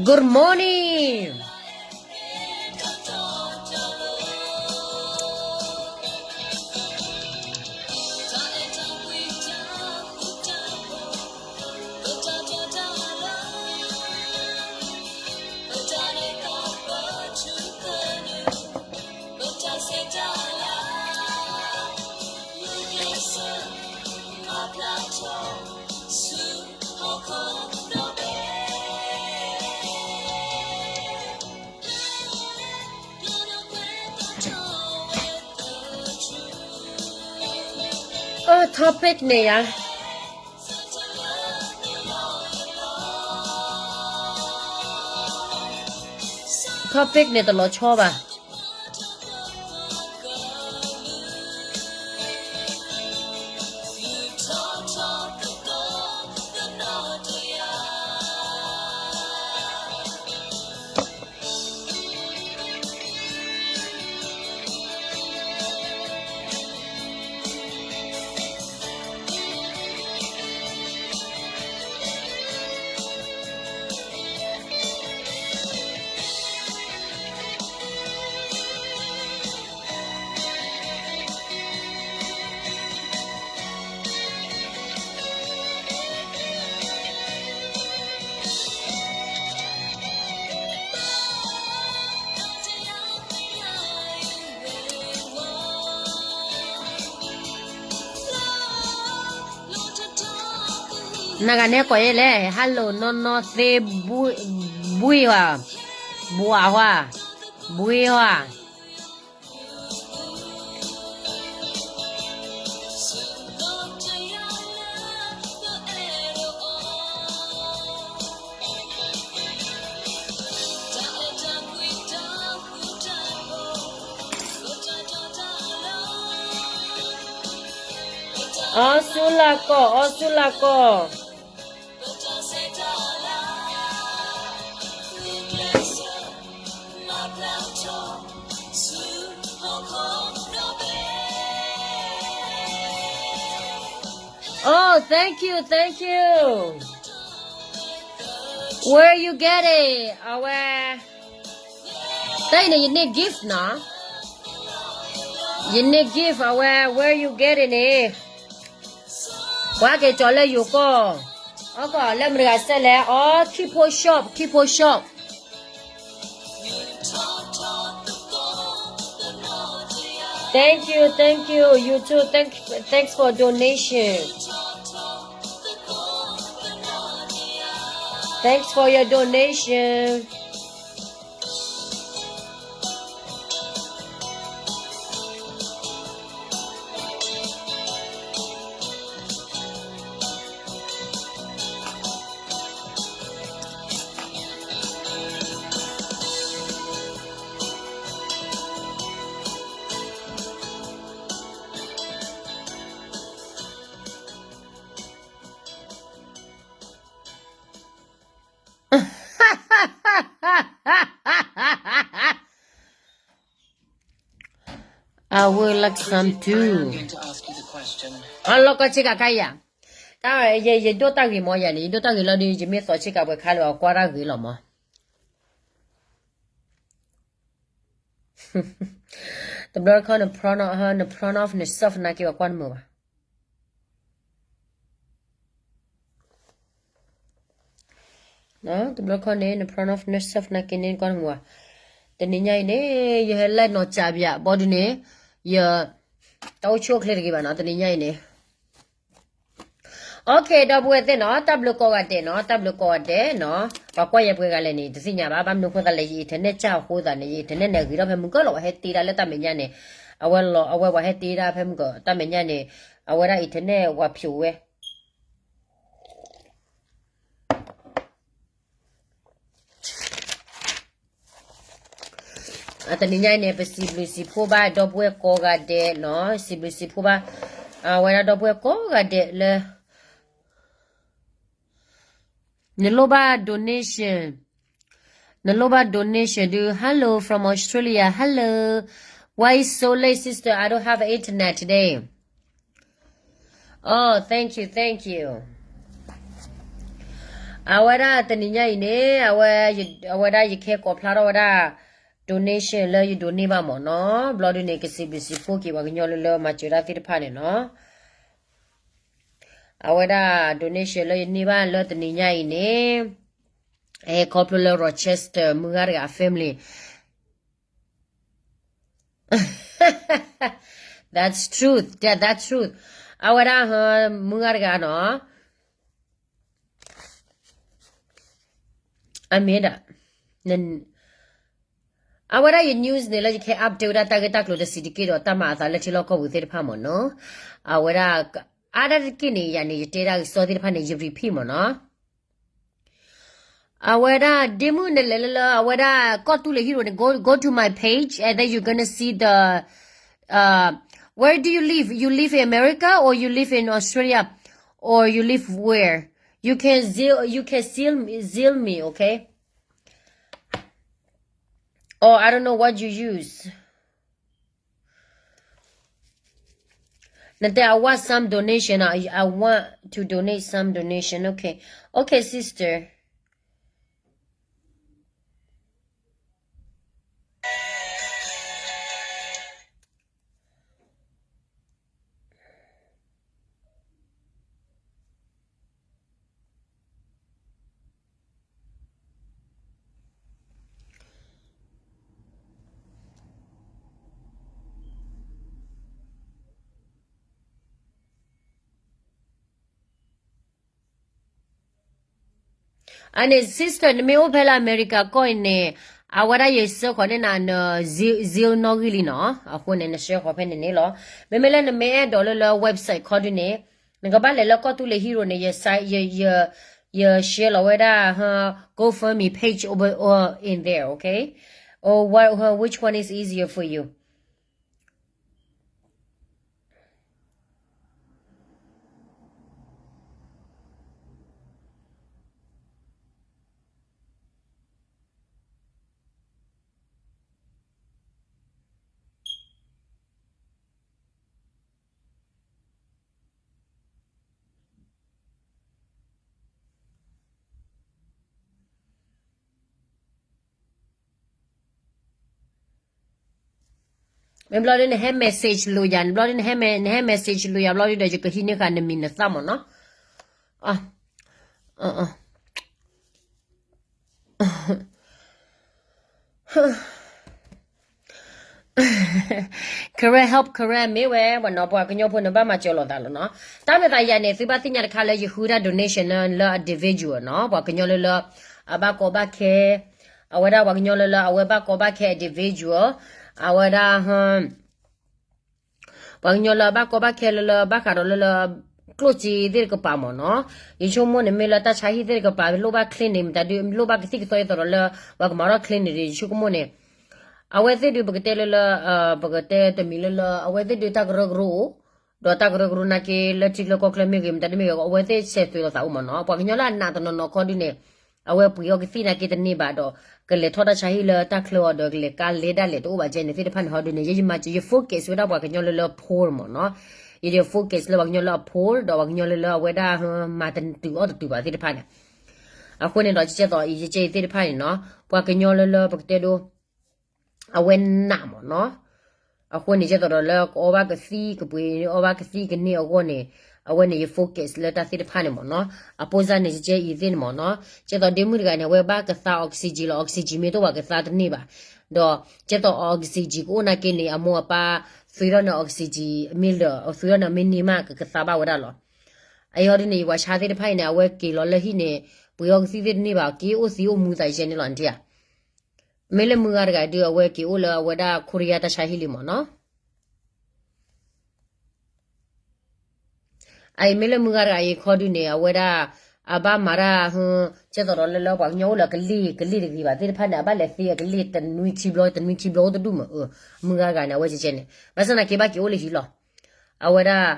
Good morning. Ɔ, topic န့ၣ်ယါ, topic န့ၣ်တလီၤဆီဘၣ်. Naga န့ၣ်ကိးယဲလဲၣ်, hello နီၢ်နီၢ်သ့, ဘှံးဧါ, ဘှါဟါ, ဘှံးဧါ. Osula ကီၢ်, Osula ကီၢ်. Oh, thank you, thank you. Where you get it? အဝဲ, တၢ်အံၤန့ၣ် ယန့ၢ် gift နီၤ. ယန့ၢ် gift အဝဲ, where you get it န့ၣ်. ပှၤက့ၤကၠီၤလၢယိၤကီၢ်, အကီၢ်လၢမတၤတဂၤစဲလဲၣ်, အီ Kipo Shop, Kipo Shop. Thank you, thank you. You too. Thank, thanks for donation. Thanks for your donation. I would like some too. အလီၢ်ကီၢ်ဆ့ကၤခါယၤ, တၢ်ယ ယဒိၣ်တၢ်ဂ့ၤမ့ၢ်ယၤန့ၣ်, ယဒိၣ်တၢ်ဂ့ၤလီၤဒီး ယမ့ၢ်သီဆ့ကၤပှဲၤခါလၢအကွၢ်တၢ်ဂ့ၤလီၤမး. တဘျီတခီ န pronoun, န pronoun န self နာ်က့ ပှၤကွၢ်နမုာ်ဘၣ်. တဘျီတခီန့ၣ် န pronoun န self နာ်က့န့ၣ် နကွၢ်နမုာ်ဘၣ်. တနံၤညါအံၤန့ၣ် ယဟဲလၢနီၢ်ကၠးဘၣ် ဘီဒုန့ၣ်, ယ တၢ်အိၣ်ဆူၣ်အိၣ်ချ့တဂ့ၤဘၣ်နီၤ တနံၤညါအံၤန့ၣ်. Okay ဒီပုၢ်ဝဲၢ်သ့ၣ်နီၤ, တၢ်ဘျုးကိးဂၤဒဲးနီၤ, တၢ်ဘျုးကိးဂၤဒဲးနီၤ. ပှၤကွၢ်ယဲပှဲၤဂၤလဲၣ်န့ၣ် တသ့ၣ်ညါဘၣ်, ဘၣ်မနုၤအဃိသတးလဲၣ် ယ internet ကၢ်အဃိသတးန့ၣ် ယ internet န့ၣ်ဂ့ၤထီၣ်ဖဲမုၢ်ကၢၢ်လီၤ. ပှၤဟဲတ့တၢ်လၢတၢ်မဲာ်ညါန့ၣ်, အဝဲလီၤ, အဝဲပှၤဟဲတ့တၢ်ဖဲမုၢ်ကၢၢ်တၢ်မဲာ်ညါန့ၣ်, အဝဲဒၣ် internet ပှၤဖျိးဝဲ တနံၤညါအံၤန့ၣ် ပစံးဘျုးစံးဖှိၣ်ဘၣ်ဒီပုၢ်ဝဲၢ်ကိးဂၤဒဲးနီၤ, စံးဘျုးစံးဖှိၣ်ဘၣ် အဝဲဒၣ်ဒီပုၢ်ဝဲၢ်ကိးဂၤဒဲးလၢ နလိၣ်ဘၣ် donation, နလိၣ်ဘၣ် donation ဒုး hello from Australia, hello, why so late sister, I don't have internet today. Oh, thank you, thank you. အဝဲဒၣ်တနံၤညါအံၤန့ၣ် အဝဲ အဝဲဒၣ်ယကဟဲကိးဖျါထီၣ်ဝဲဒၣ် donation လၢယ donate ဘၣ်မ့ၢ်နီၤ, ဘျီဒုန့ၣ် ကစံးဘျုးစံးဖှိၣ်က့ၤပှၤကညီလၢလၢမၤစၢၤတၢ်သ့ၣ်တဖၣ်န့ၣ်နီၤ. အဝဲဒၣ် donation လၢယန့ၢ်ဘၣ်လၢတနံၤညါအံၤန့ၣ် ဟဲခီဖျိလၢ Rochester မုၢ်ဂၤတဂၤအ family. That's truth. Yeah, that's truth. အဝဲဒၣ် မုၢ်ဂၤတဂၤနီၤ. အမ့ၢ်ဒၣ် အဝဲဒၣ်ယ news န့ၣ်လၢယကဟဲ update ဝဲဒၣ်တၢ်ဂ့ၢ်တၢ်ကျိၤတဆံးတက့ၢ်ဒီး တၢ်မၤအသးလၢထံလီၢ်ကီၢ်ပူၤသ့ၣ်တဖၣ်မ့ၢ်နီၤ. အဝဲဒၣ် အါဒၣ်တက့ၢ်န့ၣ် ယၤန့ၣ် ယတဲဒၣ်ကစီၣ်သ့ၣ်တဖၣ်န့ၣ် ယ repeat မ့ၢ်နီၤ. အဝဲဒၣ် ဒ့မုၣ်နလဲၤလၢလၢ အဝဲဒၣ် ကီၢ်သူလ့ၤဟံၣ်ရိၤန့ၣ် go go to my page and then you're gonna see the uh where do you live? You live in America or you live in Australia or you live where? You can zell, you can zell me, zell me, okay? Or I don't know what you use. နတဲ I want some donation. I, I want to donate some donation. Okay. Okay, sister. အန့ၣ် sister နမ့ၢ်အိၣ်ဖဲလၢအမဲရကၤကီၢ်အံၤန့ၣ် အဝဲဒၣ်ယဆှၢဃီၤန့ၢ်နၤ န Zelle နီၣ်ဂံၢ်လံနီၤ. အဃိန့ၣ် နဆှၢဃီၤဖဲန့ၣ်န့ၣ်လီၤ. မ့မ့ၢ်လၢနမ့ၢ်အဲၣ်ဒိးလၢလၢ website ခီဒုန့ၣ် နကဘၣ်လဲၤလၢကီၢ်သူလ့ၤဟံၣ်ရိၤန့ၣ် ယ ယ ယ share လီၤဝဲဒၣ် GoFundMe page over in there, okay? Or what, which one is easier for you? မ့ၢ်ဘျီဒ်နဟဲ message လိာ်ယၤ, ဘျီဒ်နဟဲ နဟဲ message လိာ်ယၤ ဘျီဒ်ဒီး ယကဟံးန့ၢ်ဃာ်နမံၤနသၣ်မ့ၢ်နီၤ. Karen help Karen မ့ၢ်ဝဲ ပှၤနီၤ ပှၤကညီဖိန့ၣ် ဘၣ်မၤစၢၤလိာ်သးလီၤနီၤ. တၢ်မ့ၢ်သးယၤန့ၣ် သုဘၣ်သ့ၣ်ညါတခါလၢယဃုတၢ် donation လၢ individual နီၤ, ပှၤကညီလၢလၢ အဘၣ်ကီဘၣ်ခဲ, အဝဲဒၣ်ပှၤကညီလၢလၢ အဝဲဘၣ်ကီဘၣ်ခဲ individual, အဝဲဒၣ် ပှၤကညီလၢအဘၣ်ကီဘၣ်ခဲလၢလၢ ဘၣ်ဃးဒီးလၢလၢ ကျိၣ်စ့သ့ၣ်တကပၤမ့ၢ်နီၤ. ယဆိကမိၣ်န့ၣ် မ့ၢ်လၢတၢ်ဆါဟံၣ်သ့ၣ်တကပၤ လိၣ်ဘၣ် clinic မတၤဒု လိၣ်ဘၣ်ကသံၣ်ကသီ ယသးဒီးလၢ ပှၤကမၤထီၣ် clinic ဒီး ယဆိကမိၣ်န့ၣ် အဝဲသ့ၣ်ဒု ပကတဲလၢလၢ ပကတဲတမံၤလၢလၢ အဝဲသ့ၣ်ဒု တၢ်ကရၢကရိအိၣ်, ဒီးတၢ်ကရၢကရိနာ်က့ လၢထံချၢကီၢ်ချၢမ့ၢ်ဂ့ၤ မတၤဒုမ့ၢ်ဂ့ၤ အဝဲသ့ၣ်ဆဲးသွဲးလိာ်သးအိၣ်မ့ၢ်နီၤ. ပှၤကညီလၢအနာ်တနီၤနီၤခီဒုန့ၣ် အဝဲပှ့ၤအီၤကသံၣ်နာ်က့တန့ၢ်ဘၣ်ဒီး ကလဲၤထီၣ်တၢ်ဆါဟံၣ်လၢတၢ်ချၢအီၤဒီး ကလဲၤကါလဲၤဒၣ်လဲာ်တအိၣ်ဘၣ်ကဲန့ၣ်သ့ၣ်တဖၣ်န့ၣ် ဟီဒုန့ၣ် ယ ယမၤစၢၤ ယ focus ဝဲဒၣ်ပှၤကညီလၢလၢ poor မ့ၢ်နီၤ. ယ ယ focus လၢပှၤကညီလၢအ poor ဒီးပှၤကညီလၢလၢအဝဲဒၣ် မၤတတုၤအီၣ်တတုၤဘၣ်သ့ၣ်တဖၣ်န့ၣ်. အဃိန့ၣ်ဒီး ကဲသိး ယကဲအံၤသ့ၣ်တဖၣ်န့ၣ်နီၤ ပှၤကညီလၢလၢပကတဲဒိ အဝဲနာ်မ့ၢ်နီၤ. အဃိန့ၣ် ကဲသိးဒီးလၢကအီဘၣ်ကသံၣ် ကပှ့ၤအီဘၣ်ကသံၣ်ကန့ၢ်အဂီၢ်န့ၣ် အဝဲန့ၣ်ယ focus လၢတၢ်သ့ၣ်တဖၣ်န့ၣ်မ့ၢ်နီၤ. အပိစၢ်န့ၣ် ကဲအံၤသ့ၣ်န့ၣ်မ့ၢ်နီၤ. ကဲသိးဒ့မုၣ်တဂၤန့ၣ် အဝဲဘၣ်ကသါ oxygen လီၤ oxygen မ့ၢ်တအိၣ်ပှၤကသါတန့ၢ်ဘၣ်. ဒီးကဲသိး oxygen ကအိၣ်နာ်က့န့ၣ် အမိၢ်အပၢ် သုးထီၣ်န့ၣ် oxygen မ့ၢ်လၢာ် သုးထီၣ်န့ၣ်မ့ၢ်န့ၢ်မး ကကသါဘၣ်ဝဲဒၣ်လီၤ. အအံၤဟီဒုန့ၣ် ယပှၤဆါသ့ၣ်တဖၣ်အံၤန့ၣ် အဝဲက့ၤလီၤလၢဟံၣ်န့ၣ် ပှ့ၤအီကသံၣ်သ့ၣ်တန့ၢ်ဘၣ် က့ၤအိၣ်သံအိၣ်မူသးယဲန့ၣ်လီၤ နထံၣ်ဧါ. မ့ၢ်လၢမုၢ်ဂၤတဂၤဒု အဝဲက့ၤအိၣ်လၢအဝဲဒၣ် Korea တၢ်ဆါဟံၣ်လံမ့ၢ်နီၤ. အအံၤမ့ၢ်လၢမုၢ်ဂၤတဂၤအံၤခီဒုန့ၣ် အဝဲဒၣ် အဘၣ်မၤတၢ် ကဲသိးဒီးလၢလၢပှၤကညီအိၣ်လၢကလ့ၢ် ကလ့ၢ်တဂ့ၤဘၣ်သ့ၣ်တဖၣ်န့ၣ် အဘၣ်လဲၤသ့အကလ့ၢ်တနွံခံဘျီ တနွံခံဘျီအိၣ်တဒူၣ်မး မုၢ်ဂၤတဂၤန့ၣ် အဝဲကဲကဲန့ၣ် ဘၣ်ဆၣ်သနာ်က့ဘၣ်က့ၤအိၣ်လၢဟံၣ်လီၤ. အဝဲဒၣ်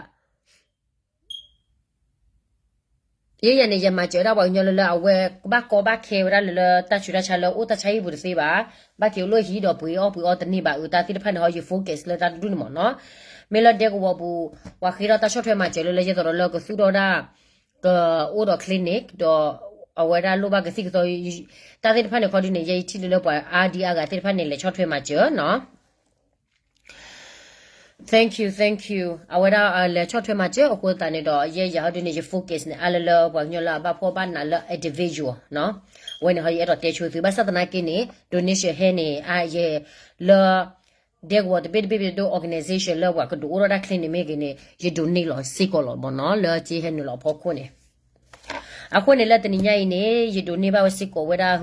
ယဲယၤန့ၣ် ယမၤစၢၤဝဲဒၣ်ပှၤကညီလၢလၢအဝဲ ဘၣ်ကီဘၣ်ခဲဝဲဒၣ်လၢလၢတၢ်ဆူးတၢ်ဆါလၢအိၣ်တၢ်ဆါဟံၣ်ပူၤတသ့ဘၣ်, ဘၣ်က့ၤအိၣ်လၢဟံၣ်ဒီးပှ့ၤအီၣ်ပှ့ၤအီတန့ၢ်ဘၣ်အတၢ်သ့ၣ်တဖၣ်န့ၣ် ဟီယ focus လၢတၢ်တဒူၣ်န့ၣ်မ့ၢ်နီၤ. မ့ၢ်လၢဒဲကဝီၤပူၤ ပှၤဃ့ထီၣ်တၢ်ဆီၣ်ထွဲမၤစၢၤလၢလၢယဲသိးဒီးလၢကသူၣ်ထီၣ်ဒၣ် ကအိၣ်ဒီး clinic ဒီး အဝဲဒၣ်လိၣ်ဘၣ်ကသံၣ်ကသီ တၢ်သ့ၣ်တဖၣ်န့ၣ်ခီဒုန့ၣ် ယဲယထံၣ်လၢလၢပှၤအါဒံအါဂၤသ့ၣ်တဖၣ်န့ၣ် လဲၤဆီၣ်ထွဲမၤစၢၤနီၤ. Thank you, thank you. အဝဲဒၣ်လဲၤဆီၣ်ထွဲမၤစၢၤအဃိသတးန့ၣ်ဒီး ယဲယၤဟီဒုန့ၣ် ယ focus န့ၣ် အါလၢလၢပှၤကညီလၢအဘၣ်ဖှီၣ်ဘၣ်နးလၢ individual နီၤ. အဝဲန့ၣ်ဟီယအဲၣ်ဒိးတဲဆိသု ဘၣ်ဆၣ်သနာ်က့န့ၣ် donation ဟဲန့ၣ် အယဲလၢ ဒဲကဝီၤတဘ့ၣ်တဘ့ၣ်တဘ့ၣ်ဒိ organization လၢပှၤကဒုးအိၣ်ထီၣ်တၢ်ချ့န့ၣ်မ့ၢ်ဂ့ၤန့ၣ် ယ donate လီၤစ့ၢ်ကီးလီၤမ့ၢ်နီၤ လၢက့ဟဲနုာ်လီၤအဖီခိၣ်န့ၣ်. အဃိန့ၣ်လၢတနံၤညါအံၤန့ၣ် ယ donate ဘၣ်ဝဲစ့ၢ်ကီးဝဲဒၣ်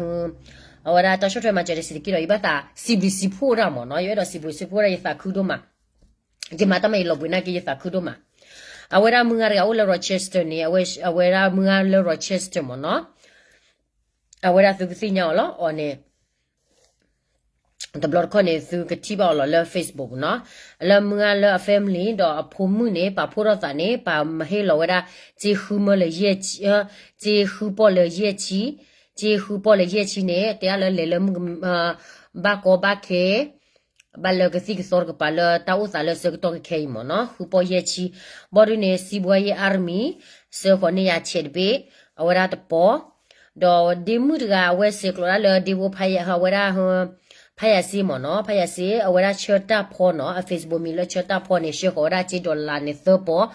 အဝဲဒၣ်တၢ်ဆီၣ်ထွဲမၤစၢၤတစံးတက့ၢ်ဒီး ယဘၣ်သးစံးဘျုးစံးဖှိၣ်ဒၣ်မ့ၢ်နီၤ ယအဲၣ်ဒိးစံးဘျုးစံးဖှိၣ်ဒၣ်ယသးခုဒိၣ်မး. ယမၤတၢ်မၤယလီၤဘှံးနာ်က့ ယသးခုဒိၣ်မး. အဝဲဒၣ်မုၢ်ဂၤတဂၤအိၣ်လၢ Rochester န့ၣ် အဝဲဒၣ်မုၢ်ဂၤလၢ Rochester မ့ၢ်နီၤ အဝဲဒၣ်သုကသ့ၣ်ညါအီၤလီၤ အီၤန့ၣ် တဘျီတခီၣ်န့ၣ် သုကထံၣ်ဘၣ်အီၤလီၤလၢ Facebook နီၤ. လၢမုၢ်ဂၤလၢအ family ဒီးအဖိမုၣ်န့ၣ် ပာ်ဖှိၣ်ထီၣ်သးန့ၣ် ပာ်မၤဟ့ၣ်လီၤဝဲဒၣ် စ့ဃုမၢလၢယဲၢ်ဆံ စ့ဃုပီၢ်လၢယဲၢ်ဆံ, စ့ဃုပီၢ်လၢယဲၢ်ဆံန့ၣ် တဲဒၣ်လၢလဲၤလၢမုၣ်က ဘၣ်ကီဘၣ်ခဲ ဘၣ်လၢကသံၣ်ကသီတကပၤလၢတၢ်အိၣ်သးလၢဆၢကတီၢ်ခဲအံၤမ့ၢ်နီၤ ဃုပီၢ်ယဲၢ်ဆံ. ဘီဒုန့ၣ် စံးဘှါယဲၢ် army စၢဃီၤန့ၢ်ယၤဆဲးတဘ့ၣ် အဝဲဒၣ်တပီၢ် ဒီးဒ့မုၣ်တဂၤအဝဲစဲးကျိးဒၣ်လၢဒ့ဖိဖးယၤ အဝဲဒၣ် ဖးယၤစ့မ့ၢ်နီၤ ဖးယၤစ့ အဝဲဒၣ်ဆၢတၢ်ဖီနီၤ အ Facebook မံၤလၢဆၢတၢ်ဖီန့ၣ် ဆှၢဃီၤဝဲဒၣ်စ့ dollar န့ၣ်သၢပီၢ်.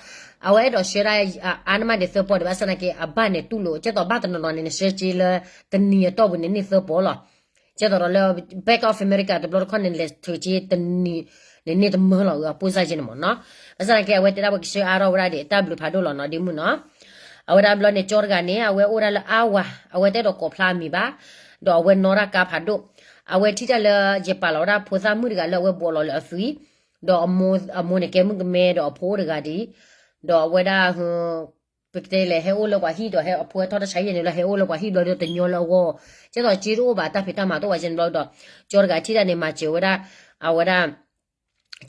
အဝဲအဲၣ်ဒိးဆှၢဒၣ်အါန့ၢ်မးဒံးသၢပီၢ်ဒံးဘၣ်ဆၣ်သနာ်က့ အဘၣ်န့ၣ်တူၢ်လိာ် ကဲသိးဘၣ်တနီၤနီၤန့ၣ် နဆှၢစ့လၢတနံၤအတီၢ်ပူၤန့ၣ်န့ၢ်သၢပီၢ်လီၤ. ကဲသိးဒီးလၢ Bank of America တဘျီတခီၣ်န့ၣ် လဲၤထုးစ့တနံၤန့ၣ်န့ၢ်တမၢလီၤ အပူၤစၢ်က့န့ၣ်မ့ၢ်နီၤ. ဘၣ်ဆၣ်သနာ်က့ အဝဲတဲဒၣ်ဝဲကဆှၢအါထီၣ်ဝဲဒၣ်ဒံး တၢ်ဘျုးဖးဒိၣ်လီၤနီၤ ဒ့မုၣ်နီၤ. အဝဲဒၣ်ဘျီန့ၣ် ကၠီတဂၤန့ၣ် အဝဲအိၣ်ဒၣ်လၢအါဝၤ အဝဲတအဲၣ်ဒိးကိးဖျါအမံၤဘၣ် ဒီးအဝဲနီၣ်တၢ်ကါဖးဒိၣ်. အဝဲထံၣ်တၢ်လၢယပာ်လီၤဝဲဒၣ်ဖိသၣ်မုၣ်တဂၤလၢအဝဲဘှီးလီၤလၢအသွံၣ် ဒီးအမိၢ်န့ၣ်ကဲမုၣ်ကမဲဒီးအဖိအိၣ်တဂၤဒံး ဒီးအဝဲဒၣ် ပကတဲလဲၣ် ဟဲအိၣ်လၢပှၤဟံၣ်ဒီး ဟဲအဖိဟဲထီၣ်တၢ်ဆါယဲၢ်န့ၣ်လၢဟဲအိၣ်လၢပှၤဟံၣ်ဘျီဒီးတညီလၢအဂီၢ် ကဲသိးစ့တအိၣ်ဘၣ် တၢ်ဖံးတၢ်မၤတအိၣ်ဘၣ်ကဲန့ၣ်ဘျီဒီး ကၠီတဂၤထံၣ်တၢ်န့ၣ် မၤစၢၤဝဲဒၣ် အဝဲဒၣ်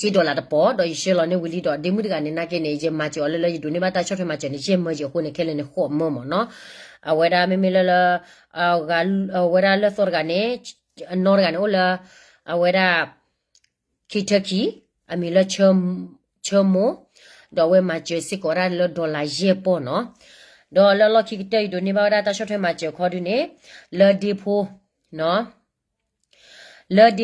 စ့ dollar တပီၢ် ဒီးယဆှၢလီၤန့ၢ်ဝံၤလံဒီး ဒ့မုၣ်တဂၤန့ၣ်နာ်က့န့ၣ် ယမၤစၢၤအီၤလၢလၢယဒိးန့ၢ်ဘၣ်တၢ်ဆီၣ်ထွဲမၤစၢၤန့ၣ် ယဲၢ်မၢယံၤအဃိန့ၣ် ခဲလၢာ်န့ၣ်ဃိးမၢမ့ၢ်နီၤ. အဝဲဒၣ်မ့မ့ၢ်လၢလၢ အဝဲဒၣ်လၢသီတဂၤန့ၣ် အနီၢ်တဂၤန့ၣ်အိၣ်လၢ အဝဲဒၣ် Kentucky အမံၤလၢ ဆၢမိၢ် ဒီးအဝဲမၤစၢၤစ့ၢ်ကီးဝဲဒၣ်လၢ dollar ယဲၢ်ပီၢ်နီၤ. ဒီးလၢလီၢ်ခံကတၢၢ် ယဒိးန့ၢ်ဘၣ်ဝဲဒၣ်တၢ်ဆီၣ်ထွဲမၤစၢၤခီဒုန့ၣ် လၢဒ့ဖိ လၢ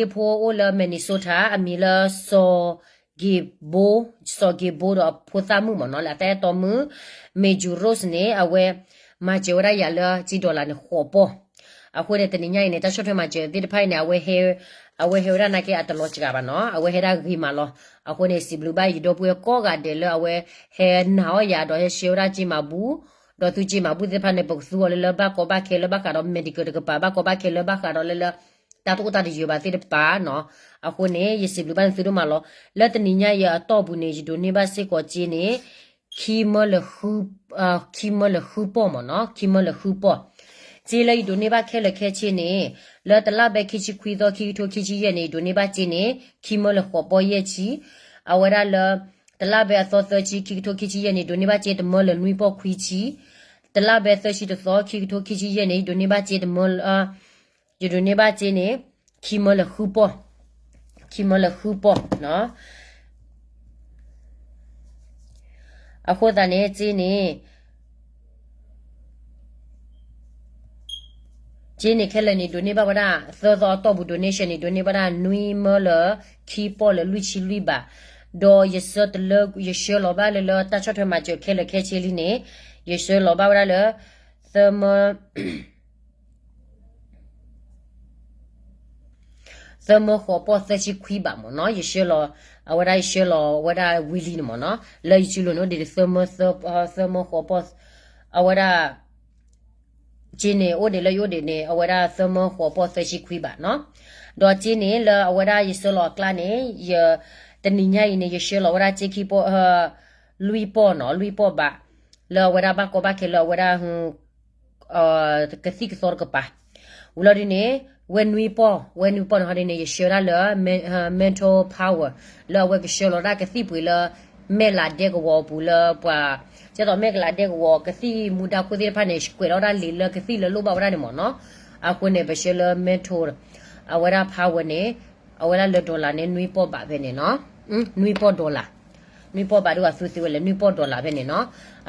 ဒ့ဖိအိၣ်လၢ Minnesota အမံၤလၢ စီၤဂ့ၤဘိ စီၤဂ့ၤဘိဒီးအဖိသၣ်မုၣ်မ့ၢ်နီၤ လၢအတၢ်အဲၣ်တီမုၣ် မ့ၢ် Jew Rose န့ၣ် အဝဲမၤစၢၤဝဲဒၣ်ယၤလၢစ့ dollar န့ၣ် ဃိးပီၢ်. အဃိန့ၣ် တနံၤညါအံၤန့ၣ် တၢ်ဆီၣ်ထွဲမၤစၢၤသ့ၣ်တဖၣ်အံၤန့ၣ် အဝဲဟဲဝဲဒၣ်နာ်က့အတလီၤစှၤဘၣ်နီၤ အဝဲဟဲဒၣ်ဂ့ၤမးလီၤ. အဃိန့ၣ် စံးဘျုးဘၣ်ယဒီပုၢ်ဝဲၢ်ကိးဂၤဒဲးလၢအဝဲဟဲနာ်အီၣ်ယၤဒီးဟဲဆှၢဝဲဒၣ်စ့မၤဘူၣ် ဒီးသုစ့မၤဘူၣ်သ့ၣ်တဖၣ်န့ၣ် ပကသူအီၤလၢလၢဘၣ်ကီဘၣ်ခဲလၢဘၣ်ဃးဒီး medical တကပၤ ဘၣ်ကီဘၣ်ခဲလၢဘၣ်ဃးဒီးလၢလၢ တၢ်တအိၣ်တၢ်တယၢၤဘၣ်သ့ၣ်တဖၣ်နီၤ. အဃိန့ၣ် ယစံးဘျုးဘၣ်န့ၣ်သုဒိၣ်မးလီၤ. လၢတနံၤညါအံၤအတီၢ်ပူၤန့ၣ် ယဒိးန့ၢ်ဘၣ်စ့ၢ်ကီးစ့န့ၣ် ခံမၢလၢ ခံမၢလၢဃုပီၢ်မ့ၢ်နီၤ ခံမၢလၢဃုပီၢ်. စ့လၢယဒိးန့ၢ်ဘၣ်ခဲလၢာ်ခဲဆ့န့ၣ် လၢတလါဘဲခံဆံခွံသီ ခံကထိခံဆံယဲၢ်န့ၣ် ယဒိးန့ၢ်ဘၣ်စ့န့ၣ် ခံမၢလၢဃိးပီၢ်ယဲၢ်ဆံ. အဝဲဒၣ်လၢ တလါဘဲအသီသၢဆံ ခံကထိခံဆံယဲၢ်န့ၣ် ယဒိးန့ၢ်ဘၣ်စ့တမၢလၢနွံပီၢ်ခွံဆံ. တလါဘဲသၢဆံတသီ ခံကထိခံဆံယဲၢ်န့ၣ် ယဒိးန့ၢ်ဘၣ်စ့တမၢလၢ ယဒိးန့ၢ်ဘၣ်စ့န့ၣ် ခံမၢလၢဃုပီၢ်, ခံမၢလၢဃုပီၢ်နီၤ. အဃိသတးန့ၣ် စ့န့ၣ် စ့န့ၣ်ခဲလၢာ်န့ၣ် ဒိးန့ၢ်ဘၣ်ဝဲဒၣ် သၢသီအတီၢ်ပူၤ donation န့ၣ် ဒိးန့ၢ်ဘၣ်ဒၣ်နွံမၢလၢခံပီၢ်လၢလွံၢ်ဆံလွံၢ်ဘး, ဒီးယဆၢတလၢ ယဆှၢလီၤဘၣ်လၢလၢတၢ်ဆီၣ်ထွဲမၤစၢၤခဲလၢာ်ခဲဆ့လံန့ၣ် ယဆှၢလီၤဘၣ်ဝဲဒၣ်လၢ သၢမၢ သၢမၢဃိးပီၢ်သၢဆံခွံဘးမ့ၢ်နီၤ, ယဆှၢလီၤ အဝဲဒၣ်ယဆှၢလီၤဝဲဒၣ်ဝံၤလံန့ၣ်မ့ၢ်နီၤ, လၢယစုလိၤန့ၣ်အိၣ်ဒံးသၢမၢ သၢမၢဃိးပီၢ်, အဝဲဒၣ် စ့န့ၣ် အိၣ်ဒံးလၢယအိၣ်ဒံးန့ၣ် အဝဲဒၣ်သၢမၢဃိးပီၢ်သၢဆံခွံဘးနီၤ, ဒီးစ့န့ၣ်လၢအဝဲဒၣ်ယဆှၢလီၤအကျါန့ၣ် ယ တနံၤညါအံၤန့ၣ် ယဆှၢလီၤဝဲဒၣ်စ့ခံပီၢ် လွံၢ်ပီၢ်နီၤ, လွံၢ်ပီၢ်ဘး လၢအဝဲဒၣ်ဘၣ်ကီဘၣ်ခဲလၢအဝဲဒၣ် ကသံၣ်ကသီတကပၤ, ဝံၤလီၤဒ်န့ၣ် ဝဲနွံပီၢ် ဝဲနွံပီၢ်န့ၣ်ဟီဒ်န့ၣ် ယဆှၢဒၣ်လၢ mental power လၢအဝဲကဆှၢလီၤဒၣ်ကသံၣ်ပှ့ၤလၢ မဲၢ်လးဒဲကဝီၤအပူၤလၢပှၤ ကဲသိးမဲၢ်ကလးဒဲကဝီၤ ကသံၣ်မူဒါခိၣ်သ့ၣ်တဖၣ်န့ၣ် ကွဲးလီၤဒၣ်လံာ်လၢကသံၣ်လၢလိၣ်ဘၣ်ဝဲဒၣ်န့ၣ်မ့ၢ်နီၤ, အဃိန့ၣ် ပဆှၢလၢ mental အဝဲဒၣ် power န့ၣ် အဝဲဒၣ်လၢ dollar န့ၣ် နွံပီၢ်ဘးဖဲန့ၣ်နီၤ, နွံပီၢ် dollar နွံပီၢ်ဘးဒိၣ်အသူသ့ဝဲလဲၣ် နွံပီၢ် dollar ဖဲန့ၣ်နီၤ.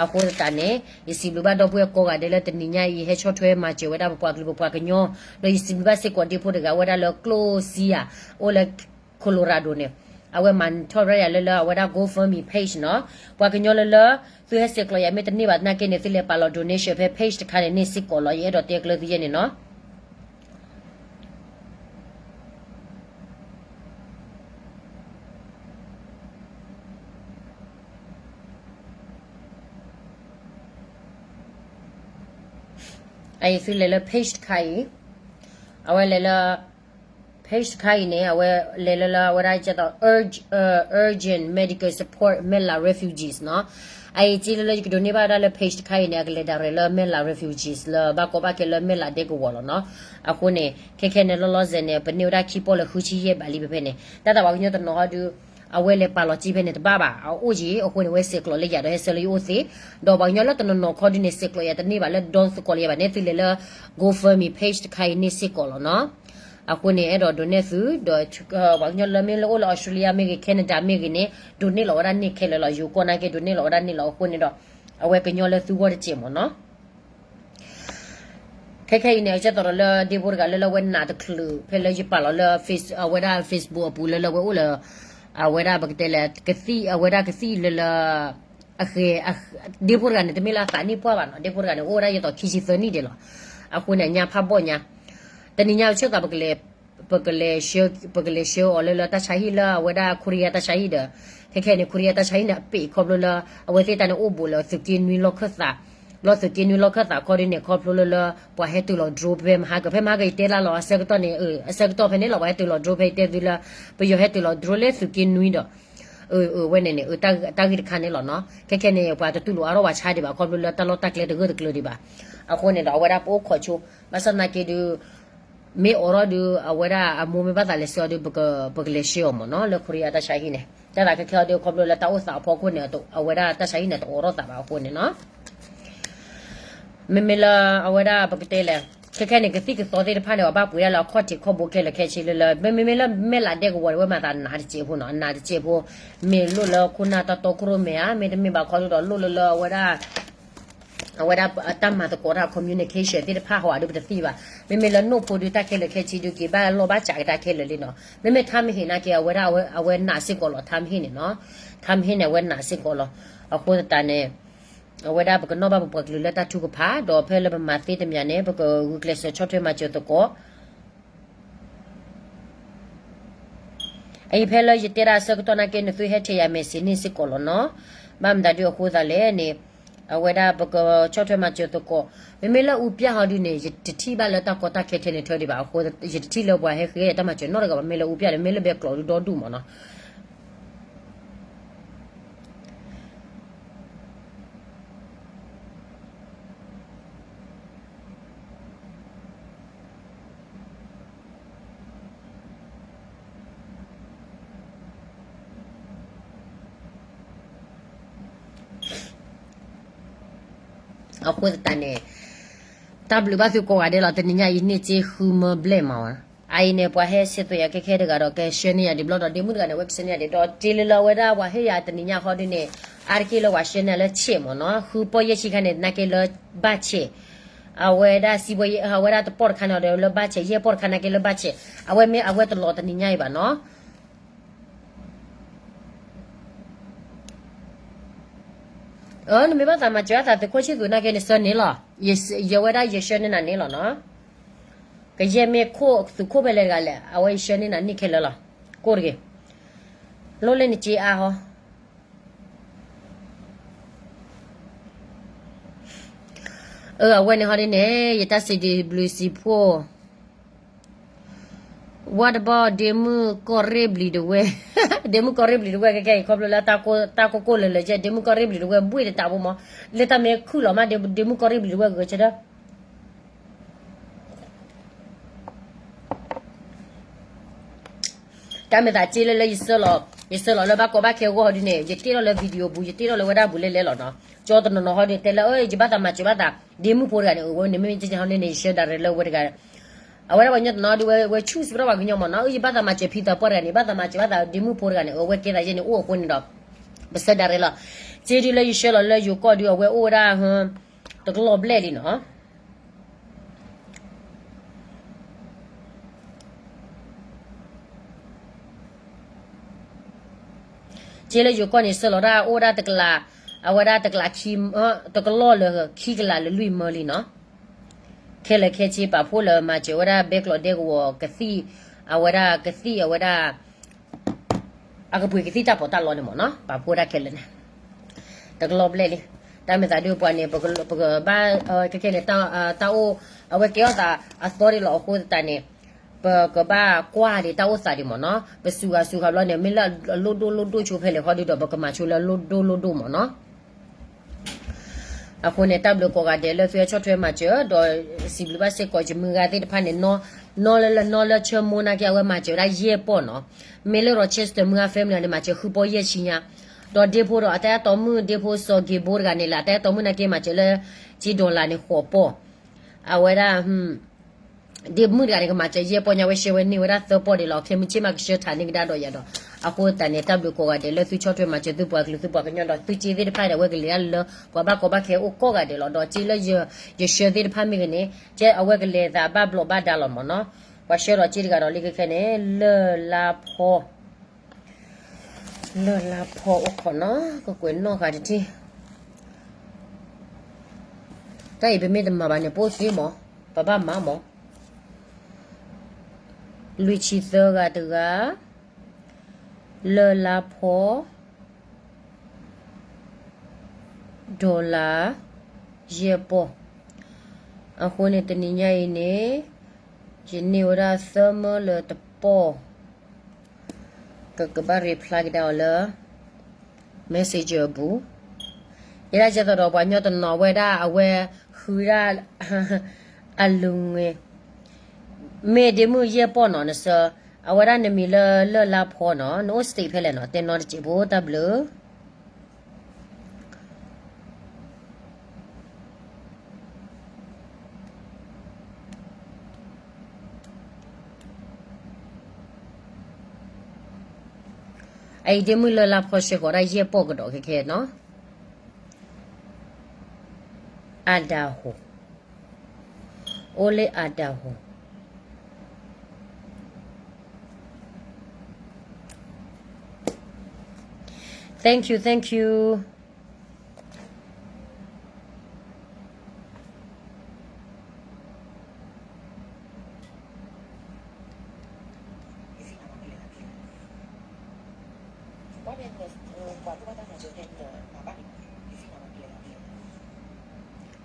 အဃိသတးန့ၣ် ယစံးဘျုးဘၣ်ဒီပုၢ်ဝဲၢ်ကိးဂၤဒဲးလၢတနံၤညါအံၤ ဟဲဆီၣ်ထွဲမၤစၢၤဝဲဒၣ်ပပှၤကလုာ်ပပှၤကညီ, ဒီးယစံးဘျုးဘၣ်စ့ၢ်ကီးဒ့ဖိတဂၤ အဝဲဒၣ်လၢကျိၣ်စံယၤ အိၣ်လၢ Colorado န့ၣ်, အဝဲမၤထီၣ်ရၢယၤလၢလၢအဝဲဒၣ် GoFundMe page နီၤ. ပှၤကညီလၢလၢ သုဟဲစဲးကျိးယၤမ့ၢ်တန့ၢ်ဘၣ်သနာ်က့န့ၣ် သုလဲၤပာ်လီၤ donation ဖဲ page တခါန့ၣ်န့ၣ်စ့ၢ်ကီးလီၤ. ယအဲၣ်ဒိးတဲကျၢၤသုယဲန့ၣ်နီၤ. အအံၤသုလဲၤလၢ page တခါအံၤ, အဝဲလဲၤလၢ page တခါအံၤန့ၣ် အဝဲလဲၤလၢလၢအဝဲဒၣ်ကဲသိး urg- urgent medical support Mella refugees နီၤ. အအံၤက့လၢလၢယကဒိးန့ၢ်ဘၣ်ဝဲဒၣ်လၢ page တခါအံၤန့ၣ် အကလဲၤ direct လၢ Mella refugees လၢဘၣ်ကီဘၣ်ခဲလၢ Mella ဒဲကဝီၤလီၤနီၤ. အဃိန့ၣ် ခဲခဲန့ၣ်လီၤလီၤဆဲးန့ၣ် ပန့ၢ်ဝဲဒၣ်ခံပီၢ်လၢဃုဆံယဲၢ်ဘးလံဖဲဖဲန့ၣ် တၢ်သးပှၤကညီတနီၤဟီဒုး အဝဲလဲၤပာ်လီၤက့ဖဲန့ၣ်တဘၣ်ဘၣ် အအိၣ်က့ၤ အဃိန့ၣ် ဝဲစဲးကျိးလၢယၤဒီးဟဲဆှၢလၢယအိၣ်သ့, ဒီးပှၤကညီလၢတနီၤနီၤခီဒုးန့ၣ် စဲးကျိးယၤတန့ၢ်ဘၣ်လၢဒီသကိးလၢယၤဘၣ်န့ၣ် သုလဲၤလၢ GoFundMe page တခါအံၤန့ၣ်စ့ၢ်ကီးလီၤနီၤ. အဃိန့ၣ် အဲၣ်ဒိးဒိးန့ၢ်သု ဒီး ပှၤကညီလၢမ့ၢ်လၢအိၣ်လၢ Australia မ့ၢ်ဂ့ၤ Canada မ့ၢ်ဂ့ၤန့ၣ် ဒိးန့ၢ်လီၤဝဲဒၣ်န့ၢ်ခဲလၢာ်လီၤ. ယိၤကီၢ်နာ်က့ဒိးန့ၢ်လီၤဝဲဒၣ်န့ၢ်လီၤ. အဃိန့ၣ်ဒီး အဝဲကညီလၢသုဂီၢ်တစဲးမ့ၢ်နီၤ. ခဲခဲအံၤန့ၣ် ကဲသိးဒီးလၢဒ့ဖိတဂၤလၢလၢအဝဲနာ်တချုး ဖဲလၢယပာ်လီၤလၢ အဝဲဒၣ် Facebook အပူၤလၢလၢအဝဲအိၣ်လၢ အဝဲဒၣ်ပကတဲလဲၣ် ကသံၣ် အဝဲဒၣ်ကသံၣ်လၢလၢ အဃဲ ဒ့ဖိတဂၤန့ၣ် တမ့ၢ်လၢအသးနံၣ်ပှၢ်ဘၣ်နီၤ. ဒ့ဖိတဂၤန့ၣ် အိၣ်ဝဲဒၣ်ယသိးခံဆံသၢနံၣ်ဒဲးလီၤ. အဃိန့ၣ် အညါဖးဘီၣ်ညါ တနံၤညါပဆၢသး ပကလဲၤဆှၢအီၤလၢလၢတၢ်ဆါဟံၣ်လၢအဝဲဒၣ် Korea တၢ်ဆါဟံၣ်ဒီး ခဲခဲန့ၣ် Korea တၢ်ဆါဟံၣ်န့ၣ် အပ့ၤခီဖျိလၢ အဝဲသ့ၣ်တၢ်န့ၣ်အိၣ်ဘူးလၢသုးက့နွံလီၢ်ခၢၣ်သး, လီၢ်သုးက့နွံလီၢ်ခၢၣ်သးခီဒ်န့ၣ် ခီဖျိလၢလၢ ပှၤဟဲတုၤလီၤ drone ဖဲမဟါက ဖဲမဟါကယတဲလၢလီၤ အဆၢကတီၢ်န့ၣ် အဆၢကတီၢ်ဖဲန့ၣ်လီၤ ပှၤဟဲတုၤလီၤ drone ဖဲယတဲသုလၢ ပယီၤဟဲတုၤလီၤ drone လၢသုးက့နွံဒီး အဝဲန့ၣ်န့ၣ် တၢ်ဂ့ၢ်တခါန့ၣ်လီၤနီၤ. ခဲခဲန့ၣ် ပှၤတတူၢ်လိာ်အါထီၣ်ပှၤဆါဒံးဘၣ် ခီဖျိလၢတၢ်လီၢ်တၢ်ကျဲတဂၢၢ်တကျၢၤဒံးဘၣ်. အဃိန့ၣ်ဒီး အဝဲဒၣ်ပအိၣ်ခိးဆိ ဘၣ်ဆၣ်သနာ်က့ဒုး မ့ၢ်အိးထီၣ်ဒုး အဝဲဒၣ်အမိၢ်မ့ၢ်ဘၣ်သးလဲၤဆှၢအီၤဒုး ပကလဲၤဆှၢအီၤမ့ၢ်နီၤ လၢ Korea တၢ်ဆါဟံၣ်န့ၣ် တၢ်သးခဲခဲအီၤဒုး ခီဖျိလၢတၢ်အိၣ်သးအဖီခိၣ်န့ၣ် အဝဲဒၣ်တၢ်ဆါဟံၣ်န့ၣ် တအိးထီၣ်သးဘၣ်အဃိန့ၣ်နီၤ. မ့မ့ၢ်လၢအဝဲဒၣ်ပကတဲလဲၣ် ခဲခဲန့ၣ် ကသံၣ်ကသီသ့ၣ်တဖၣ်န့ၣ် ပဘၣ်ပှ့ၤဒၣ်လၢအခီၣ်ထံးခီၣ်ဘိခဲလၢာ်ခဲဆ့လၢလၢ မ့မ့ၢ်လၢမဲၢ်လးဒဲကဝီၤန့ၣ် ဝဲမၤသးနးတစဲးဖိနီၤ အနးတစဲးဖိ မ့ၢ်လိၣ်လၢခိၣ်နၢ်တၢ်တီခိၣ်ရိၣ်မဲာ်ဧါ မ့တမ့ၢ်ဘၣ်ခီဒုးဒီးလိၣ်လၢလၢအဝဲဒၣ် အဝဲဒၣ်တၢ်မၤသကိးတၢ် communication သ့ၣ်တဖၣ်ဟီဒုးပတသ့ဘၣ်. မ့မ့ၢ်လၢနိၣ်ဖိဒုးတၢ်ခဲလၢာ်ခဲဆ့ဒုး က့ၤဘၣ်လီၢ်ဘၣ်စးက့ၤတၢ်ခဲလၢာ်လံနီၤ. မ့မ့ၢ်ထါမဟ့ၣ်နာ်က့ အဝဲဒၣ်အဝဲနာ်စ့ၢ်ကီးလီၤ ထါမဟ့ၣ်န့ၣ်နီၤ. ထါမဟ့ၣ်န့ၣ် အဝဲနာ်စ့ၢ်ကီးလီၤ. အဃိသတးန့ၣ် အဝဲဒၣ်ပကနီၣ်ဘၣ်ပပှၤကလုာ်လၢတၢ်ထုကဖၣ် ဒီးဖဲလၢပမၤသ့တမံၤန့ၣ် ပကဂုာ်ကျဲးစၢးဆီၣ်ထွဲမၤစၢၤသကိး အအံၤဖဲလၢယတဲဒၣ်အဆၢကတီၢ်နာ်က့ နသုဟဲထဲယၤ message န့ၣ်စ့ၢ်ကီးလီၤနီၤ. ဘၣ်မတၤဒုးအဃိသတးလဲၣ်န့ၣ် အဝဲဒၣ်ပကဆီၣ်ထွဲမၤစၢၤသကိး မ့မ့ၢ်လၢအူပျၢ်ဟီဒုးန့ၣ် ယတထံၣ်ဘၣ်လၢတၢ်ကီတၢ်ခဲထဲန့ၣ်ထဲဒံးဘၣ်အဃိ ယတထံၣ်လၢပှၤဟဲဃ့တၢ်မၤစၢၤနီတဂၤဘၣ် မ့ၢ်လၢအူပျၢ်န့ၣ် မ့ၢ်လၢဘဲကျိးဒုးဒီဒူၣ်မ့ၢ်နီၤ. အဃိသတးန့ၣ် တၢ်ဘျုးဘၣ်သုကိးဂၤဒဲးလီၤ. တနံၤညါအံၤန့ၢ်စ့ဃုမၢဘျဲၣ်မးဝဲ အအံၤန့ၣ် ပှၤဟဲဆဲးသိးယၤခဲခဲတဂၤဒီး ကဆှၢန့ၢ်ယၤဒံးဘျီဒီး ဒ့မုၣ်တဂၤန့ၣ် အဝဲကဆှၢန့ၢ်ယၤဒံးဒီး စ့လၢလၢအဝဲဒၣ်ပှၤဟ့ၣ်ယၤတနံၤညါဃီဒုးန့ၣ် အါတက့ၢ်လၢပှၤဆှၢန့ၢ်လၢဆဲးမ့ၢ်နီၤ. ဃုပီၢ်ယဲၢ်ဆံခါန့ၣ် သနာ်က့လၢဘၣ်ဆဲး အဝဲဒၣ်စံးဘီ အဝဲဒၣ်တပီၢ်တခါန့ၣ်ဒီးလၢဘၣ်ဆဲး ယဲၢ်ပီၢ်တခါသနာ်က့လၢဘၣ်ဆဲး အဝဲမ့ၢ်အဝဲတလီၤတနံၤညါအံၤဘၣ်နီၤ. အၢ နမ့ၢ်ဘၣ်သးမၤစၢၤအသးသုးခိၣ်ဆံၣ်သူးနာ်က့န့ၣ် ဆှၢန့ၢ်လီၤ. ယဝဲဒၣ်ယဆှၢန့ၢ်နၤန့ၣ်လီၤနီၤ. ကယဲၢ်မ့ၢ်ခိၣ်သုးခိၣ်ဖဲလဲၣ်တဂၤလဲၣ် အဝဲယဆှၢန့ၢ်နၤန့ၢ်ခဲလၢာ်လီၤ. ကိၢ်တဂ့ၤ လိၣ်လၢနစ့အါဟီ အၢ အဝဲန့ၣ်ဟီဒ်န့ၣ် ယတၢ်စံးဒံးဘျုးစံးဖှိၣ် What about ဒ့မုၣ်ကီၢ်ရ့ၣ်ဘျံးဒဝဲၢ်, ဒ့မုၣ်ကီၢ်ရ့ၣ်ဘျံးဒဝဲၢ် ခဲခဲအံၤ ခီဖျိလၢတၢ်ကိၢ်ကိၢ်လၢၤလၢၤကဲ ဒ့မုၣ်ကီၢ်ရ့ၣ်ဘျံးဒဝဲၢ် ဘှ့ၣ်တတးဖိမး လၢတၢ်မ့ၢ်ခုၣ်လီၤမး ဒ့မုၣ်ကီၢ်ရ့ၣ်ဘျံးဒဝဲၢ်ဂဲၤဆၢထၢၣ် တၢ်မ့ၢ်သးစ့လၢလၢယဆှၢလီၤ, ယဆှၢလီၤလၢဘၣ်ကီဘၣ်ခဲအဂီၢ်ဟီဒ်န့ၣ် ယတ့ထီၣ်လၢ video ပူၤ ယတ့ထီၣ်လၢဝဲဒၣ်ပူၤလဲၣ်လဲၣ်လီၤနီၤ. ကၠီတနီၤနီၤဟီဒ်န့ၣ် တဲလၢ ယဘၣ်သးမၤစၢၤဘၣ်သး ဒ့မုၣ်ဖိတဂၤန့ၣ် အဝဲန့ၣ်မ့မ့ၢ်ကဟီဒ်န့ၣ် ယဆှၢဒၣ်ရဲၣ်လၢဝဲတဂၤ အဝဲဒၣ်ပှၤကညီတနီၤဒ်ဝဲ ဝဲ choose ပထီၣ်ပှၤကညီမ့ၢ်နီၤ အၢ ယဘၣ်သးမၤစၢၤဖံသးပှၢ်တဂၤန့ၣ် ဘၣ်သးမၤစၢၤဘၣ်သး ဒ့မုၣ်ဖိတဂၤန့ၣ် အဝဲကဲသးယဲၢ်န့ၣ် အိၣ်အဃိန့ၣ်ဒီး ပဆၢဒၣ်ရဲၣ်လီၤ. စ့ဒုလၢယဆှၢလီၤလၢယိၤကီၢ်ဒု အဝဲအိၣ်ဝဲဒၣ် တကလီၢ်ဘျဲၣ်လံနီၤ. စ့လၢယိၤကီၢ်န့ၣ် ဆှၢလီၤဒၣ်အိၣ်ဝဲဒၣ်တကလး, အဝဲဒၣ်တကလးခံ, တကလီၢ်လၢခံကလးလၢလွံၢ်မၢလံနီၤ. ခဲလၢာ်ခဲဆ့ပာ်ဖှိၣ်လၢမၤစၢၤဝဲဒၣ်ဘဲကျိးဒဲကဝီၤကသံၣ်, အဝဲဒၣ်ကသံၣ်အဝဲဒၣ် အကပှ့ၤကသံၣ်တၢ်ပီးတၢ်လီန့ၣ်မ့ၢ်နီၤ, ပာ်ဖှိၣ်ဝဲဒၣ်ခဲလၢာ်န့ၣ် တကလီၢ်ဘျဲၣ်လံ. တၢ်မ့ၢ်သးဒုပှၤန့ၣ် ပကဘၣ် ခဲကဲန့ၣ် တၢ်အိၣ် အဝဲကဲထီၣ်သးအသီဒ်လီၤအဃိသတးန့ၣ် ပကဘၣ်ကွၢ်ဒံးတၢ်အိၣ်သးဒံးမ့ၢ်နီၤ. ပစူၤဂၤစူၤဂၤဘျီန့ၣ် မ့ၢ်လၢအလိၣ်ဒိၣ်လိၣ်ဒိၣ်ဆိဖဲလဲၣ်ဃီဒုဒီး ပကမၤဆိလၢအလိၣ်ဒိၣ်လိၣ်ဒိၣ်မ့ၢ်နီၤ. အဃိန့ၣ် တၢ်ဘျုးကိးဂၤဒဲးလၢသုဟဲဆီၣ်ထွဲမၤစၢၤ ဒီးစံးဘျုးဘၣ်စ့ၢ်ကီးယမုၢ်ဂၤသ့ၣ်တဖၣ်န့ၣ် နီၢ်လၢလၢနီၢ်လၢဆၢမိၢ်နာ်က့ အဝဲမၤစၢၤဝဲဒၣ်ယဲၢ်ပီၢ်နီၤ. မ့ၢ်လၢ Rochester မုၢ်ဂၤ family န့ၣ် မၤစၢၤဃုပီၢ်ယဲၢ်ဆံညါ, ဒီးဒ့ဖိဒီးအတၢ်အဲၣ်တီမုၣ် ဒ့ဖိစီၤက့ၤဘိတဂၤန့ၣ်လၢ အတၢ်အဲၣ်တီမုၣ်နာ်က့ မၤစၢၤလၢ ကၠံ dollar န့ၣ် ဃိးပီၢ်, အဝဲဒၣ် ဒ့မုၣ်တဂၤန့ၣ် ကမၤစၢၤယဲၢ်ပီၢ်ညါ ဝဲရှဲဝဲန့ၢ်ဝဲဒၣ်သၢပီၢ်ဒံးလီၤ. ခဲမုၢ်ဆ့ၣ်မးကဆှၢထးန့ၢ်ကဒါဒီးယၤဒီး အဃိသတးန့ၣ် တၢ်ဘျုးကိးဂၤဒဲးလၢသုဆီၣ်ထွဲမၤစၢၤသုပှၤကလုာ်သုပှၤကညီဒီး သုစ့သ့ၣ်တဖၣ်ဒီး အဝဲကလဲၤဒၣ်လၢပှၤဘၣ်ကီဘၣ်ခဲအိၣ်ကိးဂၤဒဲးလီၤ. ဒီးစ့လၢယဆှၢသ့ၣ်တဖၣ်မ့ၢ်ဂ့ၤန့ၣ် ကဲအဝဲကလဲၤသးဘၣ်ဘျီးဘၣ်ဒါလီၤမ့ၢ်နီၤ. ပှၤဆှၢဒီးစ့တဂၤဒီးလံခဲခဲန့ၣ် လၢၢ်လါဖီ လၢၢ်လါဖီအိၣ်ခိးနီၤ ကကွဲးနီၣ်ဃာ်တထံၣ် တၢ်အံၤပမ့ၢ်တမၤဘၣ်န့ၣ် ပအိၣ်သ့မး, ပဘၣ်မၤမး. လွံၢ်ဆံသၢဂၤတဂၤ, လၢၢ်လါဖီ, dollar ယဲၢ်ပီၢ်. အဃိန့ၣ် တနံၤညါအံၤန့ၣ် ယန့ၢ်ဝဲဒၣ်သၢမၢလၢတပီၢ် ကကဘၣ် reply ကဒါအီၤလၢ messenger အပူၤ. ယဲဒၣ်ကဲသိးဒီးပှၤကညီတနီၤဝဲဒၣ်အဝဲဃုဒၣ် အလူၤငွေ မ့ၢ်ဒ့မုၣ်ယဲၢ်ပီၢ်နီၤ နဆၢ, အဝဲဒၣ်နမံၤလၢလၢၢ်လါဖီနီၤ နအိၣ် state ဖဲလဲၣ်နီၤ တဲနီတစဲးဖိ တၢ်ဘျုး အအံၤဒ့မုၣ်လၢၢ်လါဖီ ဆှၢဃီၤဒၣ်ယဲၢ်ပီၢ်ကဒီးခဲခဲနီၤ. Idaho, အိၣ်လၢ Idaho. Thank you, thank you.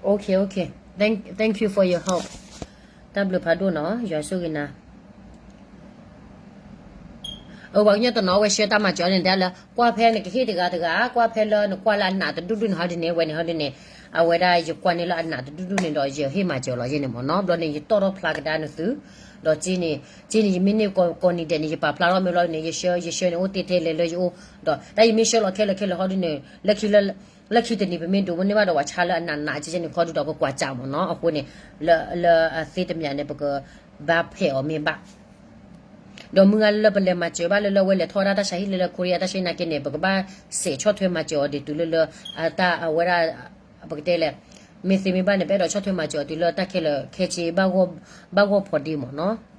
โอเค โอเค thank thank you for your help. တၢ်ဘျုးဖးဒိၣ်နီၤ ယွၤဆိၣ်ဂ့ၤနၤ. အပှၤကညီတနီၤဝဲဆှၢတၢ်မၤစၢၤန့ၣ် တဲလၢ ကွၢ်ဖဲနကဟ့ၣ်တဂၤတဂၤ ကွၢ်ဖဲလၢနကွၢ်လၢအနးတဒူၣ်ဒူၣ်န့ၣ် ဟီဒ်န့ၣ် ဝဲန့ၣ် ဟီဒ်န့ၣ် အဝဲဒၣ်ယကွၢ်န့ၢ်လၢအနးတဒူၣ်ဒူၣ်န့ၣ်ဒီး ယဟ့ၣ်မၤစၢၤလီၤယဲန့ၣ်မ့ၢ်နီၤ. ဘျီန့ၣ် ယတီၣ်ထီၣ်ဖျါကဒါနသု ဒီးက့န့ၣ် က့န့ၣ် ယမ့ၢ်န့ၢ်ကိးနံၤဒဲးန့ၣ် ယပာ်ဖျါထီၣ်မ့ၢ်ဘျီန့ၣ် ယဆှၢ ယဆှၢန့ၣ် အိၣ်တ့ထဲလဲၤလၢယအိၣ် ဒီးတၢ်ယမ့ၢ်ဆှၢလီၤခဲလၢာ်ခဲလၢာ်ဟီဒ်န့ၣ် လၢခံလၢ လၢခံတနံၤ ပမ့ၢ်ဒိးမ့ၢ်န့ၢ်ဘၣ်ဒီး ပှၤဆါလၢအနးနးကဲကဲန့ၣ်ခီဒုဒီး ပကွၢ်စးမ့ၢ်နီၤ. အဃိန့ၣ် လၢ လၢအသ့တမံၤန့ၣ် ပကဘၣ်ဖဲးအီၤမ့ၢ်ဘၣ် ဒီးမုၢ်ဂၤလၢပလဲၤမၤစၢၤဘၣ်လၢ လၢအဝဲလဲၤထီၣ်ဝဲဒၣ်တၢ်ဆါဟံၣ်လၢလၢ Korea တၢ်ဆါဟံၣ်နာ်က့န့ၣ် ပကဘၣ်စဲးဆီၣ်ထွဲမၤစၢၤအီၤဒ်တုၤလၢလၢ အတၢ်အဝဲဒၣ် ပကတဲလဲၣ် မ့ၢ်သ့မ့ၢ်ဘၣ်န့ၣ် ပအဲၣ်ဒိးဆီၣ်ထွဲမၤစၢၤအီၤတုၤလၢတၢ်ခဲလၢာ်ခဲဆ့ ဘၣ်ဂီၢ်ဖီဒ့မ့ၢ်နီၤ.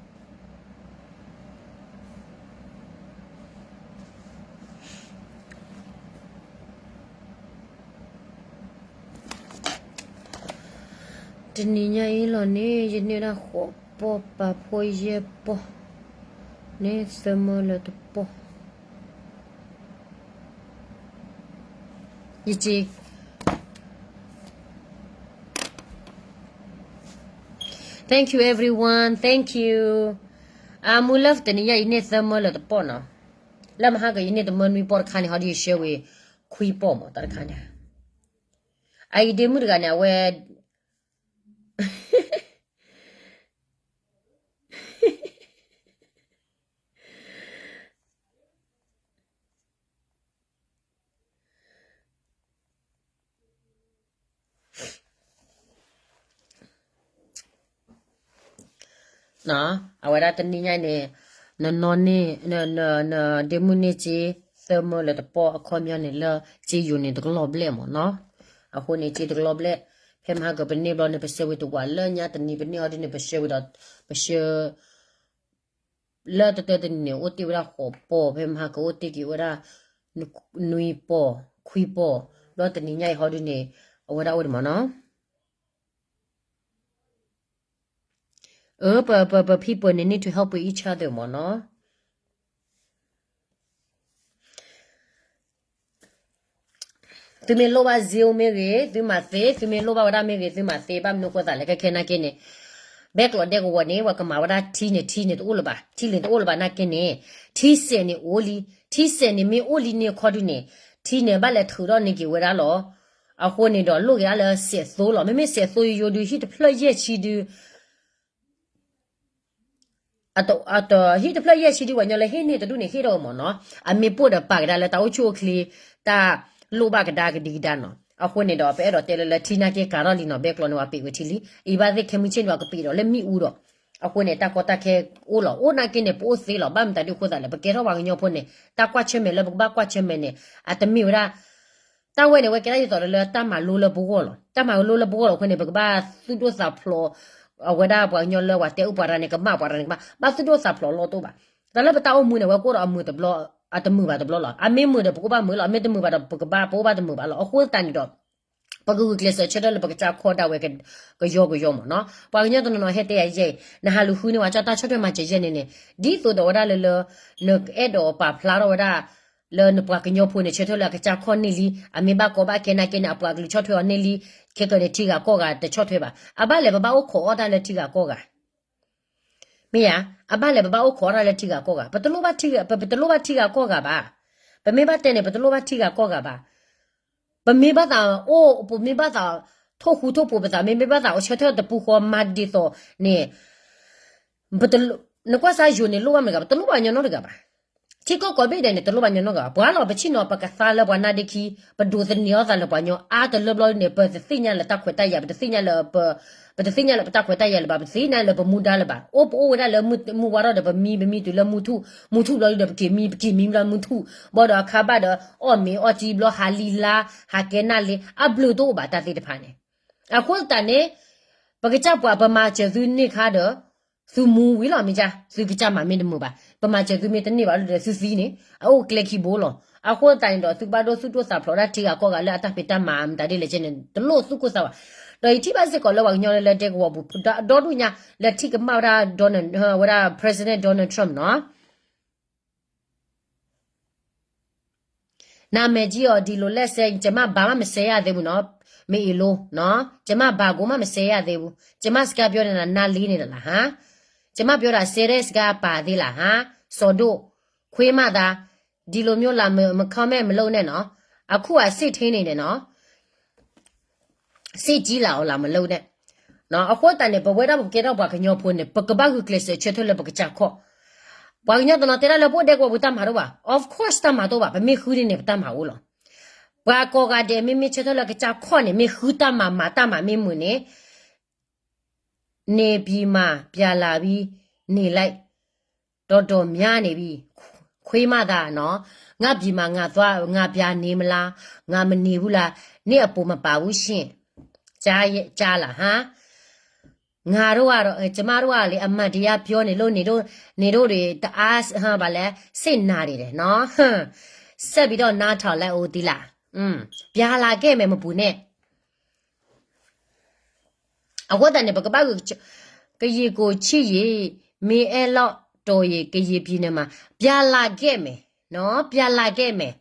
တနံၤညါအံၤလီၤန့ၣ် ယန့ၢ်ဒၣ်ဃိးပီၢ်ပာ်ဖှိၣ်ယဲၢ်ပီၢ် န့ၣ်သၢမၢလၢတပီၢ် ယက့ Thank you everyone, thank you. အမုၢ်လၢ် တနံၤညါအံၤန့ၢ်သၢမၢလၢတပီၢ်နီၤ. လၢမဟါကယန့ၢ်တမၢနွံပီၢ်တခါန့ၣ် ဟီဒ်ယဆှၢဝံၤခွံပီၢ်မး တၢ်တခါန့ၣ် အအံၤဒ့မုၣ်တဂၤန့ၣ် အဝဲ အဝဲဒၣ်တနံၤညါန့ၣ် နနီၢ်န့ၣ် နဒ့မုၣ်န့ၢ်က့ သၢမၢလၢတပီၢ်အခီပညီန့ၣ်လၢ စ့ယိၤန့ၣ်တကလီၤဘျဲၣ်မ့ၢ်နီၤ. အဃိန့ၣ် စ့တကလီၤဘျဲၣ်, ဖဲမဟါကပန့ၢ်ဘျီန့ၣ် ပဆှၢဝံၤတဝးလၢညါတနံၤပန့ၢ်အီၤဒ်န့ၣ် ပဆှၢဝံၤဒီး ပဆှၢ လၢတတၢတနံၤန့ၣ် အိၣ်တ့ၢ်ဝဲဒၣ်ဃိးပီၢ်, ဖဲမဟါကအိၣ်တ့ၢ်က့ၤဝဲဒၣ် နွံပီၢ်, ခွံပီၢ်, ဘျီတနံၤညါအံၤဟီဒ်န့ၣ် အဝဲဒၣ်အိၣ်ဒံးမ့ၢ်နီၤ. အၢ ပ ပ ပ people န့ၣ် need to help each other မ့ၢ်နီၤ. သုမ့ၢ်လိၣ်ဘၣ် Zoom မ့ၢ်ဂ့ၤ သုမၤသ့, သုမ့ၢ်လိၣ်ဘၣ်ဝဲဒၣ်မ့ၢ်ဂ့ၤ သုမၤသ့, ဘၣ်မနုၤအဃိသတးလဲၣ် ခဲခဲနာ်က့န့ၣ် ဘဲကျိးဒဲကဝီၤန့ၣ် ပှၤကမၤဝဲဒၣ်ထံန့ၣ် ထံန့ၣ်တအိၣ်လၢၤဘၣ်, ထံလ့ၤတအိၣ်လၢၤဘၣ်နာ်က့န့ၣ် ထံစဲးန့ၣ်အိၣ်လံ, ထံစဲးန့ၣ်မ့ၢ်အိၣ်လံန့ၣ်အခီဒုန့ၣ် ထံန့ၣ်ဘၣ်လဲၤထုးထီၣ်န့ၢ်က့ၤဝဲဒၣ်လီၤ. အဃိန့ၣ်ဒီးလိၣ်က့ၤဒၣ်လၢစဲးသိလီၤ. မ့မ့ၢ်စဲးသိယိယိဒု ဟံၣ်တဖျၢၣ်ယဲၢ်ဆံဒု အတ အတ ဟံၣ်တဖျၢၣ်ယဲၢ်ဆံဒု ပှၤကညီလၢဟ့ၣ်န့ၢ်တဒူၣ်န့ၣ် ဟ့ၣ်ထီၣ်ဝဲမ့ၢ်နီၤ. အမ့ၢ်ပိၢ်ဒီးပာ်ကဒါလၢတၢ်အိၣ်ဆူၣ်အိၣ်ချ့ တၢ်လိၣ်ဘၣ်ကဒါကဒံကဒါနီၤ. အဃိန့ၣ်ဒီး ပအဲၣ်ဒိးတဲလၢ လၢထံနာ်က့ကၤထီၣ်လံနီၤ, ဘဲကျိးန့ၣ် ပှၤပံးဝဲထံလံ, အံၤဘၣ်သ့ၣ်ခဲမုၢ်ဆ့ၣ်န့ၣ် ပှၤကပံးဒီးလၢမ့ၣ်အူဒီး အဃိန့ၣ် တၢ်ကီတၢ်ခဲအိၣ်လီၤ. အိၣ်နာ်က့န့ၣ် ပအိၣ်သ့လီၤ. ဘၣ်မတၤဒုအဃိသတးလဲၣ် ပကဲထီၣ်ပှၤကညီဖိန့ၣ် တၢ်ကွၢ်ဆၢၣ်မဲာ်လၢပကဘၣ်ကွၢ်ဆၢၣ်မဲာ်န့ၣ် အတမ့ၢ်ဝဲဒၣ် တၢ်ဝဲန့ၣ် ဝဲကဲထီၣ်ဒ်သိးလၢတၢ်မၤလိလၢပဂီၢ်လီၤ. တၢ်မၤလိလၢပဂီၢ်လီၤအဃိန့ၣ် ပကဘၣ်သူၣ်ဒိၣ်သးဖျိး အဝဲဒၣ်ပှၤကညီလၢပှၤတဲအုၣ်ပှၤတၢ်န့ၣ် ကမၣ်ပှၤတၢ်န့ၣ် ကဘၣ် ဘၣ်သူၣ်ဒိၣ်သးဖျိးလီၢ်တိၢ်ဘၣ်. တၢ်လၢပတၢ်အိၣ်မူန့ၣ် ဝဲကအိၣ်ဒီးအမုာ်တဘျီ အတမုာ်ဘၣ်တဘျီလီၤ. အမ့ၢ်မုာ်ဒီး ပကအိၣ်ဘၣ်မုာ်လီၤ, အမ့ၢ်တမုာ်ဘၣ်ဒီး ပကဘၣ် ပအိၣ်ဘၣ်တမုာ်ဘၣ်လီၤ. အဃိသတးန့ၣ်ဒီး ပကဂုာ်ကျဲးစၢးဆၢထၢၣ်လၢပကစၢ်ခီၣ်ဒၣ်ဝဲ ကယီကယီမ့ၢ်နီၤ. ပှၤကညီတနီၤနီၤဟဲတဲယၤယဲအံၤ နဟးလူၤဃုန့ၢ်ဝဲ ကၠီတၢ်ဆီၣ်ထွဲမၤစၢၤယဲၢ်န့ၣ်န့ၣ် ဒ်သိးဒီးဝဲဒၣ်လၢလၢ နအဲၣ်ဒိးပာ်ဖျါထီၣ်ဝဲဒၣ် လၢနပှၤကညီဖိန့ၣ် ဆၢထၢၣ်လၢအကစၢ်ခီၣ်န့ၢ်လံ, အမ့ၢ်ဘၣ်ကီဘၣ်ခဲနာ်က့န့ၣ် အပှၤကလုာ်ဆီၣ်ထွဲအီၤန့ၢ်လံ, ခဲကနံၣ်န့ၣ် ထံဂၤကီၢ်ဂၤတဆီၣ်ထွဲဘၣ်. အဘၣ်လဲၣ်ပဘၣ်အိၣ်ခိးအီၣ်တၢ်လၢထံဂၤကီၢ်ဂၤ မ့ၢ်ဧါ, အဘၣ်လဲၣ်ပဘၣ်အိၣ်ခိးအီၣ်တၢ်လၢထံဂၤကီၢ်ဂၤ, ပတလိၣ်ဘၣ်ထံဂၤ, ပ ပတလိၣ်ဘၣ်ထံဂၤကီၢ်ဂၤဘၣ်. ပမ့ၢ်ဘၣ်တဲန့ၣ် ပတလိၣ်ဘၣ်ထံဂၤကီၢ်ဂၤဘၣ်. ပမ့ၢ်ဘၣ်သးအိၣ်, ပမ့ၢ်ဘၣ်သးထိၣ်ဃူထိၣ်ဖိးပသး, မ့မ့ၢ်ဘၣ်သးအိၣ်ဆၢထၢၣ်တပူၤဃီမၤဒ်သိးန့ၣ် ပတလိၣ်, နကွၢ်စၢ်ယိၤန့ၣ်လိၣ်ဘၣ်မနုၤတဂၤ, ပတလိၣ်ဘၣ်ညီနီတဂၤဘၣ်. ထံကီၢ်ကိးဘ့ၣ်ဒဲးန့ၣ် တလိၣ်ဘၣ်ညီနီတဂၤဘၣ်. ပှၤလီၤပဆ့ၣ်နီၤပကသါလၢပှၤနါဒ့ခံ, ပဒိးသန့ၤအီၣ်သးလၢပှၤကညီအါတလၢဘျီန့ၣ် ပတသ့ၣ်ညါလၢတၢ်ခွဲးတၢ်ယာ်, ပတသ့ၣ်ညါလၢပ ပတသ့ၣ်ညါလၢပတၢ်ခွဲးတၢ်ယာ်လၢၤဘၣ်, ပတသ့ၣ်ညါလၢပမူဒါလၢၤဘၣ်. အိၣ်ပအိၣ်ဝဲဒၣ်လၢမုၢ်ဝါထီၣ်ဒီးပမံ, ပမံတုၤလၢမုၢ်ထူၣ်, မုၢ်ထူၣ်ဘျီဒီးပက့ၤမံ, ပက့ၤမံဘျီမုၢ်ထူၣ်, ဘၣ်ဒီးအခါဘၣ်ဒီး အီၣ်မ့ၤအီထံဘျီ ဟးလံလါ, ဟးကဲနၢ်လ့, အဘျုးတအိၣ်ဘၣ်တၢ်သ့ၣ်တဖၣ်န့ၣ်. အဃိသတးန့ၣ် ပကစၢ်ပှၤပမၤစၢၤသုန့ၢ်ခါဒီး သုမူဝံၤလီၤမ့ၢ်ကၢ်, သုကစၢ်မၤမ့ၢ်တမုာ်ဘၣ်, ပမၤစၢၤသုမ့ၢ်တန့ၢ်ဘၣ်လီၤဒီးသုသံန့ၣ် အအိၣ်ကျဲခံဘိလီၤ. အဃိသတးန့ၣ်ဒီး သုကဘၣ်ဒိသူၣ်ဒိၣ်သးဖျိးဒၣ်ထံဂၤကီၢ်ဂၤလၢအတၢ်ဖံးတၢ်မၤမတၤဒ်လဲၣ်ကဲန့ၣ် တလိၣ်သူၣ်ကိၢ်သးဘၣ်. ဒီးယထံၣ်ဘၣ်စ့ၢ်ကီးလၢပှၤကညီလၢဒဲကဝီၤပူၤ ဒီဒူၣ်ညါ လၢထံၣ်ကမၣ်ဝဲဒၣ် Donald ဝဲဒၣ် President Donald Trump နီၤ နာမည်ကြီးအီၤ ဒီလိုလက်စဲ ကျွန်မ ဘာမှ မစဲရသေးဘူးနော်, မ့ၢ်အ့ၣ်လိ, နော်, ကျွန်မ ဘာကိုမှ မစဲရသေးဘူး, ကျွန်မ စကားပြောနေတာ နားလည်နေလား ဟမ်, ကျွန်မ ပြောတာ စဲတဲ့ စကား ပါသေးလား ဟမ်, စော်ဒိၣ်, ခွေးမသား, ဒီလိုမျိုး လာ မ မ comment မလုပ်နဲ့နော်, အခု က စစ်ထဲနေတယ်နော်. စစ်ကြီးလာအောင် လာ မလုပ်နဲ့. အဃိသတးန့ၣ် ပဝဲဒၣ်ပကဲထီၣ်ပှၤကညီဖိန့ၣ် ပကဘၣ်ဂုာ်ကျဲးစၢးဆၢထၢၣ်လၢပကစၢ်ခီၣ်. ပှၤကညီတနီၤတဲဒၣ်လၢပအိၣ်ဒဲကဝီၤပူၤတၢ်မၤတအိၣ်ဘၣ်. Of course တၢ်မၤတအိၣ်ဘၣ်, ပမ့ၢ်ဃုဒ်န့ၣ် ပတၢ်မၤအိၣ်လီၤ. ပှၤကိးဂၤဒဲး မ့မ့ၢ်ဆၢထၢၣ်လၢကစၢ်ခီၣ်န့ၣ် မ့ၢ်ဃုတၢ်မၤမၤတၢ်မၤမ့ၢ်မုာ်န့ၣ် နေပြည်မှာ ပြန်လာပြီး နေလိုက် တော်တော်များနေပြီ, ခွေးမသားနော်, ငါပြည်မှာ ငါသွား ငါပြန်နေမလား, ငါမနေဘူးလား, နင့်အပုံမပါဘူးရှင့်, ကြားလား ဟမ်. ငါတို့ကတော့ ကျမတို့ကလေ အမှန်တရားပြောနေလို့ နေတို့ နေတို့တွေ တအား ဟမ် ဘာလဲ စိတ်နာနေတယ်နော်, ဆက်ပြီးတော့ နားထောင်လိုက်ဦးသီးလ ပြန်လာခဲ့မယ် မပူနဲ့. အဃိသတးန့ၣ် ပကဘၣ်ဂုာ် ကရင်ကိုချစ်ရင် မင်းအဲလောက်တော်ရင် ကရင်ပြည်နယ်မှာ ပြန်လာခဲ့မယ်နော်, ပြန်လာခဲ့မယ်,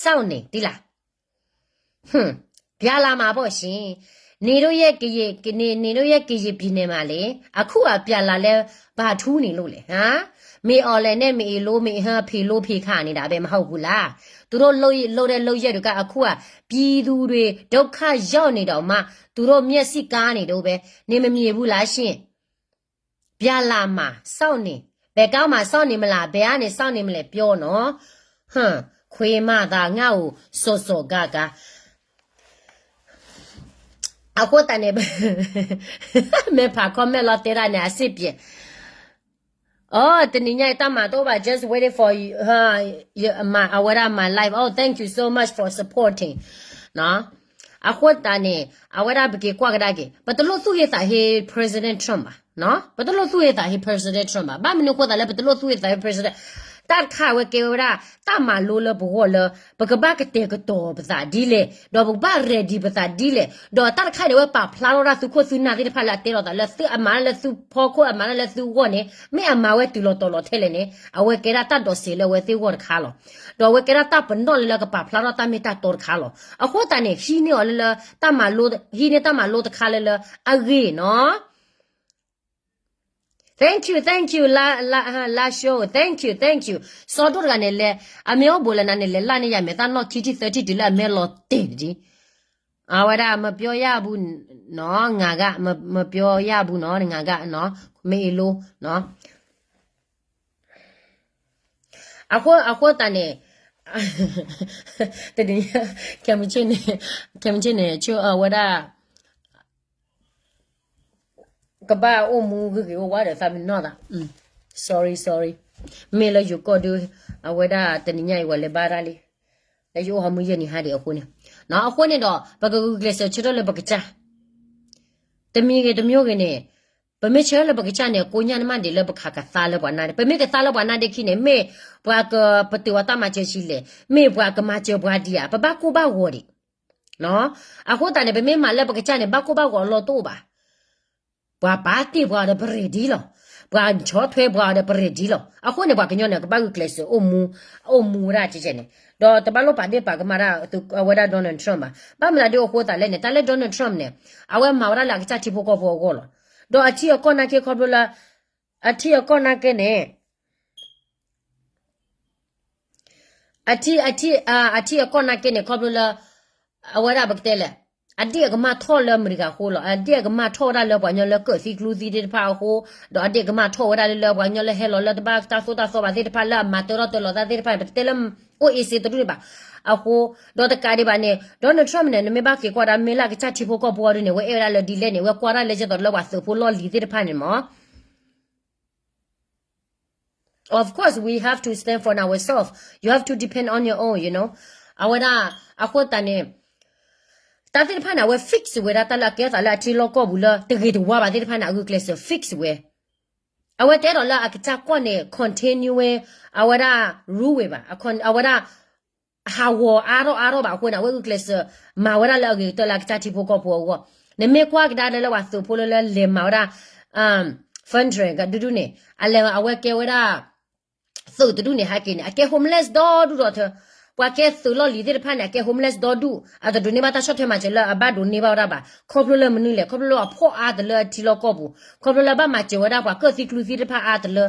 စောင့်နေသီးလ ဟွန်း, ပြန်လာမှာပေါ့ရှင်, နေတို့ရဲ့ကရင်, နေ, နေတို့ရဲ့ကရင်ပြည်နယ်မှာလေ, အခုကပြန်လာလဲ ဘာထူးနေလို့လဲ, ဟမ်, မင်းအောင်လှိုင်နဲ့ မင်းအ့ၣ်လိ မင်းဟမ် ဖေလိဖေခါနေတာပဲ မဟုတ်ဘူးလား. သူတို့လုပ်ရ, လုပ်တဲ့လုပ်ရပ်တွေက အခုက ပြည်သူတွေ ဒုက္ခရောက်နေတောင်မှ သူတို့မျက်စိကန်းနေတော့ပဲ နေမမြင်ဘူးလားရှင်. ပြန်လာမှာ စောင့်နေ, ဘယ်ကမ်းမှာ စောင့်နေမလဲ, ဘယ်ကနေ စောင့်နေမလဲ ပြောနော်, ဟမ်, ခွေးမသား ငါ့ကို စော်စော်ကားကား. အဃိသတးန့ၣ် မဲဖး comment လီၤတဲတၢ်န့ၣ် အစစ်ပြင်. တနံၤညါအံၤတၢ်မၤတအိၣ်ဘၣ် just waiting for you, အဝဲဒၣ် my life. Oh, thank you so much for supporting. အဃိသတးန့ၣ် အဝဲဒၣ်ပက့ၤကွၢ်ကဒါက့ၤ ပတလိၣ်သူၣ်ဟ့သးဟ့ President Trump ဘၣ်. ပတလိၣ်သူၣ်ဟ့သးဟ့ President Trump ဘၣ်. ဘၣ်မနုၤအဃိသတးလၢပတလိၣ်သူၣ်ဟ့သးဟ့ President တၢ်တခါအဝဲကဲဝဲဒၣ် တၢ်မၤလိလၢပဂီၢ်လၢ ပကဘၣ်ကတဲာ်ကတီၤပသးဒ်လဲၣ်, ဒီးပကဘၣ် ready ပသးဒ်လဲၣ်, ဒီးတၢ်တခါန့ၣ် အဝဲပာ်ဖျါထီၣ်ဒၣ်သုခိၣ်သုနၢ်သ့ၣ်တဖၣ်လၢအတဲလိာ်သးလၢသုအမၤတၢ်လၢသုဖီခိၣ် အမၤတၢ်လၢသုဂီၢ်န့ၣ် မ့ၢ်အမၤဝဲတုၤလီၤတီၤလီၤထဲလဲၣ်န့ၣ် အဝဲကဲဒၣ်တၢ်ဒိးစဲးလၢအဝဲသ့ၣ်ဂီၢ်တခါလီၤ. ဒီးအဝဲကဲဒၣ်တၢ်ပနီၣ်လၢလၢကပာ်ဖျါထီၣ်တၢ်မ့ၢ်တၢ်တီတခါလီၤ. အဃိသတးန့ၣ် ဟံးန့ၢ်အီၤလၢလၢ တၢ်မၤလိ ဟံးန့ၢ်တၢ်မၤလိတခါလၢလၢအဂ့ၢ်နီၤ. Thank you, thank you, လါ လါ လါ show, thank you, thank you. စီၤဒိၣ်တဂၤန့ၣ်လဲၤ အမ့ၢ်အိၣ်ဘူးလၢနၤန့ၣ် လဲၤလၢ်န့ၢ်ယၤမဲာ်သၣ်နီၣ်ခံထံၣ်သၢထံၣ်တုၤလၢအမဲာ်လီၤတ့ၢ်တဒံး. အဝဲဒၣ် မပြောရဘူးနီၤ ငါက မပြောရဘူးနီၤ ငါကနီၤ မ့ၢ်အံၤလိနီၤ. အဃိ အဃိသတးန့ၣ် တနံၤ ခဲမုၢ်ဆ့ၣ်န့ၣ် ခဲမုၢ်ဆ့ၣ်န့ၣ် ဆိအဝဲဒၣ် ကဘၣ်အိၣ်မူဂ့ၤဂ့ၤဝါဝါဒီးသးမ့ၢ်နီၢ်သး sorry, sorry. မ့ၢ်လၢယိၤကီၢ်ဒုး အဝဲဒၣ်တနံၤညါအံၤဝဲလဲၤဘါတၢ်လံ လၢယအိၣ်ဟီမုၢ်ယဲၢ်နံၤဟါဒံးအဃိန့ၣ် အဃိန့ၣ်ဒီး ပကဂုာ်ကျဲးစၢးဆၢထၢၣ်လၢပကစၢ် တမံၤဂ့ၤတမံၤဂ့ၤန့ၣ် ပမ့ၢ်ဆၢထၢၣ်လၢပကစၢ်န့ၣ် ကိညၢ်နမ့ၢ်ဒံးလၢပကဟးကသါလၢပှၤနါဒ့ ပမ့ၢ်ကသါလၢပှၤနါဒ့ခံန့ၣ် မ့ၢ်ပှၤကပတုာ်အီၤတၢ်မၤစၢၤဆံးလဲၣ် မ့ၢ်ပှၤကမၤစၢၤပှၤဒံးဧါ ပဘၣ်ကိၢ်ဘၣ်ဂီၤဒံး အဃိသတးန့ၣ် ပမ့ၢ်မၤလၢပကစၢ်န့ၣ် ဘၣ်ကိၢ်ဘၣ်ဂီၤအလီၢ်တအိၣ်ဘၣ်. ပှၤပာ်တ့ၢ်ပှၤအီၤဒီးပရ့ဒံလီၤ. ပှၤဆီၣ်ထွဲပှၤအီၤဒီးပရ့ဒံလီၤ. အဃိန့ၣ် ပှၤကညီန့ၣ် ကဘၣ်ဂုာ်ကျဲးစၢးအိၣ်မူ အိၣ်မူဝဲဒၣ်ကဲကဲန့ၣ် ဒီးတဘၣ်လိၣ်ပာ်ဒ့ၣ်ပာ်ကမၣ်ဒၣ်အဝဲဒၣ် Donald Trump ဘၣ်. ဘၣ်မနုၤဒ်အဃိသတးလဲၣ်န့ၣ် တၢ်လၢ Donald Trump န့ၣ် အဝဲမၤဝဲဒၣ်လၢအကစၢ်ထံဖိကီၢ်ဖိအဂီၢ်လီၤ. ဒီးအထံအကီၢ်နာ်က့ခီဖျိလၢ အထံအကီၢ်နာ်က့န့ၣ် အထံ အထံ အထံအကီၢ်နာ်က့န့ၣ် ခီဖျိလၢ အဝဲဒၣ်ပကတဲလဲၣ် အဒ့ၣ်အကမၣ်ထီၣ်လၢအမဲရကၤအဃိလီၤ. အဒ့ၣ်အကမၣ်ထီၣ်ဝဲဒၣ်လၢပှၤကညီလၢကၢၣ်သံကျူသံသ့ၣ်တဖၣ်အဃိ, ဒီးအဒ့ၣ်အကမၣ်ထီၣ်ဝဲဒၣ်လၢ လၢပှၤကညီလၢဟဲလီၤလၢတဘၣ်တၢ်သိၣ်တၢ်သီဘၣ်သ့ၣ်တဖၣ် လၢအမၤတၢထီၣ်တၢလီၤသးသ့ၣ်တဖၣ်န့ၣ် ပတတဲလၢ အိၣ်အ့စ့တရူၢ်န့ၣ်ဘၣ်. အဃိ ဒီးတကးဒံးဘၣ်န့ၣ် Donald Trump န့ၣ် နမ့ၢ်ဘၣ်က့ၤကွၢ်ဒၣ် မ့ၢ်လၢအကစၢ်ထံဖိကီၢ်ဖိအီၤဒ်န့ၣ် ဝဲအဲၣ်ဝဲဒၣ်လၢဒ်လဲၣ်န့ၣ် ဝဲကွၢ်ဒၣ်လၢကဲသိးလၢပှၤသုးဖိလီၢ်လံၤသ့ၣ်တဖၣ်န့ၣ်မး Of course, we have to stand for ourselves. You have to depend on your own, you know. အဝဲဒၣ် အဃိသတးန့ၣ် တၢ်သ့ၣ်တဖၣ်န့ၣ် အဝဲ fix ဝဲဒၣ်တၢ်လၢအကဲသးလၢအထံလီၢ်ကီၢ်ပူၤလၢတဂ့ၤတဝါဘၣ်သ့ၣ်တဖၣ်န့ၣ် အဂုာ်ကျဲးစၢး fix ဝဲ. အဝဲတအဲၣ်ဒိးလၢအကစၢ်ကီၢ်န့ၣ် continue ဝဲ အဝဲဒၣ် rule ဝဲဘၣ်. အဝဲဒၣ် ဟးဂီၤအါထီၣ်အါထီၣ်ဘၣ်အဃိန့ၣ် အဝဲဂုာ်ကျဲးစၢး မၤဝဲဒၣ်လၢအဂ့ၤကတၢၢ်လၢအကစၢ်ထံဖိကီၢ်ဖိအဂီၢ်. နမ့ၢ်ကွၢ်ကဒါလၢပှၤသုးဖိလၢလၢလဲၤမၤဝဲဒၣ် federal ကဒုဒုန့ၣ် အလဲၤအဝဲကဲဝဲဒၣ် သုးတဒူၣ်န့ၣ်ဟဲက့ၤန့ၣ် အကဲ homeless ဒီဒူၣ်ဒီးထၢ ပှၤကဲသုးလီၢ်လံၤသ့ၣ်တဖၣ်န့ၣ် အကဲ homeless ဒီဒူၣ် အတဒိးန့ၢ်ဘၣ်တၢ်ဆီၣ်ထွဲမၤစၢၤလၢအဘၣ်ဒိးန့ၢ်ဘၣ်ဝဲဒၣ်ဘၣ်. ခီဖျိလၢမနုၤလဲၣ် ခီဖျိလၢအဖှီၣ်အါတလၢအထံလီၢ်ကီၢ်ပူၤ ခီဖျိလၢဘၣ်မၤစၢၤဝဲဒၣ်ပှၤကၢၣ်သံကျူသံတဖၣ်အါတလၢ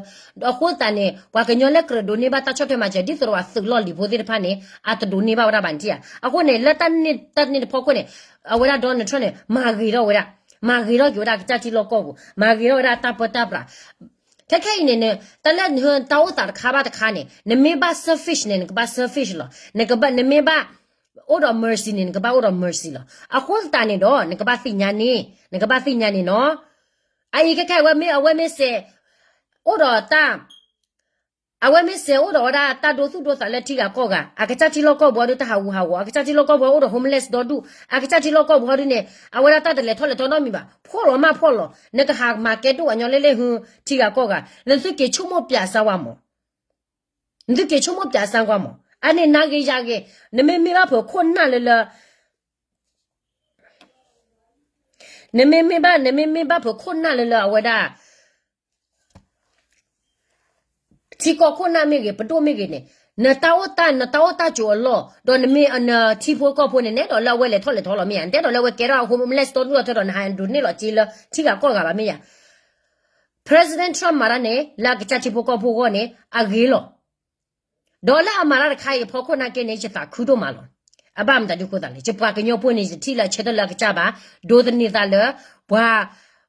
အဃိသတးန့ၣ် ပှၤကညီလၢကြၢးဒိးန့ၢ်ဘၣ်တၢ်ဆီၣ်ထွဲမၤစၢၤ ဒ်သိးဒီးပှၤသုးလီၢ်လံၤဖိသ့ၣ်တဖၣ်န့ၣ် အတဒိးန့ၢ်ဘၣ်ဝဲဒၣ်ဘၣ်နထံၣ်ဧါ. အဃိန့ၣ် လၢတၢ်န့ၣ်တၢ်န့ၣ်တဖီခိၣ်န့ၣ် အဝဲဒၣ် Donald Trump န့ၣ် မၤဂ့ၤထီၣ်ဝဲဒၣ် မၤဂ့ၤထီၣ်က့ၤဝဲဒၣ်ကစၢ်ထံလီၢ်ကီၢ်ပူၤ မၤဂ့ၤထီၣ်ဝဲဒၣ်တၢ်ပၢတၢ်ပြး ခဲခဲအံၤန့ၣ် တၢ်လၢတၢ်အိၣ်သးတခါဘၣ်တခါန့ၣ် နမ့ၢ်ဘၣ် selfish န့ၣ် နကဘၣ် selfish လီၤ. နကဘၣ် နမ့ၢ်ဘၣ် အိၣ်ဒီး mercy န့ၣ် နကဘၣ်အိၣ်ဒီး mercy လီၤ. အဃိသတးန့ၣ်ဒီး နကဘၣ်သ့ၣ်ညါန့ၣ် နကဘၣ်သ့ၣ်ညါန့ၣ်နီၤ. အအံၤခဲခဲအံၤ အဝဲမ့ၢ် အဝဲမ့ၢ်စဲး အိၣ်ဒီးတၢ် အဝဲမ့ၢ်စဲးအိၣ်ဒီးဝဲဒၣ်တၢ်ဒိသူၣ်ဒိသးလၢထံဂၤကီၢ်ဂၤ အကစၢ်ထံလီၢ်ကီၢ်ပူၤအီၤဒုးတၢ်ဟးဂူာ်ဟးဂီၤ အကစၢ်ထံလီၢ်ကီၢ်ပူၤအီၤအိၣ်ဒီး homeless ဒီဒူၣ် အကစၢ်ထံလီၢ်ကီၢ်ပူၤအီၤဒုးန့ၣ် အဝဲဒၣ်တၢ်တလဲၤထီၣ်လဲၤထီနီတမံၤဘၣ် ဖှီၣ်လီၤမၢ်ဖှီၣ်လီၤ နကဟးမၤကဲဒိၣ်ပှၤကညီလၢလၢဟုထံဂၤကီၢ်ဂၤ နသုက့ၤဆိကမိၣ်ပၠးစၢ်ဝဲမး နသုက့ၤဆိကမိၣ်ပၠးစၢ်ဝဲမး အန့ၣ်နၤဂ့ၤယၤဂ့ၤ နမ့မ့ၢ်ဘၣ်ဖုးခိၣ်နၢ်လၢလၢ နမ့မ့ၢ်ဘၣ် နမ့မ့ၢ်ဘၣ်ဖုးခိၣ်နၢ်လၢလၢအဝဲဒၣ် ထံကီၢ်ခိၣ်နၢ်မ့ၢ်ဂ့ၤ ပဒိၣ်မ့ၢ်ဂ့ၤန့ၣ် နတၢ်အိၣ်တၢ် နတၢ်အိၣ်တၢ်ကၠိအလီၢ် ဒီးနမ့ၢ်နထံဖိကီၢ်ဖိန့ၣ် နဲဒီးလၢအဝဲလဲၤထီၣ်လဲၤထီလီၤမ့ၢ်ဧါ နတဲဒီးလၢအဝဲကဲထီၣ်အ homeless ဒီဒူၣ်ဒီထၢဒီးနဟးဒိးန့ၢ်လီၤက့လၢထံဂၤကီၢ်ဂၤဘၣ်မ့ၢ်ဧါ President Trump မၤတၢ်န့ၣ် လၢအကစၢ်ထံဖိကီၢ်ဖိအဂီၢ်န့ၣ် အဂ့ၤလီၤ ဒီးလၢအမၤတၢ်တခါအံၤအဖီခိၣ်နာ်က့န့ၣ် ယသးခုဒိၣ်မးလီၤ. အဘၣ်မတၤဒုးဃိသးလဲၣ် ယပှၤကညီဖိန့ၣ် ယထံၣ်လၢအဆၢထၢၣ်လၢအကစၢ်ဘၣ် ဒိးသန့ၤသးလၢ ပှၤ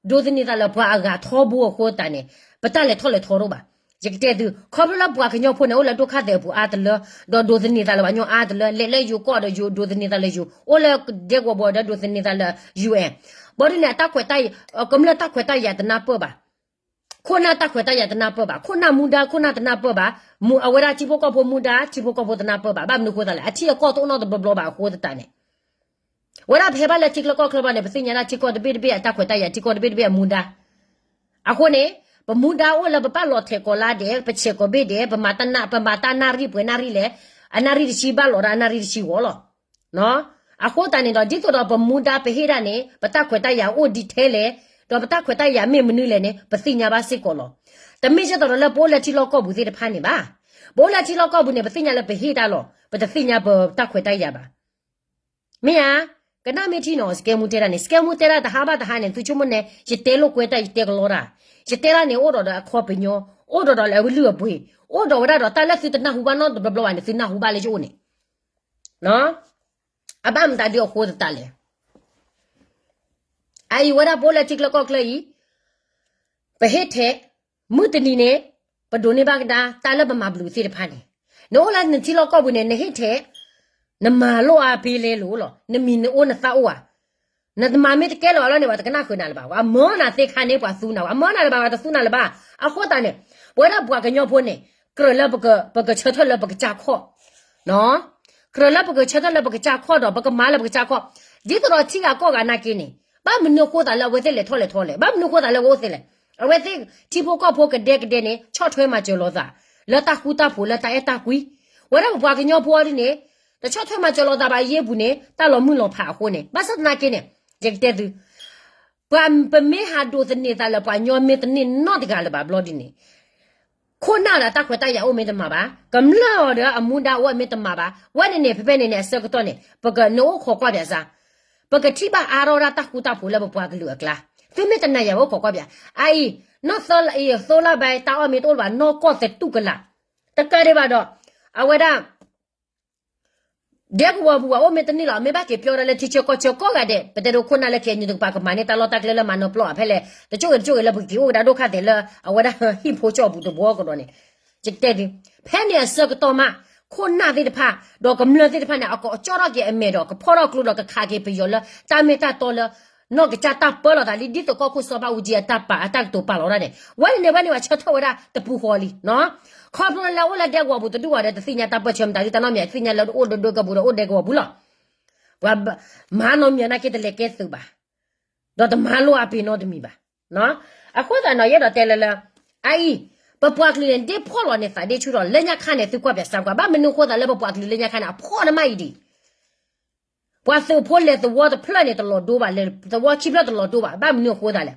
ဒိးသန့ၤသးလၢပှၤအဂၤထီဘိအဃိသတးန့ၣ် ပတၢ်လဲၤထီၣ်လဲၤထီတအိၣ်ဘၣ်. ယကတဲသု ခီဖျိလၢပှၤကညီဖိန့ၣ် အိၣ်လၢဒိၣ်ခါသဲးအပူၤအါတလၢ ဒီးဒိးသန့ၤသးလၢပှၤကညီအါတလၢ လဲၤလၢယိၤကီၢ်ဒီးယိၤဒိးသန့ၤသးလၢယိၤ အိၣ်လၢဒဲကဝီၤဘီဒီးဒိးသန့ၤသးလၢ ယူၢ်အဲၣ် ဘီဒုးန့ၣ် အတၢ်ခွဲးတၢ်ယာ် ကမျၢၢ်တၢ်ခွဲးတၢ်ယာ်တနၢ်ပၢၢ်ဘၣ် ခိၣ်နၢ်တၢ်ခွဲးတၢ်ယာ်တနၢ်ပၢၢ်ဘၣ်, ခိၣ်နၢ်မူဒါခိၣ်နၢ်တနၢ်ပၢၢ်ဘၣ်, မူအဝဲဒၣ်ထံဖိကီၢ်ဖိမူဒါ ထံဖိကီၢ်ဖိတနၢ်ပၢၢ်ဘၣ်. ဘၣ်မနုၤအဃိသတးလဲၣ်, အထံအကီၢ်တအိၣ်နီတဘျီဘျီဘၣ်အဃိသတးန့ၣ်, ဝဲဒၣ်ပဟဲဘၣ်လၢထံချၢကီၢ်ချၢဘျီန့ၣ် ပသ့ၣ်ညါဒၣ်ထံကီၢ်တဘ့ၣ်တဘ့ၣ်အတၢ်ခွဲးတၢ်ယာ်, ထံကီၢ်တဘ့ၣ်တဘ့ၣ်အမူဒါ. အဃိန့ၣ်, ပမူဒါအိၣ်လၢပဘၣ်လီၤထဲးကီးလါဒဲး, ပဆဲးကီးဘ့ၣ်ဒဲး, ပမၤတၢ်နၢ်, ပမၤတၢ်နၣ်ရံၣ်ပှဲၤနၣ်ရံၣ်လဲၣ်, အနၣ်ရံၣ်တဆံဘၣ်လီၤဒီးအနၣ်ရံၣ်တဆံဂီၤလီၤ. အဃိသတးန့ၣ်ဒီး ဒ်သိးဒီးပမူဒါပဟ့ၣ်ဒၣ်န့ၣ် ပတၢ်ခွဲးတၢ်ယာ်အိၣ်ဒံးထဲလဲၣ်, ဒီးပတၢ်ခွဲးတၢ်ယာ်မ့ၢ်မနုၤလဲၣ်န့ၣ် ပသ့ၣ်ညါဘၣ်စ့ၢ်ကီးလီၤ. တမ့ၢ်ကဲသိးဒီးလၢပအိၣ်လၢထံလီၢ်ကီၢ်ပူၤသ့ၣ်တဖၣ်န့ၣ်ဘၣ်. ပအိၣ်လၢထံလီၢ်ကီၢ်ပူၤန့ၣ် ပသ့ၣ်ညါလၢပဟ့ၣ်တၢ်လီၤ, ပတသ့ၣ်ညါပတၢ်ခွဲးတၢ်ယာ်ဘၣ်. မ့ၢ်ဧါ, ကနၣ်မ့ၢ်ထံနီၤ စကဲမူတဲတၢ်န့ၣ်, စကဲမူတဲတၢ်တဟါဘၣ်တဟါန့ၣ် သုဆိကမိၣ်န့ၣ် ယတဲလိာ်ကွဲတၢ် ယတဲကလီတၢ်. ယတဲတၢ်န့ၣ် အိၣ်ဒီးဒီးအခီပညီ, အိၣ်ဒီးဒီးလၢအလုၢ်အပှ့ၤ, အိၣ်ဒီးဝဲဒၣ်ဒီးတၢ်လၢသုတနၢ်ဟူဘၣ်နီတဘျီဘျီဘၣ်န့ၣ် သုနၢ်ဟူဘၣ်လၢယအိၣ်န့ၣ် အဘၣ်မတၤဒုအဃိသတးလဲၣ်. အအံၤဝဲဒၣ်ပအိၣ်လၢထံချၢကီၢ်ချၢအံၤ, ပဟ့ၣ်ထဲး, မုၢ်တနံၤန့ၣ်, ပဒိးန့ၢ်ဘၣ်ကဒါတၢ်လၢပမၤဘျုးသ့ၣ်တဖၣ်န့ၣ်, နအိၣ်လၢနထံလီၢ်ကီၢ်ပူၤန့ၣ် နဟ့ၣ်ထဲး, နမၤလိအါဖဲလဲၣ်လိၤလီၤ, နမံၤနအိၣ်နသးအိၣ်ဧါ. နတမၤမ့ၢ်တကဲလၢၤဘၣ်လီၤန့ၣ် ပှၤတကနၣ်ဃုာ်နၤလၢၤဘၣ်, ပှၤမၢနၤသ့ခါန့ၣ် ပှၤသူနၤ, ပှၤမၢနၤလၢၤဘၣ် ပှၤတသူနၤလၢၤဘၣ်. အဃိသတးန့ၣ်, ပဝဲဒၣ်ပှၤကညီဖိန့ၣ်, ကြၢးလၢပက, ပကဆၢထၢၣ်လၢပကစၢ်ခီၣ် ကြၢးလၢပကဆၢထၢၣ်လၢပကစၢ်ခီၣ်ဒီး ပကမၤလၢပကစၢ်ခီၣ်, ဒ်သိးဒီးထံဂၤကီၢ်ဂၤနာ်က့န့ၣ်, ဘၣ်မနုၤအဃိသတးလၢအဝဲသ့ၣ်လဲၤထီၣ်လဲၤထီလဲၣ်, ဘၣ်မနုၤအဃိသတးလၢအဝဲအိၣ်သ့လဲၣ်. အဝဲသ့ၣ်ထံဖိကီၢ်ဖိကဒဲကဒဲန့ၣ် ဆီၣ်ထွဲမၤစၢၤလိာ်သး, လၢတၢ်ဃူတၢ်ဖိးလၢတၢ်အဲၣ်တၢ်ကွံ. ဝဲဒၣ်ပပှၤကညီဖိဒ်န့ၣ်, တဆီၣ်ထွဲမၤစၢၤလိာ်သးဘၣ်အယ့ၢ်ပူၤန့ၣ် တၢ်လီၤမုၢ်လီၤဖးအဃိန့ၣ်, ဘၣ်ဆၣ်သနာ်က့န့ၣ်, ယကတဲသု ပှၤပမ့ၢ်ဟးဒိးသန့ၤသးလၢပှၤညီမ့ၢ်တန့ၢ်နီတဂၤလၢၤဘၣ်ဘျီဒ်န့ၣ်, ခိၣ်နၢ်ဒီးတၢ်ခွဲးတၢ်ယာ်အိၣ်မ့ၢ်တမၤဘၣ်, ကမျၢၢ်အီၤဒီးအမူဒါအိၣ်မ့ၢ်တမၤဘၣ်, ဝဲန့ၣ်န့ၣ် ဖဲဖဲန့ၣ်န့ၣ် အဆၢကတီၢ်န့ၣ် ပကနအိၣ်ခိးကွၢ်ပၠးစ့ၢ်, ပကထံၣ်ဘၣ်အါထီၣ်ဝဲဒၣ်တၢ်ဃူတၢ်ဖိးလၢပပှၤကလုာ်အကျါ, သုမ့ၢ်တနာ်ယၤဝဲခိးကွၢ်ပၠး, အအံၤ, နီၢ်သၢလါအံၤ သိလါဘဲတၢ်အီၣ်မ့ၢ်တအိၣ်လၢၤဘၣ် နီၢ်ကီၢ်သတူၢ်ကလာ်, တကးဒံးဘၣ်ဒီး, အဝဲဒၣ် ဒဲကဝီၤပူၤပှၤအိၣ်မ့ၢ်တန့ၢ်လီၤ, မ့ၢ်ဘၣ်က့ၤပၠီဒၣ်လၢထံဆၢကီၢ်ဆၢကိးဂၤဒဲး, ပတဲဒိးခိၣ်နၢ်လၢ KNU တကပၤကမၤန့ၢ်တၢ်လီၢ်တၢ်ကျဲလၢမၤနီၤပျီအဖဲလဲၣ်, တကၠိၣ်ဂ့ၤတကၠိၣ်ဂ့ၤလၢပကက့ၤအိၣ်ကဒါဒိၣ်ခါသဲးလၢအဝဲဒၣ်ဟံၣ်ဖိကၠီၣ်ပူၤတဘျီကဒီးန့ၣ်, ယတဲသု, ဖဲန့ၣ်အဆၢကတီၢ်မး, ခိၣ်နၢ်သ့ၣ်တဖၣ်, ဒီးကမျၢၢ်သ့ၣ်တဖၣ်န့ၣ် အကိးကၠီထီၣ်က့ၤအမဲာ်ဒီး ကဖီၣ်ထီၣ်ကျိဒီးကခးက့ၤပယီၤလၢ တၢ်မ့ၢ်တၢ်တီလၢ နီၢ်ကစၢ်တၢ်ပၢလီၤသးလံ ဒ်သိးကီၢ်ခိၣ်စီၤဘၣ်အူကၠံအတၢ်ပာ်အတၢ်ကတိၤပာ်လီၤဒၣ်န့ၣ်, ဝဲန့ၣ်ဝဲန့ၣ်ပှၤဆၢထၢၣ်ဝဲဒၣ်တပူၤဃီလံ, ခီဖျိလၢအိၣ်လၢဒဲကဝီၤပူၤတဒူၣ်အီၤဒီး တသ့ၣ်ညါတၢ်ပၢၢ်ဆၢမတၤဒု တၢ်နီတမံၤ တသ့ၣ်ညါလၢအိၣ်ဒၢဒၢကပူၤဒီးအိၣ်ဒဲကဝီၤပူၤလီၤ. ပှၤမၤနီတမံၤနာ်က့တလဲၤကဲသုးဘၣ်, ဒီးတမၤလိအပ့ၤနီတမံၤဘၣ်. အဃိသတးန့ၣ် ယအဲၣ်ဒိးတဲလၢလၢ, အအံၤ, ပပှၤကလုာ်န့ၣ် ဒ့ၣ်ဖီၣ်လီၤန့ၣ်သးဒ့ၣ်ဆူၣ်ထီၣ် လၢညါခါန့ၣ် သုကွၢ်ပၠးစၢ်ကွၢ်, ဘၣ်မနုၤအဃိသတးလၢပပှၤကလုာ်လၢညါခါန့ၣ် အဖီၣ်နမးအံၤဒံး ပှၤသုးဖိလဲၤသဝီတဖျၢၣ်န့ၣ် တလီၤဒိဘၣ်, လဲၤသဝီခံဖျၢၣ်တလီၤဒိဘၣ်, ဘၣ်မနုၤအဃိသတးလဲၣ်.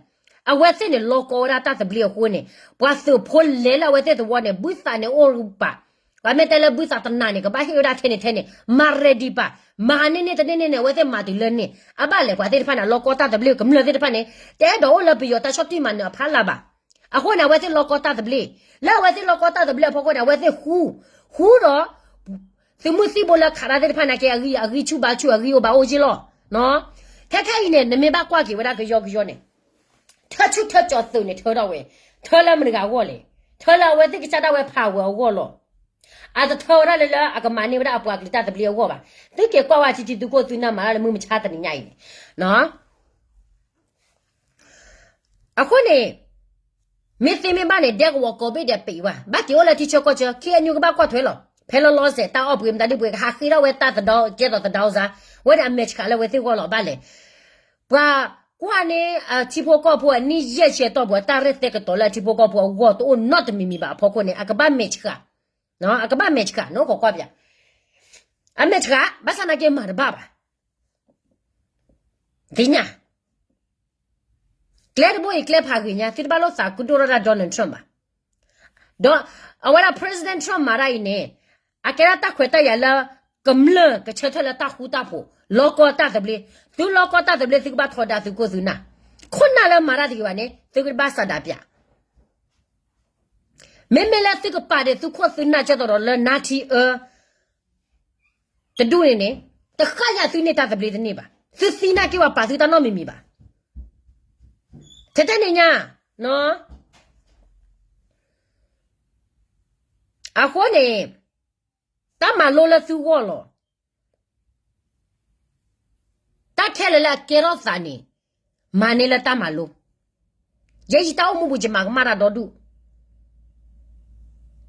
အဝဲသ့ၣ်န့ၣ် လီၤကီဝဲဒၣ်တၢ်သဘျ့အဃိန့ၣ်, ပှၤသုးဖိလဲၤလၢအဝဲသ့ၣ်သဝီန့ၣ် ဘုသးန့ၣ်အိၣ်ပာ်, ပှၤမ့ၢ်တဲလၢဘုသးတနၤန့ၣ် ကဘၣ်ဟ့ၣ်ဝဲဒၣ်ထဲန့ၣ်ထဲန့ၣ်, မၤ ready ပာ်, မၤန့ၢ်န့ၢ်တန့ၢ်န့ၣ်န့ၣ် အဝဲသ့ၣ်မၤတုၤလၢန့ၣ်, အဘၣ်လဲၣ် ပှၤသ့ၣ်တဖၣ်န့ၣ် လီၤကီတၢ်သဘျ့ ကမျၢၢ်သ့ၣ်တဖၣ်န့ၣ်, တအဲၣ်ဒိးအိၣ်လၢပယီၤတၢ်ဆီၣ်တံၢ်မၤနၢၤအဖီလာ်ဘၣ်. အဃိန့ၣ် အဝဲသ့ၣ်လီၤကီတၢ်သဘျ့, လၢအဝဲသ့ၣ်လီၤကီတၢ်သဘျ့အဖီခိၣ်န့ၣ် အဝဲသ့ၣ်ဃူ, ဃူဒီး သုးမုၢ်သံၣ်ဘိလၢခးတၢ်သ့ၣ်တဖၣ်နာ်က့ အဂံၢ်ဆူၣ်ဘါဆူၣ် အဂံၢ်အိၣ်ဘါအိၣ်ယ့ၢ်လီၤ. ခဲခါအံၤန့ၣ် နမ့ၢ်ဘၣ်ကွၢ်က့ၤဝဲဒၣ်ကယီကယီန့ၣ်, ထၢဆူၣ်ထၢကၠီၤသုးန့ၣ် ထၢထီၣ်ဝဲ, ထၢလၢမတၤတဂၤအဂီၢ်လဲၣ်, ထၢလၢအဝဲသ့ၣ်ကစၢ်ဒၣ်ဝဲ power အဂီၢ်လီၤ. အတထၢဝဲဒၣ်လၢလၢအကမၤန့ၢ်ဝဲဒၣ်အပှၤကလုာ်တၢ်သဘျ့အဂီၢ်ဘၣ်. သုက့ၤကွၢ်ဝဲထံထံသုခိၣ်သုနၢ်မၤတၢ်လၢ မုၢ်မဆါတနံၤညါအံၤန့ၣ် အဃိန့ၣ်, မ့ၢ်သ့မ့ၢ်ဘၣ်န့ၣ် ဒဲကဝီၤကိးဘ့ၣ်ဒဲးပံးဝဲ, ဘၣ်က့ၤအိၣ်လၢထံဆၢကီၢ်ဆၢ KNU ကဘၣ်ကွၢ်ထွဲလီၤ. ဖဲလီၤလီၤဆဲး တၢ်အီၣ်ပှ့ၤမတၤဒုပှ့ၤ ကဟးဃ့ထီၣ်ဝဲတၢ်သဒီကဲသိးသဒီစါ, ဝဲန့ၣ်အမဲာ်ဆှးလၢဝဲသ့ၣ်ဂီၢ်လီၤ ဘၣ်လဲၣ်. ပှၤကွၢ်န့ၢ်အထံဖိကီၢ်ဖိအနံၣ်ယဲၢ်ဆံအတီၢ်ပူၤ အတၢ်ရဲၣ်သဲကတီၤလၢအထံဖိကီၢ်ဖိအဂီၢ်တအိၣ်နီတမံၤမံၤဘၣ်အဖီခိၣ်န့ၣ် အကဘၣ်မဲာ်ဆှး, အကဘၣ်မဲာ်ဆှး နအိၣ်ခိးကွၢ်ပၠး, အမဲာ်ဆှး ဘၣ်ဆၣ်နာ်က့မၤတဘၣ်ဘၣ် သ့ၣ်ညါ, ကျဲတဘိအံၤ ကျဲဖးဂ့ၤညါ သုတဘၣ်လိၣ်သးကဒိၣ်ထီၣ်ဒၣ် Donald Trump ဘၣ်. ဒီးအဝဲဒၣ် President Trump မၤတၢ်အံၤန့ၣ်, အကဲဒၣ်တၢ်ခွဲးတၢ်ယာ်လၢ ကမျၢၢ်ကဆၢထၢၣ်လၢတၢ်ဃူတၢ်ဖိး, လီၤကီတၢ်သဘျ့, သုလီၤကီတၢ်သဘျ့ သုကဘၣ်ထီဒါသုခိၣ်သုနၢ်, ခိၣ်နၢ်လၢမၤတၢ်တဂ့ၤဘၣ်န့ၣ် သုကဘၣ်စးဒးပၠး မ့မ့ၢ်လၢသုကပာ်ဒ့ၣ်သုခိၣ်သုနၢ်ကဲသိးဒီးလၢနါထံအၢ တဒူၣ်န့ၣ်န့ၣ်, တဃၣ်ယၤသုန့ၢ်တၢ်သဘျ့တန့ၢ်ဘၣ်. သုသံနာ်က့ပှၤပာ်သုတၢ်နီတမံၤမံၤဘၣ်. ထဲထဲန့ၣ်ညါ, အဃိန့ၣ်, တၢ်မၤလိလၢသုဂီၢ်လီၤ. တၢ်ခဲလၢာ်လၢအကဲထီၣ်သးန့ၣ်, မၤန့ၢ်လၢတၢ်မၤလိ, ယဲယတၢ်အိၣ်မူပူၤ ယမၤကမၣ်တၢ်ဒီဒူၣ်,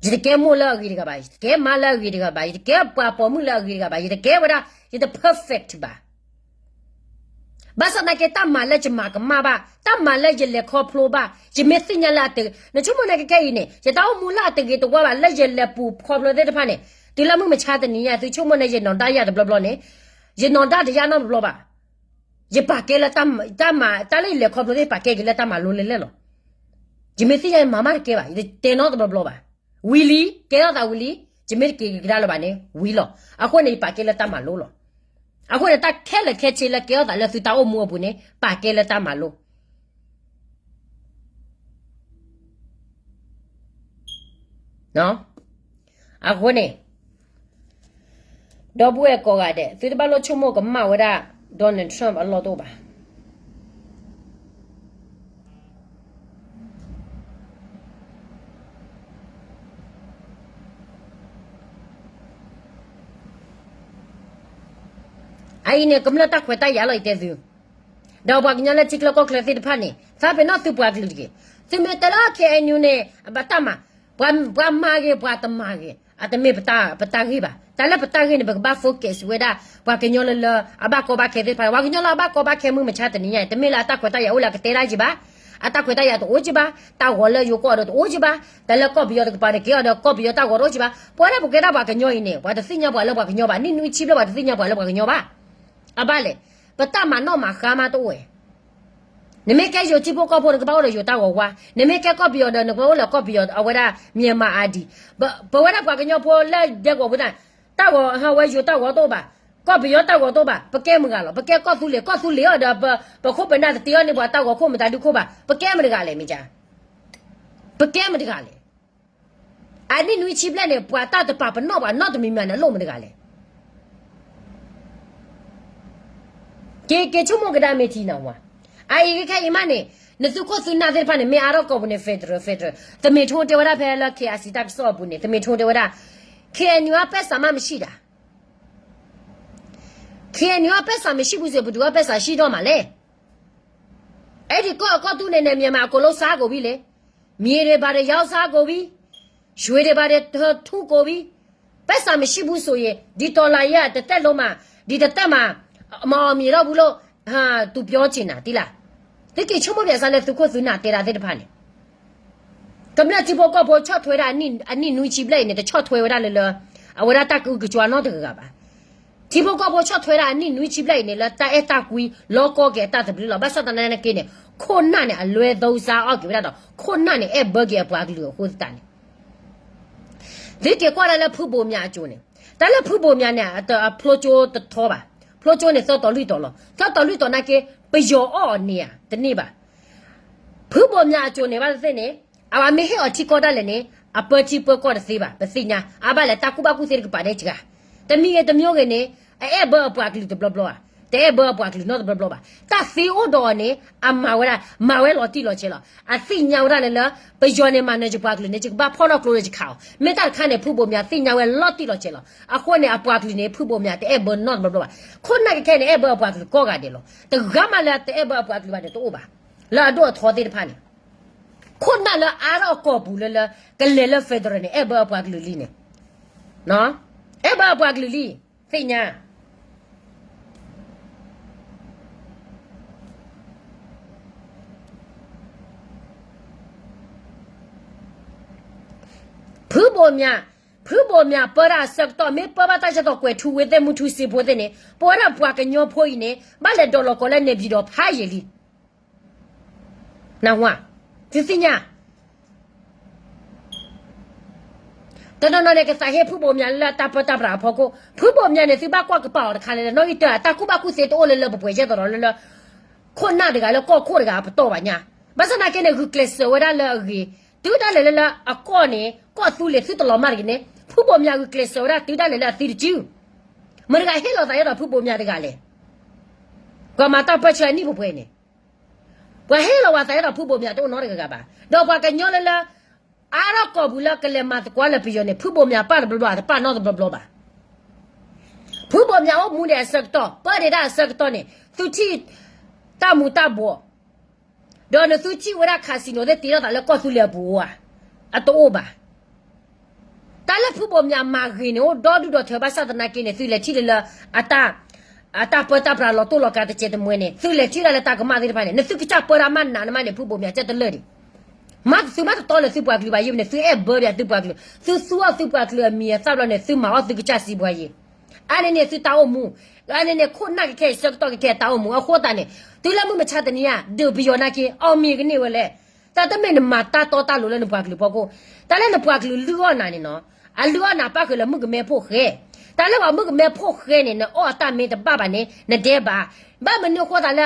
ယတကဲမိၢ်လၢအဂ့ၤတဂၤဘၣ်, ယတကဲမါလၢအဂ့ၤတဂၤဘၣ်, ယတကဲပှၤပိာ်မုၣ်လၢအဂ့ၤတဂၤဘၣ်, ယတကဲဝဲဒၣ်, ယတ perfect ဘၣ်. ဘၣ်ဆၣ်သနာ်က့ တၢ်မၤလၢယမၤကမၣ်ဘၣ်, တၢ်မၤလၢယလဲၤခီဖျိဘၣ်, ယမ့ၢ်သ့ၣ်ညါလၢအတဂ့ၤ, နဆိကမိၣ်န့ၣ်ခဲခဲအံၤန့ၣ် ယတၢ်အိၣ်မူလၢအတဂ့ၤတဝါဘၣ်, လၢယလဲၤပူၤခီဖျိသ့ၣ်တဖၣ်န့ၣ်, တုၤလၢမုၢ်မဆါတနံၤညါ သုဆိကမိၣ်န့ၣ် ယနီၢ်ဒါယၤတဘျီဘျီန့ၣ်, ယနီၢ်ဒါတယါနီတဘျီဘၣ်. ယပာ်ကဲလၢတၢ်မၤ, တၢ်လၢယလဲၤခီဖျိသ့ၣ် ပာ်ကဲက့ၤလၢတၢ်မၤလိလဲၣ်လဲၣ်လီၤ. ယမ့ၢ်သ့ၣ်ညါ ယမၤမးတကဲဘၣ်, ယတတဲနီတဘျီဘျီဘၣ်. ဝံၤလံ, ကဲထီၣ်သးဝံၤလံ, ယမ့ၢ်တက့ၤကဒါလၢၤဘၣ်န့ၣ် ဝံၤလီၤ. အဃိန့ၣ် ယပာ်ကဲလၢတၢ်မၤလိလီၤ. အဃိန့ၣ် တၢ်ခဲလၢာ်ခဲဆ့လၢကဲထီၣ်သးလၢသုတၢ်အိၣ်မူအပူၤန့ၣ် ပာ်ကဲလၢတၢ်မၤလိ အဃိန့ၣ်, ဒီပုၢ်ဝဲၢ်ကိးဂၤဒဲး သုတဘၣ်လိၣ်ဆိကမိၣ်ကမၣ်ဝဲဒၣ် Donald Trump အလီၢ်တအိၣ်ဘၣ်. အအံၤန့ၣ် ကမျၢၢ်တၢ်ခွဲးတၢ်ယာ်လီၤ ယတဲသု, ဒီးပှၤကညီလၢထံချၢကီၢ်ချၢသ့ၣ်တဖၣ်န့ၣ် သးပ့ၤနီၣ်သုပှၤကလုာ်တဂ့ၤ. သုမ့ၢ်တဲလၢ KNU န့ၣ် အဘၣ်တၢ်မၤ, ပှၤမၤဂ့ၤ ပှၤတမၤဂ့ၤ အတမ့ၢ်ပတၢ်ဂ့ၢ်ဘၣ်. တၢ်လၢပတၢ်ဂ့ၢ်န့ၣ် ပကဘၣ် focus ဝဲဒၣ် ပှၤကညီလၢလၢ အဘၣ်ကီဘၣ်ခဲသ့ၣ်တဖၣ်, ပှၤကညီလၢအဘၣ်ကီဘၣ်ခဲမုၢ်မဆါတနံၤညါန့ၣ် တမ့ၢ်လၢအတၢ်ခွဲးတၢ်ယာ်အိၣ်လၢအကတဲဒၣ်ယံၤဘၣ်. အတၢ်ခွဲးတၢ်ယာ်တအိၣ်က့ဘၣ်, တၢ်ဂီၤလၢယိၤကီၢ်ဒီးတအိၣ်က့ဘၣ်, တၢ်လၢကီၢ်ပယီၤတကပၤန့ၣ် က့ၤအီၤဒီးကီၢ်ပယီၤတၢ်ဂီၤတအိၣ်က့ဘၣ်. ပဝဲဒၣ်ပကဲဒၣ်ပှၤကညီအံၤန့ၣ် ပှၤတသ့ၣ်ညါပှၤလၢပှၤကညီဘၣ်, နံၣ်နွံဆံဘျဲၣ် ပှၤတသ့ၣ်ညါပှၤလၢပှၤကညီဘၣ်. အဘၣ်လဲၣ်, ပတၢ်မၤနီၣ်မၤဃါမးတအိၣ်ဝဲ. နမ့ၢ်ကဲယိၤထံဖိကီၢ်ဖိ နကဘၣ်အိၣ်ဒီးယိၤတၢ်ဂီၤဝါ, နမ့ၢ်ကဲကီၢ်ပယီၤဒီး နကဘၣ်အိၣ်လၢကီၢ်ပယီၤ အဝဲဒၣ် Myanmar I D. ပဝဲဒၣ်ပှၤကညီဖိလၢဒဲကဝီၤပူၤတၢ်, တၢ်ဂီၤဟးဝဲယိၤတၢ်ဂီၤတအိၣ်ဘၣ်, ကီၢ်ပယီၤတၢ်ဂီၤတအိၣ်ဘၣ်, ပကဲမတၤတဂၤလီၤ. ပကဲကီၢ်သူလ့ၤ, ကီၢ်သူလ့ၤအီၤဒီး ပခိၣ်ပနၢ်တတ့အီၤန့ၣ် ပှၤတၢ်ဂီၤခိၣ်မတၤဒုခိၣ်ဘၣ်, ပကဲမတၤတဂၤလဲၣ် မ့ၢ်ကါ, ပကဲမတၤတဂၤလဲၣ်. အနံၣ်နွံဆံဘျဲၣ်န့ၣ် ပှၤတၢ်တပာ်ပနီၣ်ပှၤနီတမံၤမံၤန့ၣ် အလိၣ်မတၤတဂၤလဲၣ်. က့ၤက့ၤဆိကမိၣ်ကဒါမ့ၢ်ထံနၤဝါ, အအံၤခဲအံၤမးန့ၣ် နသုခိၣ်သုနၢ်သ့ၣ်တဖၣ်န့ၣ် မ့ၢ်အါထီၣ်ကိာ်ပူၤန့ၣ် federal federal, သမ့ၢ်ထိတဲဝဲဒၣ်ဖဲလၢ K I C တၢ်ကစီၣ်အပူၤန့ၣ် သမ့ၢ်ထိတဲဝဲဒၣ် KNU အပဲစၢ်မးမဆံၣ်ဒၣ်, KNU အပဲစၢ်မဆံၣ်ဘူးစ့ၢ် ပဒုးအပဲစၢ်ဆံၣ်ထီၣ်မးလဲၣ်. အဲဒံးကီၢ်အကီၢ်သူးန့ၣ်န့ၣ် မြန်မာအကုန်လုံးစားကုန်ပြီလေ, မြေတွေဘာတွေရောင်းစားကုန်ပြီ, ရွှေတွေဘာတွေထူကုန်ပြီ, ပဲစၢ်မရှိဘူးဆိုရင် ဒီတော်လှန်ရေးကတသက်လုံးမှာ ဒီတသက်မှာ မအောင်မြင်တော့ဘူးလို့ သူပြောချင်တာ သိလား. သုက့ၤဆိကမိၣ်ပၠးစၢ်လၢသုခိၣ်သုနၢ်တဲဒၣ်သ့ၣ်တဖၣ်န့ၣ် ကမျၢၢ်ထံဖိကီၢ်ဖိဆီၣ်ထွဲဒၣ်အနံၣ်နွံဆံဘျဲၣ်အံၤန့ၣ် တဆီၣ်ထွဲဝဲဒၣ်လၢလၢ အဝဲဒၣ်တၢ်ကအုကစွါနီတဂၤဂၤဘၣ်. ထံဖိကီၢ်ဖိဆီၣ်ထွဲဒၣ်အနံၣ်နွံဆံဘျဲၣ်အံၤန့ၣ် လၢတၢ်အဲၣ်တၢ်ကွံလီၤကီက့ၤအတၢ်သဘျ့လီၤ. ဘၣ်ဆၣ်သနာ်က့န့ၣ် ခိၣ်နၢ်န့ၣ် အလွဲသုံးစားအီၣ်က့ၤဝဲဒၣ်ဒီး ခိၣ်နၢ်န့ၣ် အဲၣ်ဘၢက့ၤအပှၤကလုာ်အဃိသတးန့ၣ် သုက့ၤကွၢ်ဒၣ်လၢဖုဘိးမြအကျိၤန့ၣ်, တၢ်လၢဖုဘိးမြန့ၣ် အဖျိကၠိတထီဘၣ်. ဖျိကၠိန့ၣ် သၢတီၤလွံၢ်တီၤလီၤ. သၢတီၤလွံၢ်တီၤနာ်က့ ပယီၤအီၣ်အီၤန့ၢ်ဧါ တန့ၢ်ဘၣ်. ဖုဘိးမြအကျိၤန့ၣ် ဘၣ်သ့ၣ်သ့ၣ်န့ၣ် အဝဲမ့ၢ်ဟ့ၣ်အီၤထံကီၢ်ဒၣ်လဲာ်န့ၣ် အပၢထံပၢကီၢ်တသ့ဘၣ် ပသ့ၣ်ညါ. အဘၣ်လဲၣ် တၢ်ကူၣ်ဘၣ်ကူၣ်သ့တကပၤဒဲကဂၤ တမံၤဂ့ၤတမံၤဂ့ၤန့ၣ် အအဲၣ်ဘၢအပှၤကလုာ်တဘျီဘျီဧါ, တအဲၣ်ဘၢအပှၤကလုာ်နီတဘျီဘျီဘၣ်. တၢ်သ့အိၣ်ဒီးအီၤန့ၣ် အမၤဝဲဒၣ် မၤဝဲလီၤတံၢ်လီၤဆဲးလီၤ. အသ့ၣ်ညါဝဲဒၣ်လၢလၢ ပယီၤန့ၣ် မၤနၢၤယပှၤကလုာ်န့ၣ် ယကဘၣ်ဖီၣ်ထီၣ်ကျိလၢယခးအီၤ. မ့ၢ်တၢ်တခါန့ၣ် ဖုဘိးမြသ့ၣ်ညါဝဲလီၤတံၢ်လီၤဆဲးလီၤ. အဃိန့ၣ် အပှၤကလုာ်န့ၣ် ဖုဘိးမြတအဲၣ်ဘၢနီတဘျီဘျီဘၣ်. ခိၣ်နၢ်ကခဲန့ၣ် အဲၣ်ဘၢအပှၤကလုာ်ကိးဂၤဒဲးလီၤ. တဂၤမးလၢတအဲၣ်ဘၢအပှၤကလုာ်ဘၣ်န့ၣ် တအိၣ်ဘၣ်. လၢအဒိၣ်အထီသ့ၣ်တဖၣ်န့ၣ် ခိၣ်နၢ်လၢအါထီၣ်အကီၢ်ပူၤလၢလၢ ကလဲၤလၢ federal န့ၣ် အဲၣ်ဘၢအပှၤကလုာ်လံန့ၣ်, အဲၣ်ဘၢအပှၤကလုာ်လံ, သ့ၣ်ညါ ဖုဘိးမြ, ဖုဘိးမြပၢတၢ်အဆၢကတီၢ် မ့ၢ်ပၢဘၣ်တၢ်ဆၢကတီၢ် ကွဲၤထူဝ့သ့ၣ် မူထူစ့ဖိသ့ၣ်န့ၣ် ပဝဲဒၣ်ပှၤကညီဖိအံၤန့ၣ် ဘၣ်လဲၤဒိးလီၤကိးလၢ နေပြည်တော် ဖးယံာ်လံ. နၢ်ဟူဧါ, သုသ့ၣ်ညါ တနီၤနီၤန့ၣ် ကသးဟ့ဖုဘိးမြလၢတၢ်ပၢတၢ်ပြးအဖီခိၣ်, ဖုဘိးမြန့ၣ် သုဘၣ်ကွၢ်ကပာ်အီၤတခါလဲၣ်, နီၣ်ဂံၢ်တၢ တၢ်ကူၣ်ဘၣ်ကူၣ်သ့တအိၣ်လၢလၢပှဲၤပှဲၤ ယဲၢ်သီဒီးလၢလၢ ခိၣ်နၢ်တဂၤလၢကီၢ်ခိၣ်တဂၤအပတီၢ်ဘၣ်ညါ. ဘၣ်ဆၣ်သနာ်က့န့ၣ် ဂုာ်ကျဲးစၢးဝဲဒၣ်လၢအဂ့ၤ, တုၤဒၣ်လဲာ်လၢလၢအကီၢ်န့ၣ် ကီၢ်သူလ့ၤသုတလီၤမၢ်တဂ့ၤန့ၣ် ဖုဘိးမြဂုာ်ကျဲးစၢးဝဲဒၣ်တုၤဒၣ်လဲာ်လၢအသံတစု မတၤတဂၤဟ့ၣ်လီၤသးယဲဒီးဖုဘိးမြတဂၤလဲၣ်. ပှၤမၤတၢ်ပၢဆှၢအနံၣ်ပှဲၤပှဲၤန့ၣ် ပှၤဟ့ၣ်လီၤဝဲသးယဲဒီးဖုဘိးမြတအိၣ်နီတဂၤဂၤဘၣ်. ဒီးပှၤကညီလၢလၢ အါထီၣ်ကီၢ်ပူၤလၢကလဲၤမၤသကိးလၢပယီၤန့ၣ် ဖုဘိးမြပၢ်တဘျီဘျီ တပၢ်နီတဘျီဘျီဘၣ်. ဖုဘိးမြအိၣ်မူဒံးအဆၢကတီၢ် ပၢဒံးဒၣ်အဆၢကတီၢ်န့ၣ် သုထံၣ်တၢ်မူၤတၢ်ဘှီး ဒီးနသုထံၣ်ဝဲဒၣ် casino သ့ၣ်တ့ထီၣ်သးလၢကီၢ်သူလ့ၤအပူၤဧါ, အတအိၣ်ဘၣ်. တၢ်လၢဖုဘိၣ်မၠးမၤဂ့ၤန့ၣ် အိၣ်ဒီဒူၣ်ဒီထၢဘၣ်ဆၣ်သနာ်က့န့ၣ် သုလဲၤထံၣ်လၢလၢ အတၢ်ပၢတၢ်ပြးလီၤတိၢ်လီၤကၤတစဲးတမှဲၤန့ၣ် သုလဲၤထံၣ်ဒၣ်လၢတၢ်ကမၣ်သ့ၣ်တဖၣ်န့ၣ် နသုကစၢ်ပၢတၢ်မးနးနမးန့ၣ် ဖုဘိၣ်မၠးကၢ်တလၢာ်ဒံး မ့ၢ်သုမ့ၢ်တတီလၢသုပှၤကလုာ်ဘၣ်ယဲၢ်န့ၣ် သုအဲၣ်ဘၢဘၣ်သုပှၤကလုာ် သုသူအီၣ်သုပှၤကလုာ်အမံၤအသၣ်ဘျီန့ၣ် သုမၤအီၣ်သုကစၢ်စံးပှၤယဲၢ် အါန့ၣ်န့ၣ်သုတၢ်အိၣ်မူ, အါန့ၣ်န့ၣ် ခိၣ်နၢ်ကခဲအံၤ ဆၢကတီၢ်ကခဲအံၤတၢ်အိၣ်မူ အဃိသတးန့ၣ် တုၤလၢမုၢ်မဆါတနံၤညါ ဒုးပယီၤနာ်က့ အီၣ်မ့ၤကန့ၢ်ဝဲလဲၣ်. တၢ်တမ့ၢ်နမၤတၢ်တီတၢ်လိၤလၢနပှၤကလုာ်ဖီခိၣ်, တၢ်လၢနပှၤကလုာ်လုၢ်အီၣ်နၤန့ၣ်နီၤ, အလုၢ်အီၣ်နၤပၣ်ဃုာ်လၢမုၣ်ကမဲဖိၣ်ဃဲ, တၢ်လၢပှၤမုၣ်ကမဲဖိၣ်ဃဲန့ၣ် နအီၣ်အတၢ်မ့ၢ်တဘၣ်ဘၣ်န့ၣ် နဒဲးဘး, ဘၣ်မနုၤအဃိသတးလၢ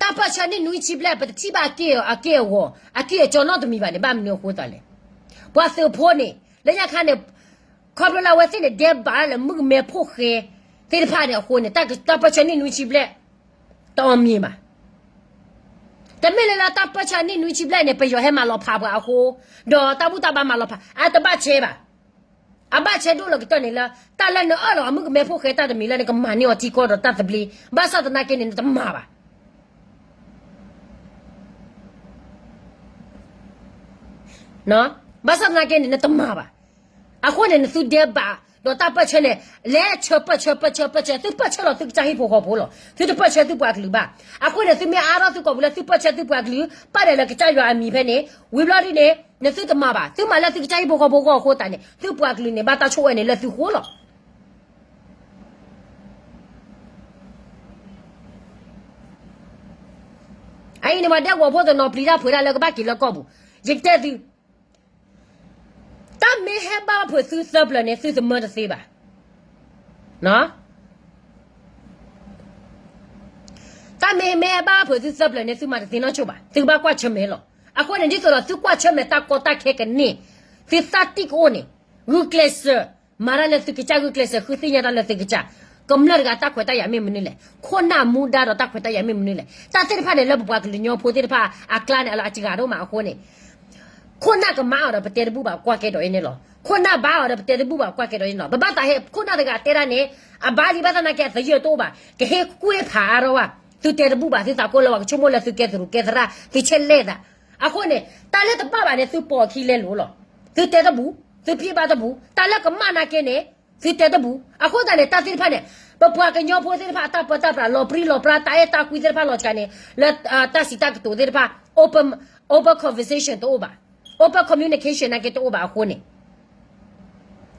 တၢ်ပၢၢ်ဆၢနံၣ်နွံဆံဘျဲၣ် ပတထံၣ်ဘၣ်အက့ၢ်အဂီၤ အက့ၢ်အကီနီတမံၤဘၣ်န့ၣ် ဘၣ်မနုၤအဃိသတးလဲၣ်. ပှၤသုးဖိန့ၣ် လၢညါခါန့ၣ် ခီဖျိလၢအဝဲသ့ၣ်န့ၣ် ဒဲးဘးလၢမုၣ်ကမဲဖိၣ်ဃဲသ့ၣ်တဖၣ်န့ၣ်အဃိန့ၣ် တၢ်ပၢၢ်ဆၢနံၣ်နွံဆံဘျဲၣ် တအီၣ်မ့ၤဘၣ်. တမ့ၢ်လၢလၢတၢ်ပၢၢ်ဆၢနံၣ်နွံဆံဘျဲၣ်န့ၣ် ပယီၤဟဲမၤလီၤဖးပှၤအဃိ, ဒီးတၢ်ဘူၣ်တၢ်ဘါမၤလီၤဖး, အတဘၣ်ဆဲးဘၣ်. အဘၣ်ဆဲးဒိၣ်လီၤကတၢၢ်န့ၣ်လၢ တၢ်လၢနအၢၣ်လီၤအမုၣ်ကမဲဖိၣ်ဃဲတၢ်တမံၤလၢနကမၤန့ၢ်အီၤထံကီၢ်ဒီးတၢ်သဘျ့, ဘၣ်ဆၣ်သနာ်က့န့ၣ် နတမၤဘၣ်. ဘၣ်ဆၣ်သနာ်က့န့ၣ် နတမၤဘၣ်. အဃိန့ၣ် နသုဒဲးဘး ဒီးတၢ်ပၢၢ်ဆၢန့ၣ် လဲၤဆၢပၢၢ်ဆၢ ပၢၢ်ဆၢ ပၢၢ်ဆၢ သုပၢၢ်ဆၢလီၤသုကစၢ်ဟံၣ်ဖိဃီဖိလီၤ. သုတပၢၢ်ဆၢသုပှၤကလုာ်ဘၣ်. အဃိန့ၣ် သုမ့ၢ်အါထီၣ်သုကိာ်ပူၤလၢသုပၢၢ်ဆၢသုပှၤကလုာ် ပာ်ဒဲးလၢကစၢ်ယွၤအမံၤဖဲန့ၣ် ဝံၤဘျီဒ်န့ၣ် နသုတမၤဘၣ်. သုမၤလၢသုကစၢ်ဟံၣ်ဖိဃီဖိအဂီၢ်အဃိသတးန့ၣ် သုပှၤကလုာ်န့ၣ် ဘၣ်တၢ်ဆိၣ်ဝဲန့ၣ်လၢသုဃိလီၤ. အအံၤန့ၣ် ပှၤဒဲကဝီၤဖိတနီၤပျံၤတၢ်ဖုးတၢ်လၢကဘၣ်က့ၤလၢကီၢ်ပူၤ, ယကတဲသု, တၢ်မ့ၢ်ဟဲဘၣ်ဖုးသုသၢပျၢၤန့ၣ် သုသမၢတသ့ဘၣ်. တၢ်မ့ၢ်မ့ၢ်ဟဲဘၣ်ဖုးသုသၢပျၢၤန့ၣ် သုမၤတသ့နီတဘျီဘၣ်, သုကဘၣ်ကွၢ်ဆၢၣ်မဲာ်လီၤ. အဃိန့ၣ် ဒ်သိးဒီးသုကွၢ်ဆၢၣ်မဲာ်တၢ်ကီတၢ်ခဲကန့ၢ်, သုသးတံၢ်ကအိၣ်န့ၣ်, ဂုာ်ကျဲးစၢး, မၤတၢ်လၢသုကစၢ် ဂုာ်ကျဲးစၢး ဃုသ့ၣ်ညါတၢ်လၢသုကစၢ်, ကမျၢၢ်တဂၤတၢ်ခွဲးတၢ်ယာ်မ့ၢ်မနုၤလဲၣ်, ခိၣ်နၢ်မူဒါဒီးတၢ်ခွဲးတၢ်ယာ်မ့ၢ်မနုၤလဲၣ်, တၢ်သ့ၣ်တဖၣ်န့ၣ် လၢပပှၤကလုာ်ကညီဖိသ့ၣ်တဖၣ်အကျါန့ၣ် အလီၤအစှၤဒိၣ်မးအဃိန့ၣ် ခိၣ်နၢ်ကမၣ်အီၤဒီးပတဲတဘူၣ်ဘၣ်ကွၢ်ကဲဒီးအံၤန့ၣ်လီၤ. ခိၣ်နၢ်ဘါအီၤဒီးပတဲတဘူၣ်ဘၣ်ကွၢ်ကဲဒီးအံၤန့ၣ်လီၤ. ပဘၣ်သးဟ့ၣ်ခိၣ်နၢ်တဂၤတဲဒၣ်န့ၣ်, အဘါလံဘၣ်သနာ်က့အသယုၢ်တအိၣ်ဘၣ်, ကဟ့ၣ်ကွၢ်ဖးအါထီၣ်ဘၣ်, သုတဲတဘူၣ်ဘၣ် သုသးကိၢ်လၢပှၤကဆိကမိၣ်လၢသုကဲသရူးကဲသရၣ် သုဆဲးလဲၣ်သး. အဃိန့ၣ် တၢ်လၢတဘၣ်ဘၣ်န့ၣ် သုပိာ်အခံလဲလိာ်လီၤ. သုတဲတဘူၣ်, သုဖံးဘၣ်တဘူၣ်, တၢ်လၢကမၣ်နာ်က့န့ၣ် သုတဲတဘူၣ်. အဃိသတးန့ၣ် တၢ်သ့ၣ်တဖၣ်န့ၣ် ပပှၤကညီဖိသ့ၣ်တဖၣ်အတၢ်ပၢတၢ်ပြး လီၤပြံလီၤပြါ တၢ်အဲၣ်တၢ်ကွံသ့ၣ်တဖၣ်လီၤစှၤန့ၣ် လၢတၢ်စံးတၢ်ကတိၤသ့ၣ်တဖၣ် open, open conversation တအိၣ်ဘၣ်, open communication နာ်က့တအိၣ်ဘၣ်အဃိန့ၣ်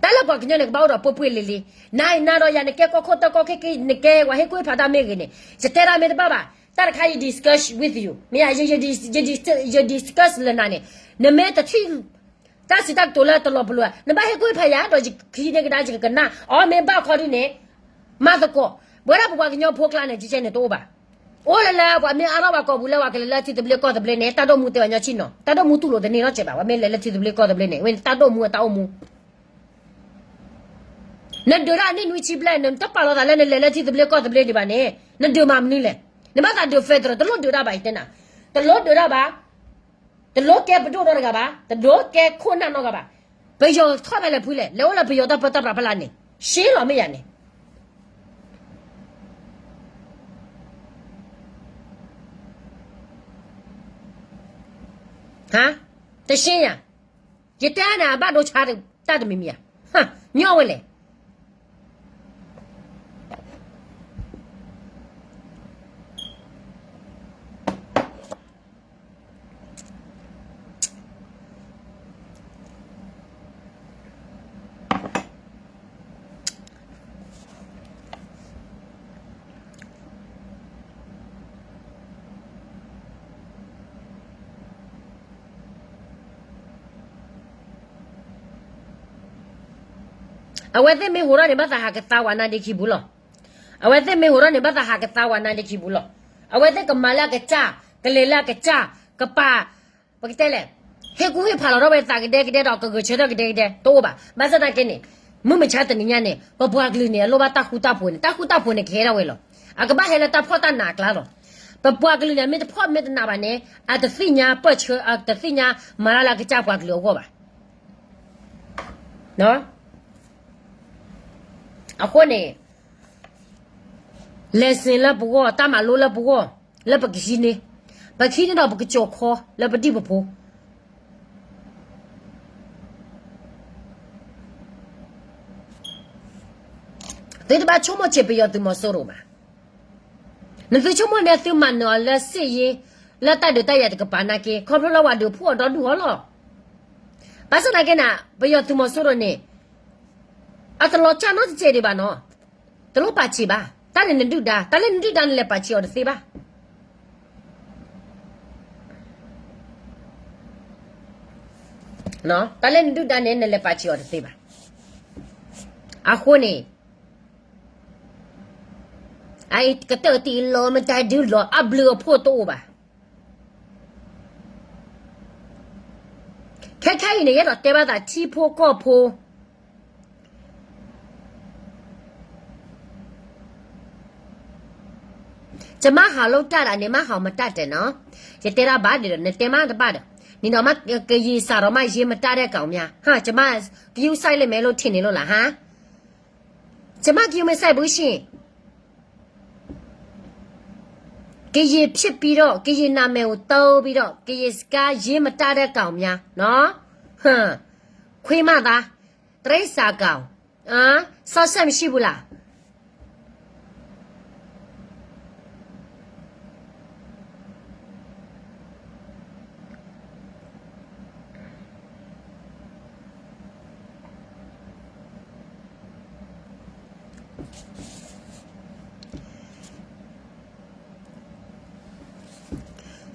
တၢ်လၢပှၤကညီန့ၣ် ကဘၣ်အိၣ်ဒီးပှ့ၤပှ့ၤလံၤလံၤ, နၤအံၤနၤဒီးယၤ နကဲကီၢ်ခိၣ်တၢ်ကီၢ်ခဲက့ နကဲဝဲဟ့ၣ်ကူၣ်ဟ့ၣ်ဖးတၢ်မ့ၢ်ဂ့ၤန့ၣ် ယတဲဒၣ်မ့ၢ်တဘၣ်ဘၣ်, တၢ်တခါယ discuss with you မ့ၢ်ယ ယ discuss လၢနၤန့ၣ်, နမ့ၢ်တထံၣ် တၢ်စံးတၢ်ကတိၤလၢတလီၤပလိာ်, နဘၣ်ဟ့ၣ်ကူၣ်ဟ့ၣ်ဖးယၤ ဒီးယခံန့ၢ်ကဒါယကကနၣ်, အီမ့ၢ်ဘၣ်ခီဒုန့ၣ် မၤသကိး, ပဝဲဒၣ်ပပှၤကညီဖိကျါန့ၣ် ကကဲန့ၣ်တအိၣ်ဘၣ်. အိၣ်လၢလၢပှၤမ့ၢ်အါထီၣ်ဘၣ်ကိာ်ပူၤလၢပှၤကလဲၤလၢထံသဘျ့ကီၢ်သဘျ့န့ၣ် တၢ်ဒိၣ်မူတဲဘၣ်ညီဆံၣ်နီၤ, တၢ်ဒိၣ်မူတူၢ်လိာ်တန့ၢ်နီတစဲးဘၣ်, ပှၤမ့ၢ်လဲၤလၢထံသဘျ့ကီၢ်သဘျ့န့ၣ် ဝဲန့ၣ်တၢ်ဒိၣ်မူအတၢ်အိၣ်မူ နဒုးတၢ်နံၣ်နွံဆံဘျဲၣ် နတပာ်လီၤသးလၢနလဲၤလၢထံသဘျ့ကီၢ်သဘျ့ဒံးဘၣ်န့ၣ် နဒုးမၤမနုၤလဲၣ်. နဘၣ်သးဒုး federal တလိၣ်ဒုးတၢ်ဘၣ် ယတဲနၤ, တလိၣ်ဒုးတၢ်ဘၣ်, တလိၣ်ကဲပဒိၣ်နီတဂၤဘၣ်, တလိၣ်ကဲခိၣ်နၢ်နီတဂၤဘၣ်. ပယီၤထီၣ်ဖဲလဲၣ်ဖုလဲၣ်, လဲၤအိၣ်လၢပယီၤတၢ်ပၢတၢ်ပြးဖဲလဲၣ်န့ၣ်, ရှဲလီၤမ့ၢ်ယၤန့ၣ် ဟါ, တရှဲယၤ, ယတဲန့ၣ် အဘၣ်ဒိဆါတၢ်တမံၤမံၤဧါ, ဟါ, ညီဝဲလဲၣ်. အဝဲသ့ၣ်မ့ၢ်ဟူးထီၣ်န့ၣ် ဘၣ်သးဟးကသါဝဲနါဒ့ခံပူၤလီၤ. အဝဲသ့ၣ်မ့ၢ်ဟူးထီၣ်န့ၣ် ဘၣ်သးဟးကသါဝဲနါဒ့ခံပူၤလီၤ. အဝဲသ့ၣ်ကမၤလၢအကစၢ်, ကလဲၤလၢအကစၢ်, ကပာ်, ပကတဲလဲၣ်, ဟ့ၣ်ကူၣ်ဟ့ၣ်ဖးလီၤထီၣ်ဝဲသးကဒဲကဒဲဒီးကဂဲၤဆၢထၢၣ်ကဒဲကဒဲ တအိၣ်ဘၣ်. ဘၣ်ဆၣ်သနာ်က့န့ၣ်, မုၢ်မဆါတနံၤညါန့ၣ် ပပှၤကလုာ်န့ၣ် အလိၣ်ဘၣ်တၢ်ဃူတၢ်ဖိးန့ၣ်, တၢ်ဃူတၢ်ဖိးန့ၣ်ကဟဲဒၣ်ဝဲလီၤ. အကဘၣ်ဟဲလၢတၢ်ဖှီၣ်တၢ်နးအကျါလီၤ. ပပှၤကလုာ်န့ၣ် မ့ၢ်တဖှီၣ်မ့ၢ်တနးဘၣ်န့ၣ် အတသ့ၣ်ညါပၢၢ်ဆၢ, အတသ့ၣ်ညါမၤတၢ်လၢအကစၢ်ပှၤကလုာ်အဂီၢ်ဘၣ်. အဃိန့ၣ် lesson လၢပဂီၢ်, တၢ်မၤလိလၢပဂီၢ်, လၢပကဟံးန့ၢ်, ပခံန့ၣ်ဒီးပကကၠီၣ်ခီလၢပဒံၣ်ပဖိ, သုတဘၣ်ဆိကမိၣ်ဆံးပယီၤသုးမီၤစိရိၤဘၣ်. နသုဆိကမိၣ်န့ၣ် သုမၤနၢၤအီၤလၢစ့ၣ်ယ့, လၢတၢ်ဒုးတၢ်ယၤတကပၤနာ်က့ ခီဖျိလၢဝၤဒုးဖှိၣ်အီၤဒီဒူၣ်အီၤလီၤ. ဘၣ်ဆၣ်သနာ်က့န့ၣ် ပယီၤသုးမီၤစိရိၤန့ၣ် အတလီၤစၢ်နီတစဲးဒံးဘၣ်နီၤ, တလိၣ်ပာ်ဆံးဘၣ်. တၢ်န့ၣ်နဒုၣ်ဒါ, တၢ်လၢနဒုၣ်ဒါနလဲၤပာ်ဆံးအီၤတသ့ဘၣ်. တၢ်လၢနဒုၣ်ဒါန့ၣ် နလဲၤပာ်ဆံးအီၤတသ့ဘၣ်. အဃိန့ၣ် အကတၢၢ်တံၢ်လီၤမတၤဒုလီၤ အဘျုးအဖှိၣ်တအိၣ်ဘၣ်. ခဲခဲအံၤန့ၣ် ယအဲၣ်ဒိးတဲဘၣ်သးထံဖိကီၢ်ဖိ, ကမၣ်ဟးလိတၢ်ဒၣ်န့ၣ် မၣ်ဟးမတၢ်တဲနီၤ, ယတဲဒၣ်ဘၣ်ဒီး နတဲမၣ်တဘၣ်ဒီး, နံၤဒီးမ့ၢ်ကယံာ်စးဒီးမ့ၢ်ယ့မတၢ်ဒဲးကီးမး, ဟါ, ကမၣ်ကယူၢ်စဲးလၢမဲာ်လိထံးန့ၣ်လိၣ်လၢဟါ ကမၣ်ကယူၢ်မ့ၢ်စဲးဘုရှ့ၣ်, ကယံာ်ဖြစ်ပြီးတော့ ကရင်နာမည်ကို သုံးပြီးတော့ ကရင်စကားရေးမတတ်တဲ့ကောင်များနော်, ခွေးမသား, တိရစ္ဆာန်ကောင်, စောင့်ရှောက်မရှိဘူးလား.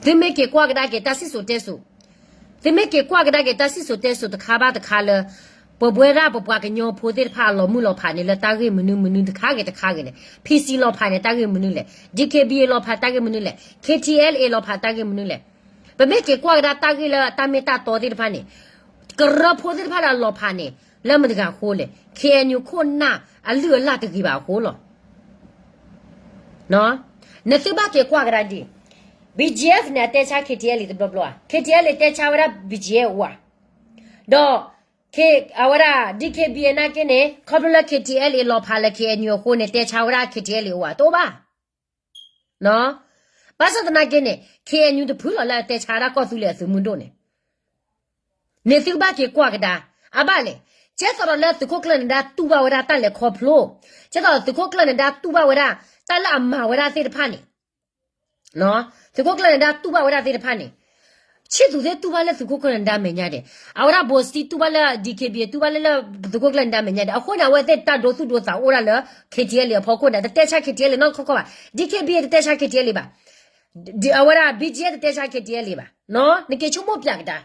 သုမ့ၢ်က့ၤကွၢ်ကဒါက့ၤတၢ်စံၣ်စိၤတဲစိၤ, သုမ့ၢ်က့ၤကွၢ်ကဒါက့ၤတၢ်စံၣ်စိၤတဲစိၤတခါဘၣ်တခါလၢ ပဝဲဒၣ်ပပှၤကညီဖိသ့ၣ်တဖၣ်အလီၤမုၢ်လီၤဖးန့ၣ် လၢတၢ်ဂ့ၢ်မနုၤမနုၤတခါဂ့ၤတခါဂ့ၤန့ၣ် PC လီၤဖးန့ၣ် တၢ်ဂ့ၢ်မနုၤလဲၣ်, DKBA လီၤဖးတၢ်ဂ့ၢ်မနုၤလဲၣ်, KTLA လီၤဖးတၢ်ဂ့ၢ်မနုၤလဲၣ်. ပမ့ၢ်က့ၤကွၢ်ကဒါတၢ်ဂ့ၢ်လၢတၢ်မ့ၢ်တၢ်တီသ့ၣ်တဖၣ်န့ၣ် ကရၢဖိသ့ၣ်တဖၣ်လၢအလီၤဖးန့ၣ် လၢမတၤတဂၤအဃိလဲၣ်, KNU ခိၣ်နၢ်အလုၢ်အလၢ်တဂ့ၤဘၣ်အဃိလီၤ. နသုဘၣ်က့ၤကွၢ်ကဒါဒ် BGF န့ၣ် အတဲဆါ KTLA တဘျီဘျီဧါ, KTLA တဲဆါဝဲဒၣ် BGF အအိၣ်ဧါ, ဒီး အဝဲဒၣ် DKBA နာ်က့န့ၣ် ခီဖျိလၢ KTLA လီၤဖးလၢ KNU အဃိန့ၣ် တဲဆါဝဲဒၣ် KTLA အအိၣ်ဧါ, တအိၣ်ဘၣ်. ဘၣ်ဆၣ်သနာ်က့န့ၣ် KNU တဖုလီၤလၢအတဲဆါဒၣ်ကီၢ်သူလ့ၤအသုးမုၢ်ဒိၣ်န့ၣ် န့ၣ်သုကဘၣ်က့ၤကွၢ်ကဒါ, အဘၣ်လဲၣ်, ကဲသိးဒီးလၢသုးခိၣ်ကျၢၢ်နဒါတူၢ်ဘၣ်ဝဲဒၣ်တၢ်လဲၤခီဖျိ, ကဲသိးသုးခိၣ်ကျၢၢ်နဒါတူၢ်ဘၣ်ဝဲဒၣ် တၢ်လၢအမၤဝဲဒၣ်သ့ၣ်တဖၣ်န့ၣ်, သုးခိၣ်ကျၢၢ်နဒါတူၢ်ဘၣ်ဝဲဒၣ်သ့ၣ်တဖၣ်န့ၣ်, ဆံၣ်သူးသ့ၣ်တူၢ်ဘၣ်လၢသုးခိၣ်ကျၢၢ်နဒါမဲာ်ညါဒဲး, အဝဲဒၣ် ဘိုစတံ တူၢ်ဘၣ်လၢ DKBA တူၢ်ဘၣ်လၢလၢသုးခိၣ်ကျၢၢ်နဒါမဲာ်ညါဒဲး, အဃိန့ၣ် အဝဲသ့ၣ်တၢ်ဒိသူၣ်ဒိသးအိၣ်ဒၣ်လၢ KTLA အဖီခိၣ်န့ၣ် တတဲဆါ KTLA နီတခီခီဘၣ်, DKBA တတဲဆါ KTLA ဘၣ်, အဝဲဒၣ် BGF တတဲဆါ KTLA ဘၣ်, နက့ၤဆိကမိၣ်ပၠးကဒါ,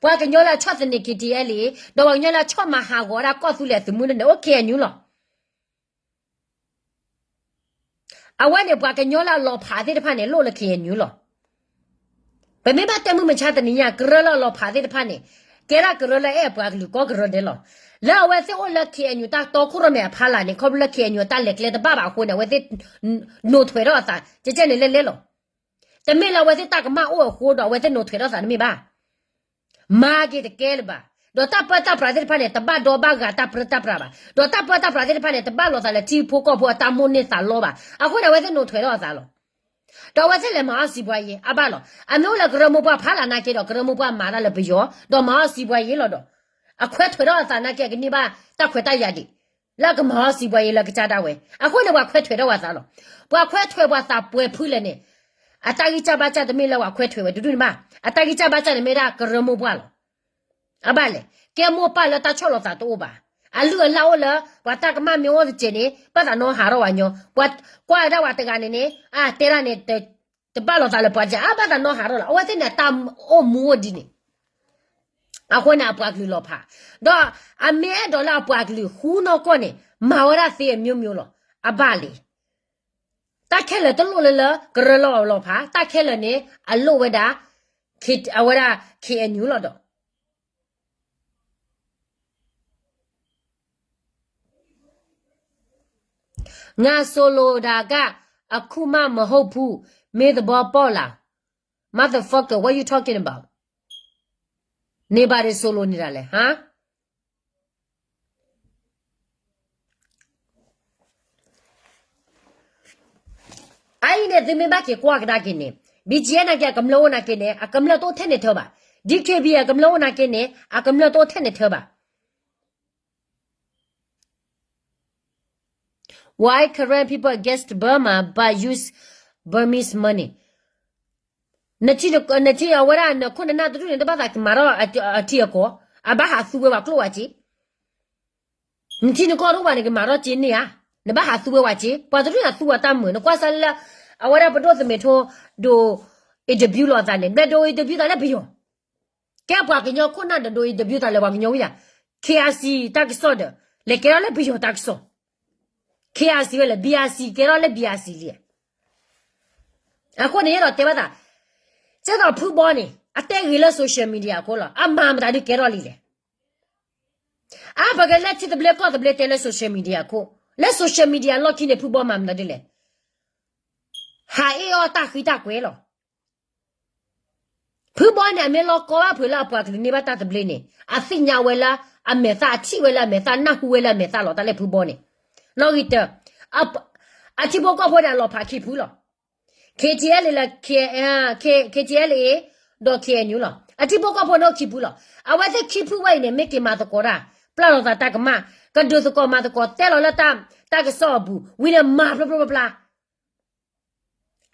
ပှၤကညီလၢအဆီၣ်သနံး KTLA ဒီးပှၤကညီလၢအဆီၣ်မၤဟးဂီၤဝဲဒၣ်ကီၢ်သူလ့ၤအသုးမုၢ်ဒိၣ်န့ၣ် အိၣ် KNU လီၤ. အဝဲန့ၣ်ပှၤကညီလၢအလီၤဖးသ့ၣ်တဖၣ်န့ၣ် လိၣ်လၢ KNU လီၤ. ပမ့ၢ်ဘၣ်တဲမုၢ်မဆါတနံၤညါ ကရၢလၢအလီၤဖးသ့ၣ်တဖၣ်န့ၣ် ကဲဒၣ်ကရၢလၢအဲၣ်အပှၤကလုာ်ကီၢ်ကရၢဒဲးလီၤ. လၢအဝဲသ့ၣ်အိၣ်လၢ KNU တၢ်တီခိၣ်ရိၣ်မဲအဖီလာ်န့ၣ် ခီဖျိလၢ KNU အတၢ်လဲၤကျဲတဘၣ်ဘၣ်အဃိန့ၣ် အဝဲသ့ၣ် နိၣ်ထွဲးထီၣ်အသး ကဲကဲန့ၣ်လဲၣ်လဲၣ်လီၤ. တမ့ၢ်လၢအဝဲသ့ၣ်တၢ်ကမၣ်အိၣ်အဃိဒီး အဝဲသ့ၣ်နိၣ်ထွဲးထီၣ်သးတမ့ၢ်ဘၣ်. မၤက့ၤတကဲလၢၤဘၣ်. ဒီးတၢ်ပၢတၢ်ပြးသ့ၣ်တဖၣ်န့ၣ် တဘၣ်ဒီဘၣ်ဂာ်တၢ်ပၢတၢ်ပြးဘၣ်. ဒီးတၢ်ပၢတၢ်ပြးသ့ၣ်တဖၣ်န့ၣ် တဘၣ်လိာ်သးလၢထံဖိကီၢ်ဖိအတၢ်မိၣ်န့ၢ်သးလီဘၣ်. အဃိန့ၣ် အဝဲသ့ၣ်နိၣ်ထွဲးထီၣ်အသးလီၤ. ဒီးအဝဲသ့ၣ်လဲၤမၤအီၣ်စံးပှၤယ့ အဘၣ်လီၤ. အမ့ၢ်အိၣ်လၢကရၢမိၢ်ပှၢ်ဖီလာ်နာ်က့ဒီး ကရၢမိၢ်ပှၢ်မၤတၢ်လၢပယီၤ ဒီးမၤအီၣ်စံးပှၤယ့လီၤဒီး အခွဲးထွဲးထီၣ်အသးနာ်က့ အကန့ၢ်ဘၣ်တၢ်ခွဲးတၢ်ယာ်ဒံး လၢအကမၤအီၣ်စံးပှၤယ့လၢကစၢ်ဒၣ်ဝဲ. အဃိန့ၣ် ပှၤခွဲးထွဲးထီၣ်ပှၤသးလီၤ. ပှၤခွဲးထွဲးပှၤသးပှဲၤဖုလဲၣ်န့ၣ် အတၢ်ဂံၢ်စၢ်ဘါစၢ်တမ့ၢ်လၢပှၤခွဲးထွဲးဝဲတဒူၣ်န့ၣ်ဘၣ်. အတၢ်ဂံၢ်စၢ်ဘါစၢ်န့ၣ်မ့ၢ်ဒၣ်ကရၢမိၢ်ပှၢ်လီၤ. အဘၣ်လဲၣ်. ကဲမိၢ်ပၢ်လၢတၢ်ဆီၣ်လီၤသးတအိၣ်ဘၣ်. အလုၢ်အလၢ်အိၣ်လၢ ပှၤတၢ်ကမၣ်မ့ၢ်အိၣ်တစဲးန့ၣ် ဘၣ်သးနီဟးထီၣ်ပှၤညီ. ပှၤကွၢ်ဝဲဒၣ်ပှၤတဂၤန့ၣ်န့ၣ် အတဲဒၣ်န့ၣ် တဘၣ်လိာ်သးလၢပှၤက အဘၣ်သးနီဟးထီၣ်လီၤ. အဝဲသ့ၣ်န့ၣ် တၢ်အိၣ်မူအိၣ်ဒ်န့ၣ် အဃိန့ၣ် အပှၤကလုာ်လီၤဖး. ဒီးအမ့ၢ်အဲၣ်ဒိးလၢအပှၤကလုာ်ဃူနီၢ်ကီၢ်န့ၣ် မၤဝဲဒၣ်သ့အမျိုးမျိုးလီၤ. အဘၣ်လံ. တၢ်ခဲလၢာ်တလိၣ်လၢလၢကရၢလီၤလီၤဖး, တၢ်ခဲလၢာ်န့ၣ် အလိၣ်ဝဲဒၣ် အဝဲဒၣ် KNU လီၤဒီး ငါဆိုလိုတာက အခုမှမဟုတ်ဘူး, မင်းသဘောပေါက်လား? Motherfucker, what you talking about? နေပါလေ ဆိုလိုနေတာလဲ ဟါ? အအံၤန့ၣ် သုမ့ၢ်ဘၣ်က့ၤကွၢ်ကဒါက့ၤန့ၣ် ဘံၣ်ကၠံနာ်က့ အကမျၢၢ်အိၣ်နာ်က့န့ၣ် အကမျၢၢ်တအိၣ်ထဲန့ၣ်ထၢဘၣ်. ဒ် ခ့ဘံၣ် အကမျၢၢ်အိၣ်နာ်က့န့ၣ် အကမျၢၢ်တအိၣ်ထဲန့ၣ်ထၢဘၣ်. Why Karen people against Burma but use Burmese money? နထံၣ်အဝဲဒၣ် နခိၣ်နနၢ်တဒူၣ်န့ၣ် တဘၣ်သးကမၤထီၣ်အထံအကီၢ်, အဘၣ်ဟးသူဝဲပှၤကျိၣ်ဝဲစ့ နထံၣ်နကီၢ်တအိၣ်ဘၣ်န့ၣ် ကမၤထီၣ်စ့န့ၢ်ဧါ. နဘၣ်ဟးသူဝဲဝဲစ့, ပှၤတဒူၣ်န့ၣ်သူဝဲတၢ်မုာ်, နကွၢ်စၢ်လၢ အဝဲဒၣ်ပဒိၣ်သုးမုၢ်ထူ ဒိး interview လိာ်သးန့ၣ် ဘျဲၣ်ဒိး interview သးလၢပယီၤ, ကဲပှၤကညီခိၣ်နၢ်ဒီးဒိး interview သးလၢပှၤကညီဝံၤယၤ, K I C တၢ်ကစီၣ်ဒီး လဲၤကဲထီၣ်လၢပယီၤတၢ်ကစီၣ်, K I C ဝဲလဲၣ် B I C ကဲထီၣ်လၢ B I C လံ. အဃိန့ၣ် ယအဲၣ်ဒိးတဲဘၣ်သး, ကဲသိးဖုဘီန့ၣ် အတဲဂ့ၤလၢ social media အဃိလီၤ. အမၤမတၤဒုးကဲထီၣ်လံလဲၣ်. အါ ပကလဲၤထံသဘျ့ကီၢ်သဘျ့တဲလၢ social media အခိၣ်, လၢ social media လီၢ်ခံန့ၣ် ဖုဘီမၤမတၤဒုးလဲၣ်. ဟးအ့ၣ်အီၣ်တၢ်ဃံတၢ်ကွဲၤလီၤ. ဖုဘီန့ၣ် အမ့ၢ်လီၤကီဘၣ်ဖုးလၢအပှၤကလုာ်န့ၢ်ဘၣ်တၢ်သဘျ့န့ၣ် အသ့ၣ်ညါဝဲလၢအမဲာ်သၣ်, အထံၣ်ဝဲလၢအမဲာ်သၣ်, နၢ်ဟူဝဲလၢအမဲာ်သၣ်လီၤ. တၢ်လၢဖုဘီန့ၣ် လီၤဂံၢ်တၢၢ်, အထံဖိကီၢ်ဖိန့ၣ် အလီၤဖးခံဖုလီၤ. K T L A လၢ K, K, KTLA ဒီး K N U လီၤ. အထံဖိကီၢ်ဖိန့ၣ်အိၣ်ခံဖုလီၤ. အဝဲသ့ၣ်ခံဖုဝဲအံၤန့ၣ် မ့ၢ်က့ၤမၤသကိးတၢ်, ပျၢ်လီၤသးတၢ်ကမၣ်, ကဒုးသကိးမၤသကိး, တဲလီၤလၢတၢ်ကစီၣ်အပူၤ ဝံၤန့ၣ်မၤဖျိဖျိဖျါဖျါ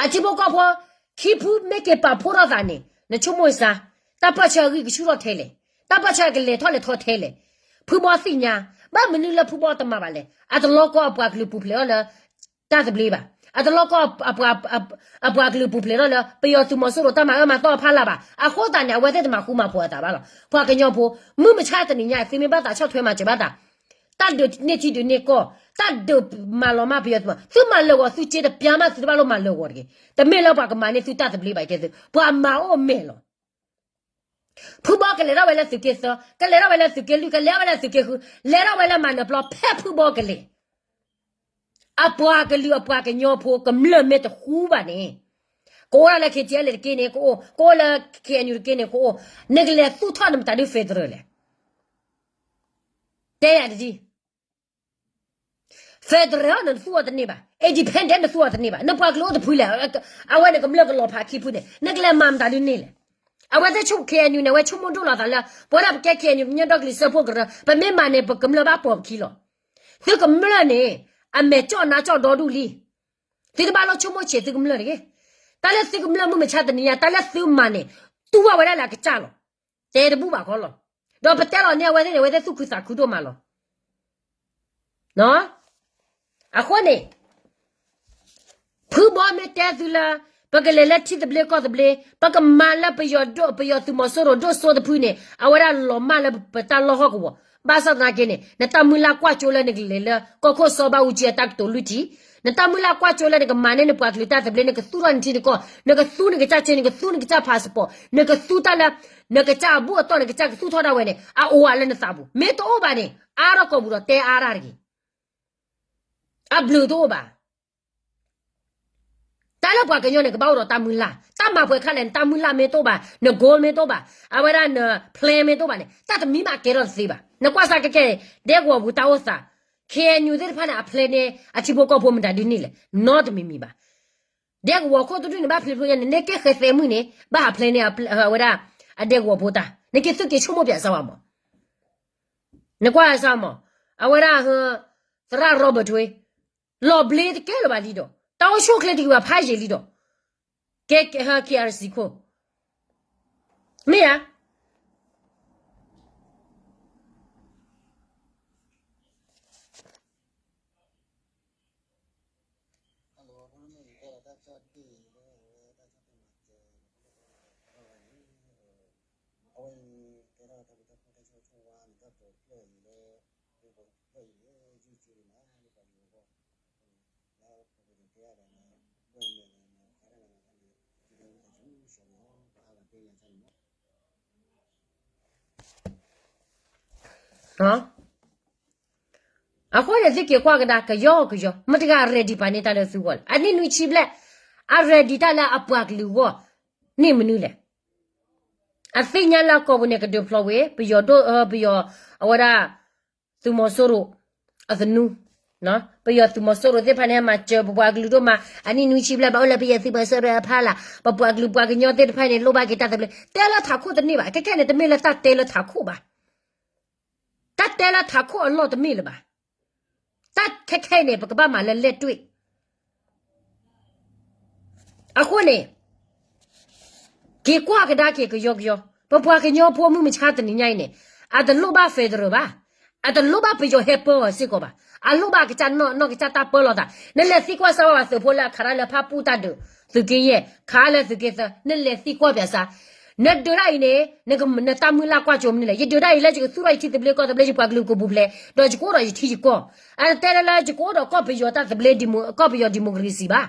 အထံဖိကီၢ်ဖိ ခံဖုမ့ၢ်က့ၤပာ်ဖှိၣ်ထီၣ်သးန့ၣ် နဆိကမိၣ်စ့ၢ်, တၢ်ပၢၢ်ဆၢအဂံၢ်ကဆူၣ်ထီၣ်ထဲလဲၣ်, တၢ်ပၢၢ်ဆၢကလဲၤထီၣ်လဲၤထီထဲလဲၣ်. ဖုဘီသ့ၣ်ညါ, ဘၣ်မနုၤလၢဖုဘီတမၤဘၣ်လဲၣ်. အတလီၤကီအပှၤကလုာ်ပူၤဖျဲးထီၣ်လၢ တၢ်သဘျ့ဘၣ်. အတလီၤကီ အပှၤကလုာ်ပူၤဖျဲးထီၣ်လၢ ပယီၤသုးမီၤစိရိၤတၢ်မၤအၢမၤသီအဖီလာ်ဘၣ်. အဃိသတးန့ၣ် အဝဲသ့ၣ်တမၤဃူမၤဖိးအသးဘၣ်လီၤ. ပှၤကညီဖိ, မုၢ်မဆါတနံၤညါ သုမ့ၢ်ဘၣ်သးဆီၣ်ထွဲမၤစၢၤဘၣ်သး တၢ်ဒုးန့ၢ်ထံဒုးန့ၢ်ကီၢ်, တၢ်ဒုးမၤလီၤမၢ်ပယီၤသုးမီၤ, သုမၤလၢာ်ဂီၤသုစ့တပျၢ်မး သုတဘၣ်လိၣ်မၤလၢာ်ဂီၤတဂ့ၤ. တမ့ၢ်လၢပှၤကမၤန့ၢ်သုတၢ်သဘျ့ဘၣ်ကဲသု, ပှၤမၤအိၣ်မဲာ်လီၤ. ဖုဘီကလဲၤထီၣ်ဝဲလၢသုးက့သၢ, ကလဲၤထီၣ်ဝဲလၢသုးက့လွံၢ်, ကလဲၤထီၣ်ဝဲလၢသုးက့ဃု, လဲၤထီၣ်ဝဲလၢမၤနၢၤပျီ ဖဲဖုဘီကလဲၤ. အပှၤကလုာ်အပှၤကညီဖိကမျၢၢ်မ့ၢ်တဃူဘၣ်န့ၣ်, ကအိၣ်ဒၣ်လၢ K T L A တက့ၢ်န့ၣ်ကအိၣ်, ကအိၣ်လၢ K N U တက့ၢ်န့ၣ်ကအိၣ်, နကလဲၤသူၣ်ထီၣ်နမတၤဒုး federal လဲၣ်. တဲယၤတဒ် federal နသူၣ်အီၤတန့ၢ်ဘၣ်, independent နသူၣ်အီၤတန့ၢ်ဘၣ်, နပှၤကလုာ်အိၣ်တဖုလဲၣ်, အဝဲန့ၣ်ကမျၢၢ်ကလီၤဖးခံဖုန့ၣ် နကလဲၤမၤမတၤဒုးန့ၢ်လဲၣ်. အဝဲသ့ၣ်ဆိ K N U န့ၣ် အဝဲဆိကမိၣ်ဒိၣ်လီၤသးလၢ ပဝဲဒၣ်ပကဲ K N U ကညီဒီကလုာ်စၢဖှိၣ်ကရၢ, ပမ့ၢ်မၤန့ၣ် ပကမျၢၢ်ဘၣ်ပိာ်ပခံလီၤ. သုကမျၢၢ်န့ၣ် အမဲာ်ကၠီၣ်နါကၠီၣ်ဒီဒူၣ်လံ. သုတဘၣ်လိၣ်ဆိကမိၣ်ဆံးသုကမျၢၢ်တဂ့ၤ. တၢ်လၢသုကမျၢၢ်မုၢ်မဆါတနံၤညါ တၢ်လၢသုမၤန့ၣ် တူၢ်ဘၣ်ဝဲဒၣ်လၢအကစၢ်လီၤ. တဲတဘူၣ်ဘၣ်ဃီလီၤ. ဒီးပတဲလီၤန့ၢ်အဝဲသ့ၣ်န့ၣ် အဝဲသ့ၣ်သူၣ်ခုသးခုဒိၣ်မးလီၤ. အဃိန့ၣ် ဖုဘီမ့ၢ်တဲသုလၢ ပကလဲၤလၢထံသဘျ့ကီၢ်သဘျ့, ပကမၤလၢပယီၤဒိၣ်, ပယီၤသုးမီၤစိရိၤဒိၣ်စိတဖုန့ၣ် အဝဲဒၣ်လီၤမၢ်လၢပတၢ်လီၢ်ဟီၣ်ကဝီၤ, ဘၣ်ဆၣ်သနာ်က့န့ၣ် နတၢ်မုၢ်လၢ်ကွၢ်ကၠိလၢနကလဲၤလၢ ကီၢ်ခိၣ်စီၤဘးအူကၠံအတၢ်ကတိၤလွံၢ်ထံၣ်, နတၢ်မုၢ်လၢ်ကွၢ်ကၠိလၢနကမၤန့ၢ်နပှၤကလုာ်တၢ်သဘျ့, နကသူၣ်ထီၣ်နထံနကီၢ်, နကသူနကစၢ်စ့, နကသူနကစၢ် passport, နကသူတၢ်လၢ နကစၢ်အဘူၣ်အတီၢ် နကစၢ်ကသူၣ်ထီၣ်ဒၣ်ဝဲန့ၣ် အအိၣ်ဝဲလၢနသးပူၤ, မ့ၢ်တအိၣ်ဘၣ်န့ၣ် အါထီၣ်ကိာ်ပူၤဒီးတဲအါတၢ်တဂ့ၤ. အဘျုးတအိၣ်ဘၣ်. တၢ်လၢပှၤကညီန့ၣ် ကဘၣ်အိၣ်ဒီးတၢ်မုၢ်လၢ်, တၢ်မၤပှဲၤခါလဲၣ်, နတၢ်မုၢ်လၢ်မ့ၢ်တအိၣ်ဘၣ်, န goal မ့ၢ်တအိၣ်ဘၣ်, အဝဲဒၣ်န plan မ့ၢ်တအိၣ်ဘၣ်န့ၣ် တၢ်တမံၤမးကဲထီၣ်တသ့ဘၣ်. နကွၢ်စၢ်ကဲကဲ ဒဲကဝီၤပူၤတၢ်အိၣ်သး, K N U သ့ၣ်တဖၣ်န့ၣ် အ plan န့ၢ် အထံဖိကီၢ်ဖိမတၤဒုးန့ၣ်လဲၣ်, နီတမံၤမံၤဘၣ်. ဒဲကဝီၤခိၣ်တဒူၣ်န့ၣ် ဘၣ်ဖျိဖျိညါန့ၣ် နကဲဃဲၤသဲမုၢ်န့ၣ် ဘၣ်ဟး plan န့ၢ် အဝဲဒၣ် အဒဲကဝီၤဖိတၢ်, နက့ၤသုးက့ၤဆိကမိၣ်ပၠးစၢ်ဝဲမး, နကွၢ်စၢ်မး, အဝဲဒၣ် သရၣ် Robert ထွေး လီၤဘျ့တကဲလၢၤဘၣ်လံဒီး တၢ်အိၣ်ဆူၣ်အိၣ်ချ့တဂ့ၤဘၣ်ဖးယံာ်လံဒီး ကဲ K R C ခိၣ် မ့ၢ်ဧါ. အဃိန့ၣ် သုက့ၤကွၢ်ကဒါ ကယီကယီ မတၤတဂၤ ready ပာ်န့ၢ်တၢ်လၢသုဂီၢ်လဲၣ်. အနံၣ်နွံဆံဘျဲၣ် အ ready တၢ်လၢအပှၤကလုာ်ဂီၢ်န့ၣ်မနုၤလဲၣ်. အသ့ၣ်ညါလၢအကီၢ်ပူၤန့ၣ် ကဒုးဖျီဝဲ ပယီၤဒိၣ် ပယီၤ အဝဲဒၣ် သုးမီၤစိရိၤ အသနူ ပယီၤသုးမီၤစိရိၤသ့ၣ်တဖၣ်န့ၣ် ဟဲမၤစၢၤပပှၤကလုာ်ဒိၣ်မး, အနံၣ်နွံဆံဘျဲၣ်ဘၣ် အိၣ်လၢပယီၤသုးမီၤစိရိၤအဖီလာ်, ပပှၤကလုာ်ပှၤကညီသ့ၣ်တဖၣ်န့ၣ် လိၣ်ဘၣ်က့ၤတၢ်သဘျ့, တဲလၢထးခိၣ်တန့ၢ်ဘၣ်, ခဲခဲန့ၣ် တမ့ၢ်လၢတၢ်တဲလၢထးခိၣ်ဘၣ်, တၢ်တဲလၢထးခိၣ်အလီၢ်တမ့ၢ်လၢၤဘၣ်, တၢ်ခဲခဲအံၤန့ၣ် ပကဘၣ်မၤလၢလဲၣ်တွ့ၣ် အဃိန့ၣ် က့ၤကွၢ်ကဒါက့ၤကယီကယီ, ပပှၤကညီဖိမုၢ်မဆါတနံၤညါအံၤန့ၣ်, အတလိၣ်ဘၣ် federal ဘၣ်, အတလိၣ်ဘၣ်ပယီၤဟဲပၢအီၤစ့ၢ်ကီးဘၣ်, အလိၣ်ဘၣ်ကစၢ်နီၢ်နီၢ်ကစၢ်တၢ်ပၢလီၤသး, နလဲၤသံကွၢ်စၢ်ဝဲပှၤသုးဖိလၢအခးတၢ်လၢဖၣ်ပူၣ်တၢ်ဒုး, သုးက့ယဲၢ်, ခးလၢသုးက့သၢ, နလဲၤသံကွၢ်ပၠးစၢ်, နဒုးတၢ်အံၤန့ၣ်, နတၢ်မုၢ်လၢ်ကွၢ်ကၠိမနုၤလဲၣ်, ယဒုးတၢ်အံၤလၢယကသူၣ်ထီၣ်ယထံသဘျ့ကီၢ်သဘျ့ ယပှၤကလုာ်ကပူၤဖျဲး, ဒီးယကအိၣ်ဒီးယထံယကီၢ်, အတဲလၢလၢယကအိၣ်ဒီးကီၢ်ပယီၤတၢ်သဘျ့, ကီၢ်ပယီၤ democracy ဘၣ်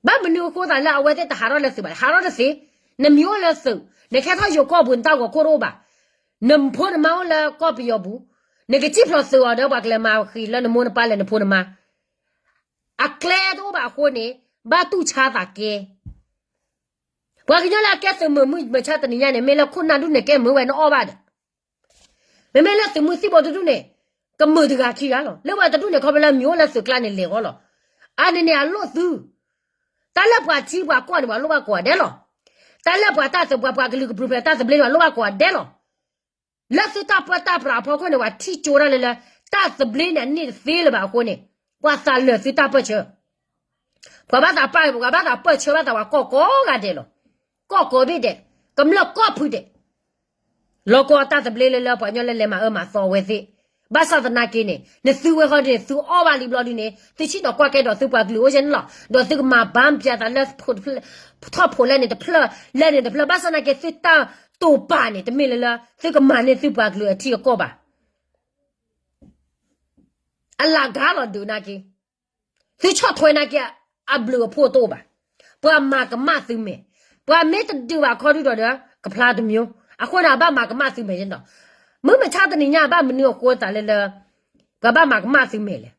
ဘၣ်မနုၤအဃိသးလၢအဝဲသ့ၣ်တဟးထီၣ်လၢသုးဘၣ်, ဟးထီၣ်တသ့, နမံၤအိၣ်လၢသုး, နကဟဲထီၣ်ယိၤကီၢ်ပူၤ နတၢ်ဂီၤခိၣ်တအိၣ်ဘၣ်, နဖိနမါအိၣ်လၢကီၢ်ပယီၤပူၤ, နကစံၣ်ဖျိးသုးအီၤဒီး ပှၤကလဲၤမၤဃံၤလၢနမိၢ်နပၢ်လၢနဖိနမါ, အကျဲတအိၣ်ဘၣ်အဃိန့ၣ်, ဘၣ်တူၢ်ဆါသးကဲ ပှၤကညီလၢအကဲသုးမုာ်မုၢ်မဆါတနံၤညါန့ၣ် မ့ၢ်လၢခိၣ်နၢ်ဒူၣ်န့ၣ် ကဲမုာ်ဝဲနအီၣ်ဘၣ်ဒီး, မ့မ့ၢ်လၢသုးမုၢ်သံၣ်ဘိတဒူၣ်န့ၣ်, ကမုာ်တဂၤခံဂၤလီၤ. လၢဝဲတဒူၣ်န့ၣ် ခီဖျိလၢမံၤအိၣ်လၢသုးကျါန့ၣ်လဲၤဃီလီၤ. အန့ၣ်န့ၣ်အလိၣ်သု, တၢ်လၢပှၤထံပှၤကီၢ်န့ၣ် ပှၤလိၣ်ဘၣ်ကိးဂၤဒဲးလီၤ. တၢ်လၢပှၤတၢ်သုးပှၤပှၤကလုာ်ကပြုၢ်ဖျဲးတၢ်သဘျ့န့ၣ် ပှၤလိၣ်ဘၣ်ကိးဂၤဒဲးလီၤ. လၢသုတၢ်ပၢတၢ်ပြးအဖီခိၣ်န့ၣ် ပှၤထံၣ်ကၠိဒၣ်လဲာ်လၢ တၢ်သဘျ့န့ၣ် အန့ၢ်တသ့လၢၤဘၣ်အဃိန့ၣ်, ပှၤသးလၢာ်သုတၢ်ပၢၢ်ဆၢ, ပှၤဘၣ်သးပၢၢ်, ပှၤဘၣ်သးပၢၢ်ဆၢဘၣ်သးပှၤကီၢ်ကိးဂၤဒဲးလီၤ. ကီၢ်ကိးဘ့ၣ်ဒဲး, ကမျၢၢ်ကိးဖုဒဲး လီၤကီတၢ်သဘျ့လၢလၢပှၤကညီလၢလဲၤမၤအၢမၤသီအဝဲသ့ၣ်, ဘၣ်ဆၣ်သနာ်က့န့ၣ် နသုဝဲဃီဒ်န့ၣ် သုအီၣ်ဘၣ်လံဘျီဒ်န့ၣ် သုထံၣ်ဒီးကွၢ်ကဲဒီးသုပှၤကလုာ်အိၣ်ကဲန့ၣ်လီၤ. ဒီးသုကမၤဘၣ်ပၠးသးလၢ ထီၣ်ဖိးလဲၣ်န့ၣ်တဖျၢၣ်, လဲၣ်န့ၣ်တဖျၢၣ်, ဘၣ်ဆၣ်သနာ်က့ သုတၢ်တိာ်ပာ်န့ၣ် တမ့ၢ်လၢလၢ သုကမၤန့ၢ်သုပှၤကလုာ်အထံအကီၢ်ဘၣ်. အလၢ်ဂၤလီၤဒုးနာ်က့ သုဆီၣ်ထွဲနာ်က့ အဘျုးအဖှိၣ်တအိၣ်ဘၣ်. ပှၤမၤကမၣ်သုမဲာ်, ပှၤမ့ၢ်တဒုးဘၣ်ခီဒုဒီးဒီး ကဖျါတမျိုး, အဃိန့ၣ် အဘၣ်မၤကမၣ်သုမဲာ်နီၤ. မုၢ်မဆါတနံၤညါ ဘၣ်မနုၤအဃိသးလၢလၢ ပှၤဘၣ်မၤကမၣ်သုမဲာ်လဲၣ်.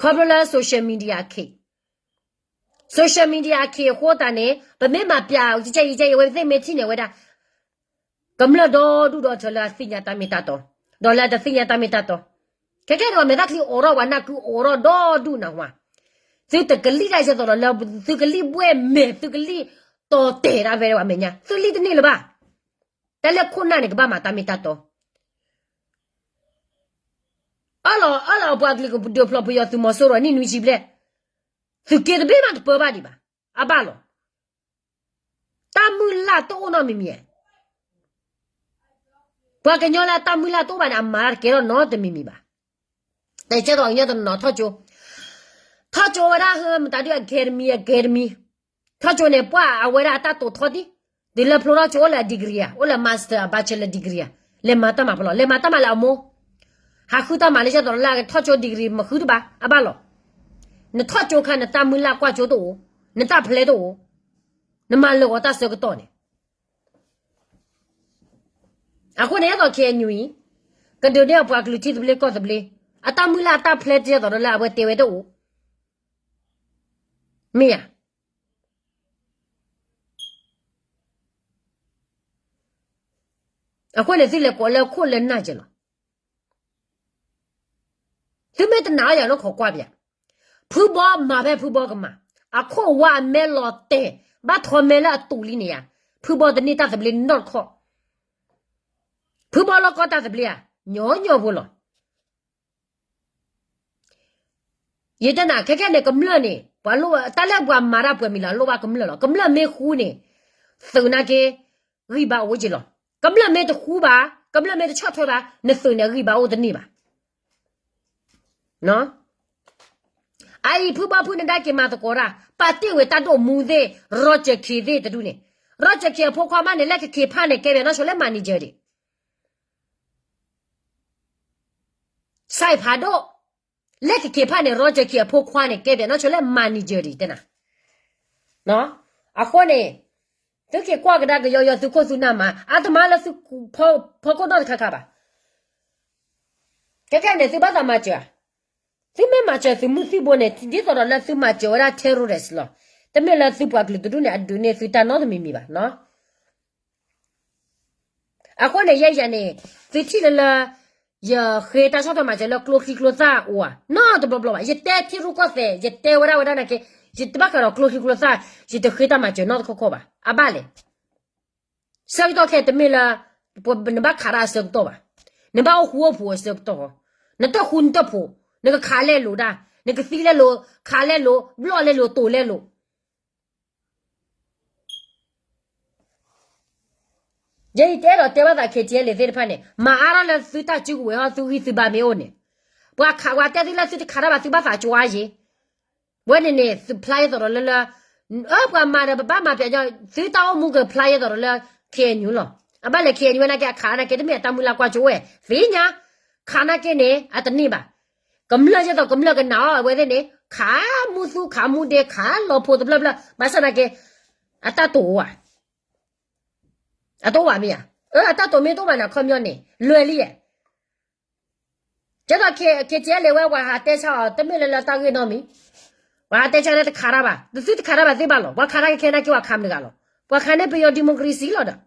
ခီဖျိလၢ social media အခ့ social media အခ့အဃိသးန့ၣ် ပမ့ၢ်မၤပၠး ကဲအံၤကဲအံၤ အဝဲသ့ၣ်မ့ၢ်ထံၣ်န့ၣ် အဝဲဒၣ် ကမျၢၢ်ဒီဒူၣ်ဒီထၢလၢအသ့ၣ်ညါတၢ်မ့ၢ်တၢ်တီ, ဒီးလၢအတသ့ၣ်ညါတၢ်မ့ၢ်တၢ်တီ, ခဲကဲဒီးမဲာ်သၣ်ချံအိးထီၣ် ပှၤနၢ်ကုအိးထီၣ်ဒီဒူၣ်နၢ်ဟူဧါ. သုတကလံၣ်တၢ်ဒ်သိးဒီးလၢ သုကလံၣ်ဘှဲၣ်မဲာ် သုကလံၣ်တီၤတဲာ်တၢ်ဖဲပှၤမဲာ်ညါ သုလံၣ်တန့ၢ်လၢၤဘၣ်. တၢ်လၢခိၣ်နၢ်န့ၣ် ကဘၣ်မၤတၢ်မ့ၢ်တၢ်တီ အၢၣ်လီၤအၢၣ်လီၤ ပှၤကလုာ်ကဒုးဖျိးပယီၤသုးမီၤစိရိၤနံၣ်နွံဆံဘျဲၣ်, သုးက့တဘ့ၣ်မးတပၢဘၣ်ဒံးဘၣ်, အဘၣ်လီၤ. တၢ်မုၢ်လၢ်တအိၣ်နီတမံၤမံၤဧါ. ပှၤကညီလၢတၢ်မုၢ်လၢ်တအိၣ်ဘၣ်န့ၣ် အမၤတၢ်တကဲထီၣ်နီတမံၤမံၤဘၣ်. တကဲထီၣ်ကညီတနီၤထီၣ်ကၠိ, ထီၣ်ကၠိဝဲဒၣ်ဟၢမတၤဒု academy academy, ထီၣ်ကၠိန့ၣ် ပှၤအဝဲဒၣ်အတၢ်တိာ်ထီၣ်ဒံး, တုၤလၢဖျိထီၣ်ကၠိအိၣ်လၢ degree ဧါ, အိၣ်လၢ master bachelor degree ဧါ, လဲၤမၤတၢ်မၤဖဲလဲၣ်, လဲၤမၤတၢ်မၤလၢအမိၢ်, ဟးဃုတၢ်မၤလၢကဲသိးလၢထီၣ်ကၠိ degree မဃုတဘၣ် အဘၣ်လီၤ. နထီၣ်ကၠိခါ နတၢ်မုၢ်လၢ်ကွၢ်ကၠိတအိၣ်, နတၢ်ဖျဲတအိၣ်, နမၤလၢာ်ဂီၤတၢ်ဆၢကတီၢ်န့ၣ် အဃိန့ၣ် ယသိး KNU အံၤ ကဒုးနဲၣ်ပှၤကလုာ်ထံသဘျ့ကီၢ်သဘျ့, အတၢ်မုၢ်လၢ်အတၢ်ဖျဲတကဲသိးဒီးလၢအဝဲတဲဝဲတအိၣ်, မ့ၢ်ဧါ. အဃိန့ၣ် သုလဲၤကိးလၢခိၣ်လၢနၢ်ကဲလီၤ. သုမ့ၢ်တနာ်အီၤယၤနီၢ်ခိးကွၢ်ပၠး, ဖုဘီမၤဖဲဖုဘီကမၤ, အခိၣ်ဝါအမဲလီၤတဲာ်, ဘၣ်ထီမဲလၢအတူးလံန့ၣ်ယါ, ဖုဘီတန့ၢ်တၢ်သဘျ့နီတခီၣ်, ဖုဘီလီၢ်ကီတၢ်သဘျ့ဧါ, ညီညီဖိလီၤ. ယတဲနၤ ခဲခဲန့ၣ် ကမျၢၢ်န့ၣ် ပှၤလိၣ် တၢ်လၢပှၤမၤတၢ်ပှဲၤမံၤလီၤ လိၣ်ဘၣ်ကမျၢၢ်လီၤ. ကမျၢၢ်မ့ၢ်ဃူန့ၣ် သုးနာ်က့ ဂံၢ်ဘါအိၣ်က့လီၤ. ကမျၢၢ်မ့ၢ်တဃူဘၣ် ကမျၢၢ်မ့ၢ်တဆီၣ်ထွဲဘၣ် နသုးန့ၣ် ဂံၢ်ဘါအိၣ်တန့ၢ်ဘၣ်. အအံၤ ဖုဘီဖုနဒါက့ၤမၤသကိးတၢ် ပာ်တ့ၢ်ဝဲတၢ်ဒိၣ်မူသ့ၣ် Roger Khin သ့ၣ်တဒူၣ်န့ၣ် Roger Khin အဖိခွါမးန့ၣ် လဲၤကက့ၤဖးန့ၣ် ကဲပၠးနီၢ်ဆိလၢ manager ဒံး စဲးဖးဒိၣ် လဲၤကက့ၤဖးန့ၣ် Roger Khin အဖိခွါန့ၣ် ကဲပၠးနီၢ်ဆိလၢ manager ဒံး တဲနၤ. အဃိန့ၣ် သုက့ၤကွၢ်ကဒါကယီယီ သုခိၣ်သုနၢ်မး အတမၤလၢသုဖီခိၣ်နီတခါခါဘၣ်. ကဲကဲန့ၣ် သုဘၣ်သးမၤစၢၤဧါ. သုမ့ၢ်မၤစၢၤသုးမုၢ်သံၣ်ဘိန့ၣ် ဒ်သိးဒီးလၢသုမၤစၢၤဝဲဒၣ် terrorist လီၤ. တမ့ၢ်လၢသုပှၤကလုာ်တဒူၣ်န့ၣ် အဒုးန့ၢ်သုတၢ်နီတမံၤမံၤဘၣ်. အဃိန့ၣ် ယဲယၤန့ၣ် သုထံၣ်လၢလၢ ယဃ့တၢ်ဆီၣ်ထွဲမၤစၢၤလၢကျိချံကျိသၣ်အိၣ်ဧါ, နီတဘျီဘျီဘၣ်. ယတဲထံရူၢ်ကီၢ်သဲး, ယတဲဝဲဒၣ်ဝဲဒၣ်နာ်က့, ယတဘၣ်ဃးဒီးကျိချံကျိသၣ်, ယတဃ့တၢ်မၤစၢၤနီတခီခီဘၣ်. အဘၣ်လဲၣ်. ဆၢကတီၢ်ခဲအံၤတမ့ၢ်လၢ နဘၣ်ခးတၢ်အဆၢကတီၢ်ဘၣ်. နဘၣ်အိၣ်ဃူအိၣ်ဖိးအဆၢကတီၢ်, နတၢ်ဃူနတၢ်ဖိး, နကခးလဲလိာ်တၢ်, နကသံလဲလိာ်, ခးလဲလိာ်, ဘျီၣ်လဲလိာ်, တိာ်လဲလိာ်. ယဲယတဲဒီးတဲဘၣ်သး ခ့ၣ်ထံအဲလ့ၣ် သ့ၣ်တဖၣ်န့ၣ် မၤအါထီၣ်လၢသုတၢ်စုကဝဲၤဟီ သုဂံၢ်သုဘါမ့ၢ်အိၣ်န့ၣ်, ပှၤခးပှၤတဲသုလၢသုတခးတၢ်ဘၣ် သုဘၣ်သးကွၢ်ယ့ၤ. ဝဲန့ၣ်န့ၣ် သုဖျါယသိးဒီးလၢလၢ, အၢ ပှၤမၤဒီးပဘၣ်မၤပျဲညီ, သုတၢ်အိၣ်မူကဖျါယသိးဒီးလၢ ခ့ၣ်အဲၣ်ယူၣ်လီၤ. အဘၣ်လဲၣ် ခ့ၣ်အဲၣ်ယူၣ်ဝဲနာ်က့ အခးနာ်က့ တမ့ၢ်အတၢ်မုၢ်လၢ်ကွၢ်ကၠိဝဲ, သ့ၣ်ညါ, ခးနာ်က့န့ၣ် အတန့ၢ်ဘၣ်. ကမျၢၢ်ယသိးကမျၢၢ်ကနာ်အီၤ အဝဲသ့ၣ်န့ၣ် ခးမူသူခးမူဒဲ ခးလီၤဖိတဖျၢၣ်ဖျၢၣ် ဘၣ်ဆၣ်နာ်က့ အတၢ်တိာ်ဧါ, အတအိၣ်ဘၣ်မ့ၢ်ဧါ, အတၢ်တိာ်မ့ၢ်တအိၣ်ဘၣ်န့ၣ် အခီပညီန့ၣ် လွဲၢ်လံဧါ. ကဲသိး ခ့ၣ်ထံအဲလ့ၣ် ဝဲ ပှၤဟးတဲဆါအီၤ တမ့ၢ်လၢလၢတၢ်ဂ့ၢ်နီတမံၤ, ပှၤဟးတဲဆါလၢတခးတၢ်ဘၣ်, သုတခးတၢ်ဘၣ်သ့ဘၣ်လီၤ. ပှၤခးတၢ်ခဲခဲနာ်က့ ပှၤခးမတၤတဂၤလီၤ. ပှၤခးန့ၢ်ပယီၤ democracy လီၤဒီး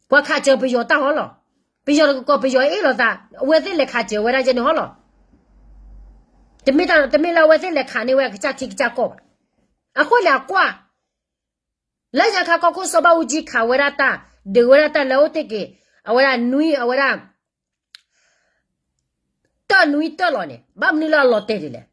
ပှၤခးစၢၤပယီၤတၢ်ဟီလီၤ. ပယီၤတကီၢ် ပယီၤအ့ၣ်လိာ်သး, အဝဲသ့ၣ်လဲၤခးစၢၤဝဲဒၣ်ယဲန့ၣ်ဟီလီၤ. တမ့ၢ်တၢ် တမ့ၢ်လၢအဝဲသ့ၣ်လဲၤခးန့ၢ်ဝဲအကစၢ်ထံကစၢ်ကီၢ်ဘၣ်. အဃိန့ၣ်အကွၢ် လၢညါခါ ကီၢ်ခိၣ်စီၤဘၣ်အူကၠံ ခးဝဲဒၣ်တၢ်, ဒုးဝဲဒၣ်တၢ်လၢအိၣ်တ့ၢ်က့ၤ အဝဲဒၣ်နွံ အဝဲဒၣ် တၢၢ်နွံတၢၢ်လီၤန့ၣ် ဘၣ်မနုၤလၢအလီၤတဲာ်ဒ်လဲၣ်.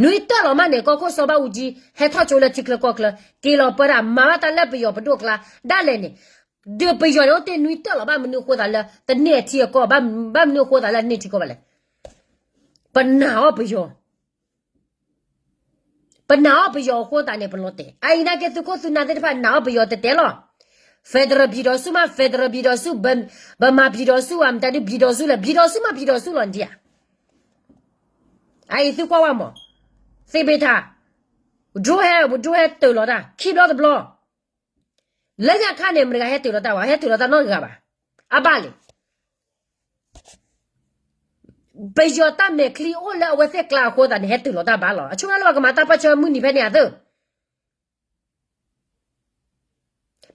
နွံတၢၢ်လီၤမးန့ၣ် ကီၢ်ခိၣ်စီၤဘၣ်အူကၠံ ဟဲထီၣ်ကၠိလၢထံချၢကီၢ်ချၢ က့ၤလီၤပၢတၢ် မၤဘၣ်တၢ်လၢပယီၤပဒိၣ်ကျါ ဒၣ်လဲာ်န့ၣ်, ဒုးပယီၤန့ၣ် အိၣ်တ့ၢ်နွံတၢၢ်လီၤ ဘၣ်မနုၤအဃိသးလၢ တန့ၢ်အထံအကီၢ်, ဘၣ်မနုၤအဃိသးလၢအန့ၢ်ထံကီၢ်ဘၣ်လဲၣ်. ပနာ်အီၤပယီၤ ပနာ်အီၤပယီၤအဃိသတးန့ၣ် ပလီၤတဲာ်. အအံၤနာ်က့ သုးခိၣ်သုးနၢ်သ့ၣ်တဖၣ် နာ်အီၤပယီၤတဲာ်တဲာ်လီၤ. federal ပြည်ထောင်စုမး federal ပြည်ထောင်စု, ဗမာပြည်ထောင်စုဧါ မတၤဒု ပြည်ထောင်စုလဲၣ်, ပြည်ထောင်စုမး ပြည်ထောင်စုလီၤ နဒံဧါ. အအံၤသုကွၢ်ဝဲမး, သ့ၣ်ဘ့ၣ်ထၣ်, drone ဟဲ, drone ဟဲတၢၢ်လီၤတၢ် ခံဘျီတဘျီ. လၢညါခါန့ၣ် မတၤတဂၤဟဲတၢၢ်လီၤတၢ်ဘၣ်, ဟဲတၢၢ်လီၤတၢ်နီတဂၤဘၣ်. အဘၣ်လဲၣ် ပယီၤတၢ်မဲာ်ချံအိၣ်လၢအဝဲသ့ၣ်ကျါအဃိသတးန့ၣ် ဟဲတၢၢ်လီၤတၢ်ဘၣ်လီၤ. အဆိကတၢၢ်လၢပှၤကမၤတၢ်ပၢၢ်ဆၢမုၢ်နံၤဖဲန့ၣ်အသိး,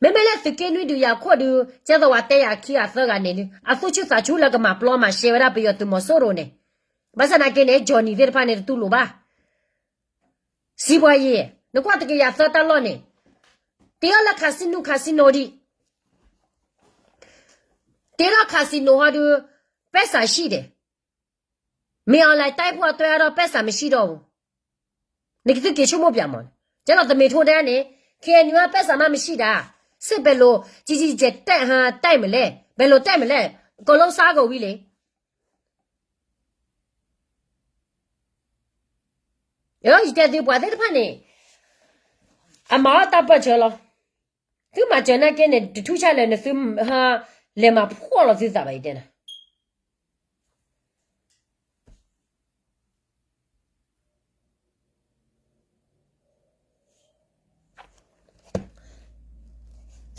မ့မ့ၢ်လၢသုးက့နွံဒုးယၤခိၣ်ဒုး ကဲသိးပှၤတဲယၤခံဂၤသၢဂၤန့ၣ် အသူၣ်ဆူၣ်သးဆူၣ်လၢကမၤပျီမၤရှဲဝဲဒၣ်ပယီၤသုးမီၤစိရိၤန့ၣ်, ဘၣ်ဆၣ်နာ်က့န့ၣ် Johnny သ့ၣ်တဖၣ်န့ၣ် တတူၢ်လိာ်ဘၣ်. စံးပှၤယံၤ, နကွၢ်တကယၤသၢတၢ်လီၢ်န့ၣ်, တ့ထီၣ်လၢ casino casino ဒံး, တ့ထီၣ် casino ဟီဒုး, ပဲစးဆံၣ်ဒဲး, မ့ၢ်အီၤလဲၤတဲဖိအတွဲအါထီၣ် ပဲစးမဆံၣ်ဒီး, နကသုက့ၤဆိကမိၣ်ပၠးမး, ကဲလီၤတမ့ၢ်ထိဒဲန့ၣ်, ခဲအံၤနုၤ ပဲစးမးမဆံၣ်ဒၣ်, စ့ၢ်ပဲၤလိာ် ကကဲတဲာ်မလဲၣ်, ပဲၤလိာ်တဲာ်မလဲၣ်, ကီးလိစါကဝံၤလံ ယတဲသုပှၤသ့ၣ်တဖၣ်န့ၣ်, အမၤအီၣ်တၢ်ပၢၢ်ဆၢလီၤ. သုမၤစၢၤနာ်က့န့ၣ် တထူၣ်ဆါလၢနသု, လဲၤမၤဖှီၣ်လီၤသုသးဘၣ် ယတဲနၤ.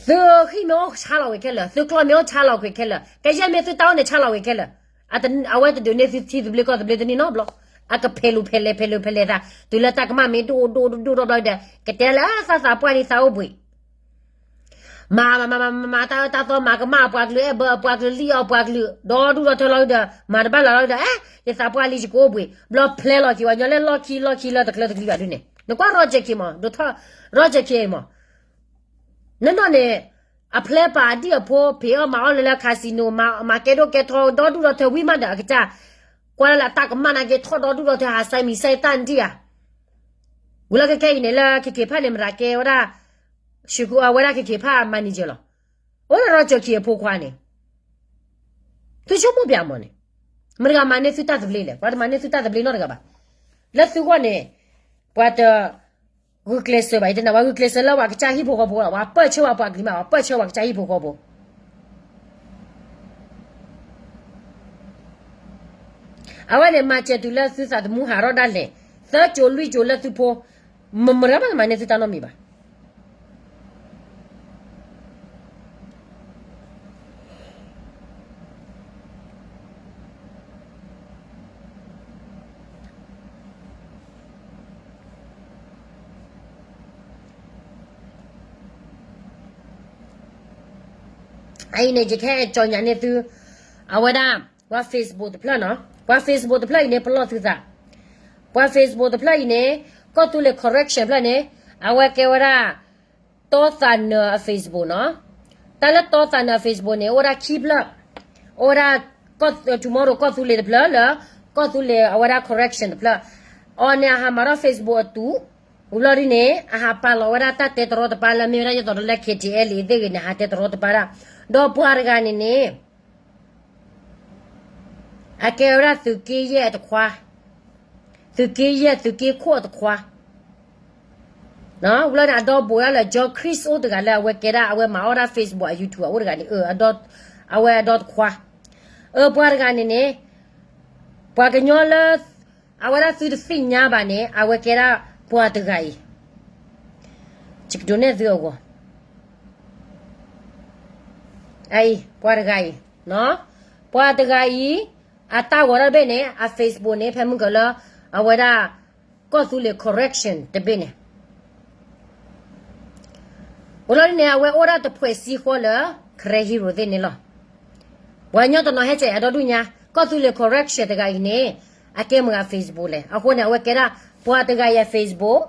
သုဟံၣ်မ့ၢ်အိၣ်ဆါလီၤဝဲခဲလၢာ်, သုကျီၢ်မ့ၢ်အိၣ်ဆါလီၤကွံာ်ခဲလၢာ်, ကယဲၢ်မ့ၢ်သုတၢ်အိၣ်န့ၣ်ဆါလီၤဝဲခဲလၢာ်, အဝဲတဒုးန့ၢ်သုထံသဘျ့ကီၢ်သဘျ့တန့ၢ်နီတဘျီ, အကဖဲးလူၤဖဲးလဲၤ ဖဲးလူၤဖဲးလဲၤသး, တုၤလၢတၢ်ကမၣ်မ့ၢ်ဒိၣ်ဒိၣ်ဒိၣ်ဒိၣ်ဒီးဘျီဒီး ကတဲလၢသးသးပှၢ်လံသးအိၣ်ဘှံး မၤမၤမၤမၤမၤတၢ်အၢတၢ်သီ မၤကမၣ်အပှၤကလုာ် အဲၣ်ဘၢအပှၤကလုာ် လံၣ်အီၣ်ပှၤကလုာ် ဒီဒူၣ်ဒီထၢလီၤဒီး မၤတဘၣ်လၢ်လီၤဒီး အဲၣ် ယသးပှၢ်လံ ယကအိၣ်ဘှံး ဘျီဖျဲလီၤက့ၤဝဲညီလၢလီၢ်ခံလီၢ်ခံလၢတကျၢၤတကျံၤဘၣ်ဒုန့ၣ် နကွၢ် Roger Khin မး Roger Khin မး နနီၢ်န့ၣ် အဖျဲပာ်အဒံၣ်အဖိ ဖံးအီၣ်မၤအီၣ်လၢလၢ casino မၤကဲဒိၣ်ကဲထီ ဒီဒူၣ်ဒီထၢဝံၤမးဒီး အကစၢ် ကွၢ်လၢအတၢ်ကမၣ်နာ်က့ ထီၣ်ဒီဒူၣ်ဒီထၢ ဟးစဲမံၤစဲတၢ်နဒံၣ်ဧါ ဝံၤလီၤခဲခဲအံၤန့ၣ် လၢ Khin Khin ဖၣ်န့ၣ် မတၤကဲဝဲဒၣ် ဆူၣ်ကူအဝဲဒၣ် Khin Khin ဖၣ် manager လီၤ. အိၣ်လၢ Roger Khin အဖိခွါန့ၣ် သုဆိကမိၣ်ပၠးမးန့ၣ် မတၤတဂၤမၤန့ၢ်သုတၢ်သဘျ့လဲၣ် ပှၤတမၤန့ၢ်သုတၢ်သဘျ့နီတဂၤဘၣ်. လၢသုဂီၢ်န့ၣ် ပှၤတ ဂုာ်ကျဲးစၢးဘၣ် ယတဲနၤ ပှၤဂုာ်ကျဲးစၢးလၢပှၤကစၢ်ဟံၣ်ဖိဃီဖိလီၤ ပှၤပၢၢ်ဆၢပှၤပှၤကလုာ်မး ပှၤပၢၢ်ဆၢပှၤကစၢ်ဟံၣ်ဖိဃီဖိ အဝဲန့ၣ် မၤစၢၤတုၤလၢသုသးသမူဟးထီၣ်ဒၣ်လဲာ် သၢစိၤလွံၢ်စိၤလၢသုဖိ မတၤတဂၤမးတမၤန့ၢ်သုတၢ်နီတမံၤဘၣ်. အအံၤန့ၣ် ယကဟဲကၠီညါန့ၢ်သု အဝဲဒၣ် ပှၤ Facebook တဖျၢၣ်နီၤ, ပှၤ Facebook တဖျၢၣ်အံၤန့ၣ် ပလီၢ်သုသး, ပှၤ Facebook တဖျၢၣ်အံၤန့ၣ် ကီၢ်သူလ့ၤ correction ဖျၢၣ်န့ၣ် အဝဲကဲဝဲဒၣ် တီသးနၢၤအ Facebook နီၤ, တၢ်လၢတီသးနၢၤအ Facebook န့ၣ် အိၣ်ဝဲဒၣ်ခံဖျၢၣ်, အိၣ်ဝဲဒၣ် tomorrow ကီၢ်သူလ့ၤတဖျၢၣ်လၢ ကီၢ်သူလ့ၤအဝဲဒၣ် correction တဖျၢၣ်, အီၤန့ၣ်အဟးမၤထီၣ် Facebook အတု, ဝံၤလီၤဒ်န့ၣ် အဟးပာ်လီၤဝဲဒၣ်တၢ်တဲတရီတပါလၢမ့ၢ်ဝဲဒၣ်ယသိးဒီးလၢ K T L အံၤသ့ၣ်ဂ့ၤန့ၣ် ဟးတဲတရီတပါဒၣ်, ဒီးပှၤတဂၤန့ၣ်န့ၣ် အကဲဝဲဒၣ်သုးက့ယဲၢ်အတခွါ, သုးက့ယဲၢ် သုးက့ခိၣ်အတခွါ, ဝံၤလီၤန့ၣ် အဒီဘိးဒၣ်လၢ John Chris အိၣ်တဂၤလၢအဝဲကဲဒၣ် အဝဲမၤအီၣ်ဒၣ် Facebook အ YouTube အအိၣ်တဂၤန့ၣ် အဝဲအဒီတခွါ, အပှၤတဂၤန့ၣ်န့ၣ် ပှၤကညီလၢ အဝဲဒၣ်သုတသ့ၣ်ညါဘၣ်န့ၣ် အဝဲကဲဒၣ်ပှၤတဂၤအံၤ, ယကဒုးနဲၣ်သုအဂီၢ် အအံၤ ပှၤတဂၤအံၤ, ပှၤတဂၤအံၤ အတၢ်ဂီၤတၢ်တဘ့ၣ်န့ၣ် အ Facebook န့ၣ် ဖဲမုၢ်ကလၢ အဝဲဒၣ် ကီၢ်သူလ့ၤ correction တဘ့ၣ်န့ၣ်, အိၣ်လီၤဒ်န့ၣ် အဝဲအိၣ်ဒၣ်တဖှဲးစံဃီလၢ Karen Hero သ့ၣ်န့ၣ်လီၤ. ပှၤကညီတနီၤဟဲကဲးယၤဒီဒူၣ်ညါ ကီၢ်သူလ့ၤ correction တဂၤအံၤန့ၣ် အကဲမုာ်ဂၤ Facebook လဲၣ်. အဃိန့ၣ် အဝဲကဲဒၣ် ပှၤတဂၤအံၤအ Facebook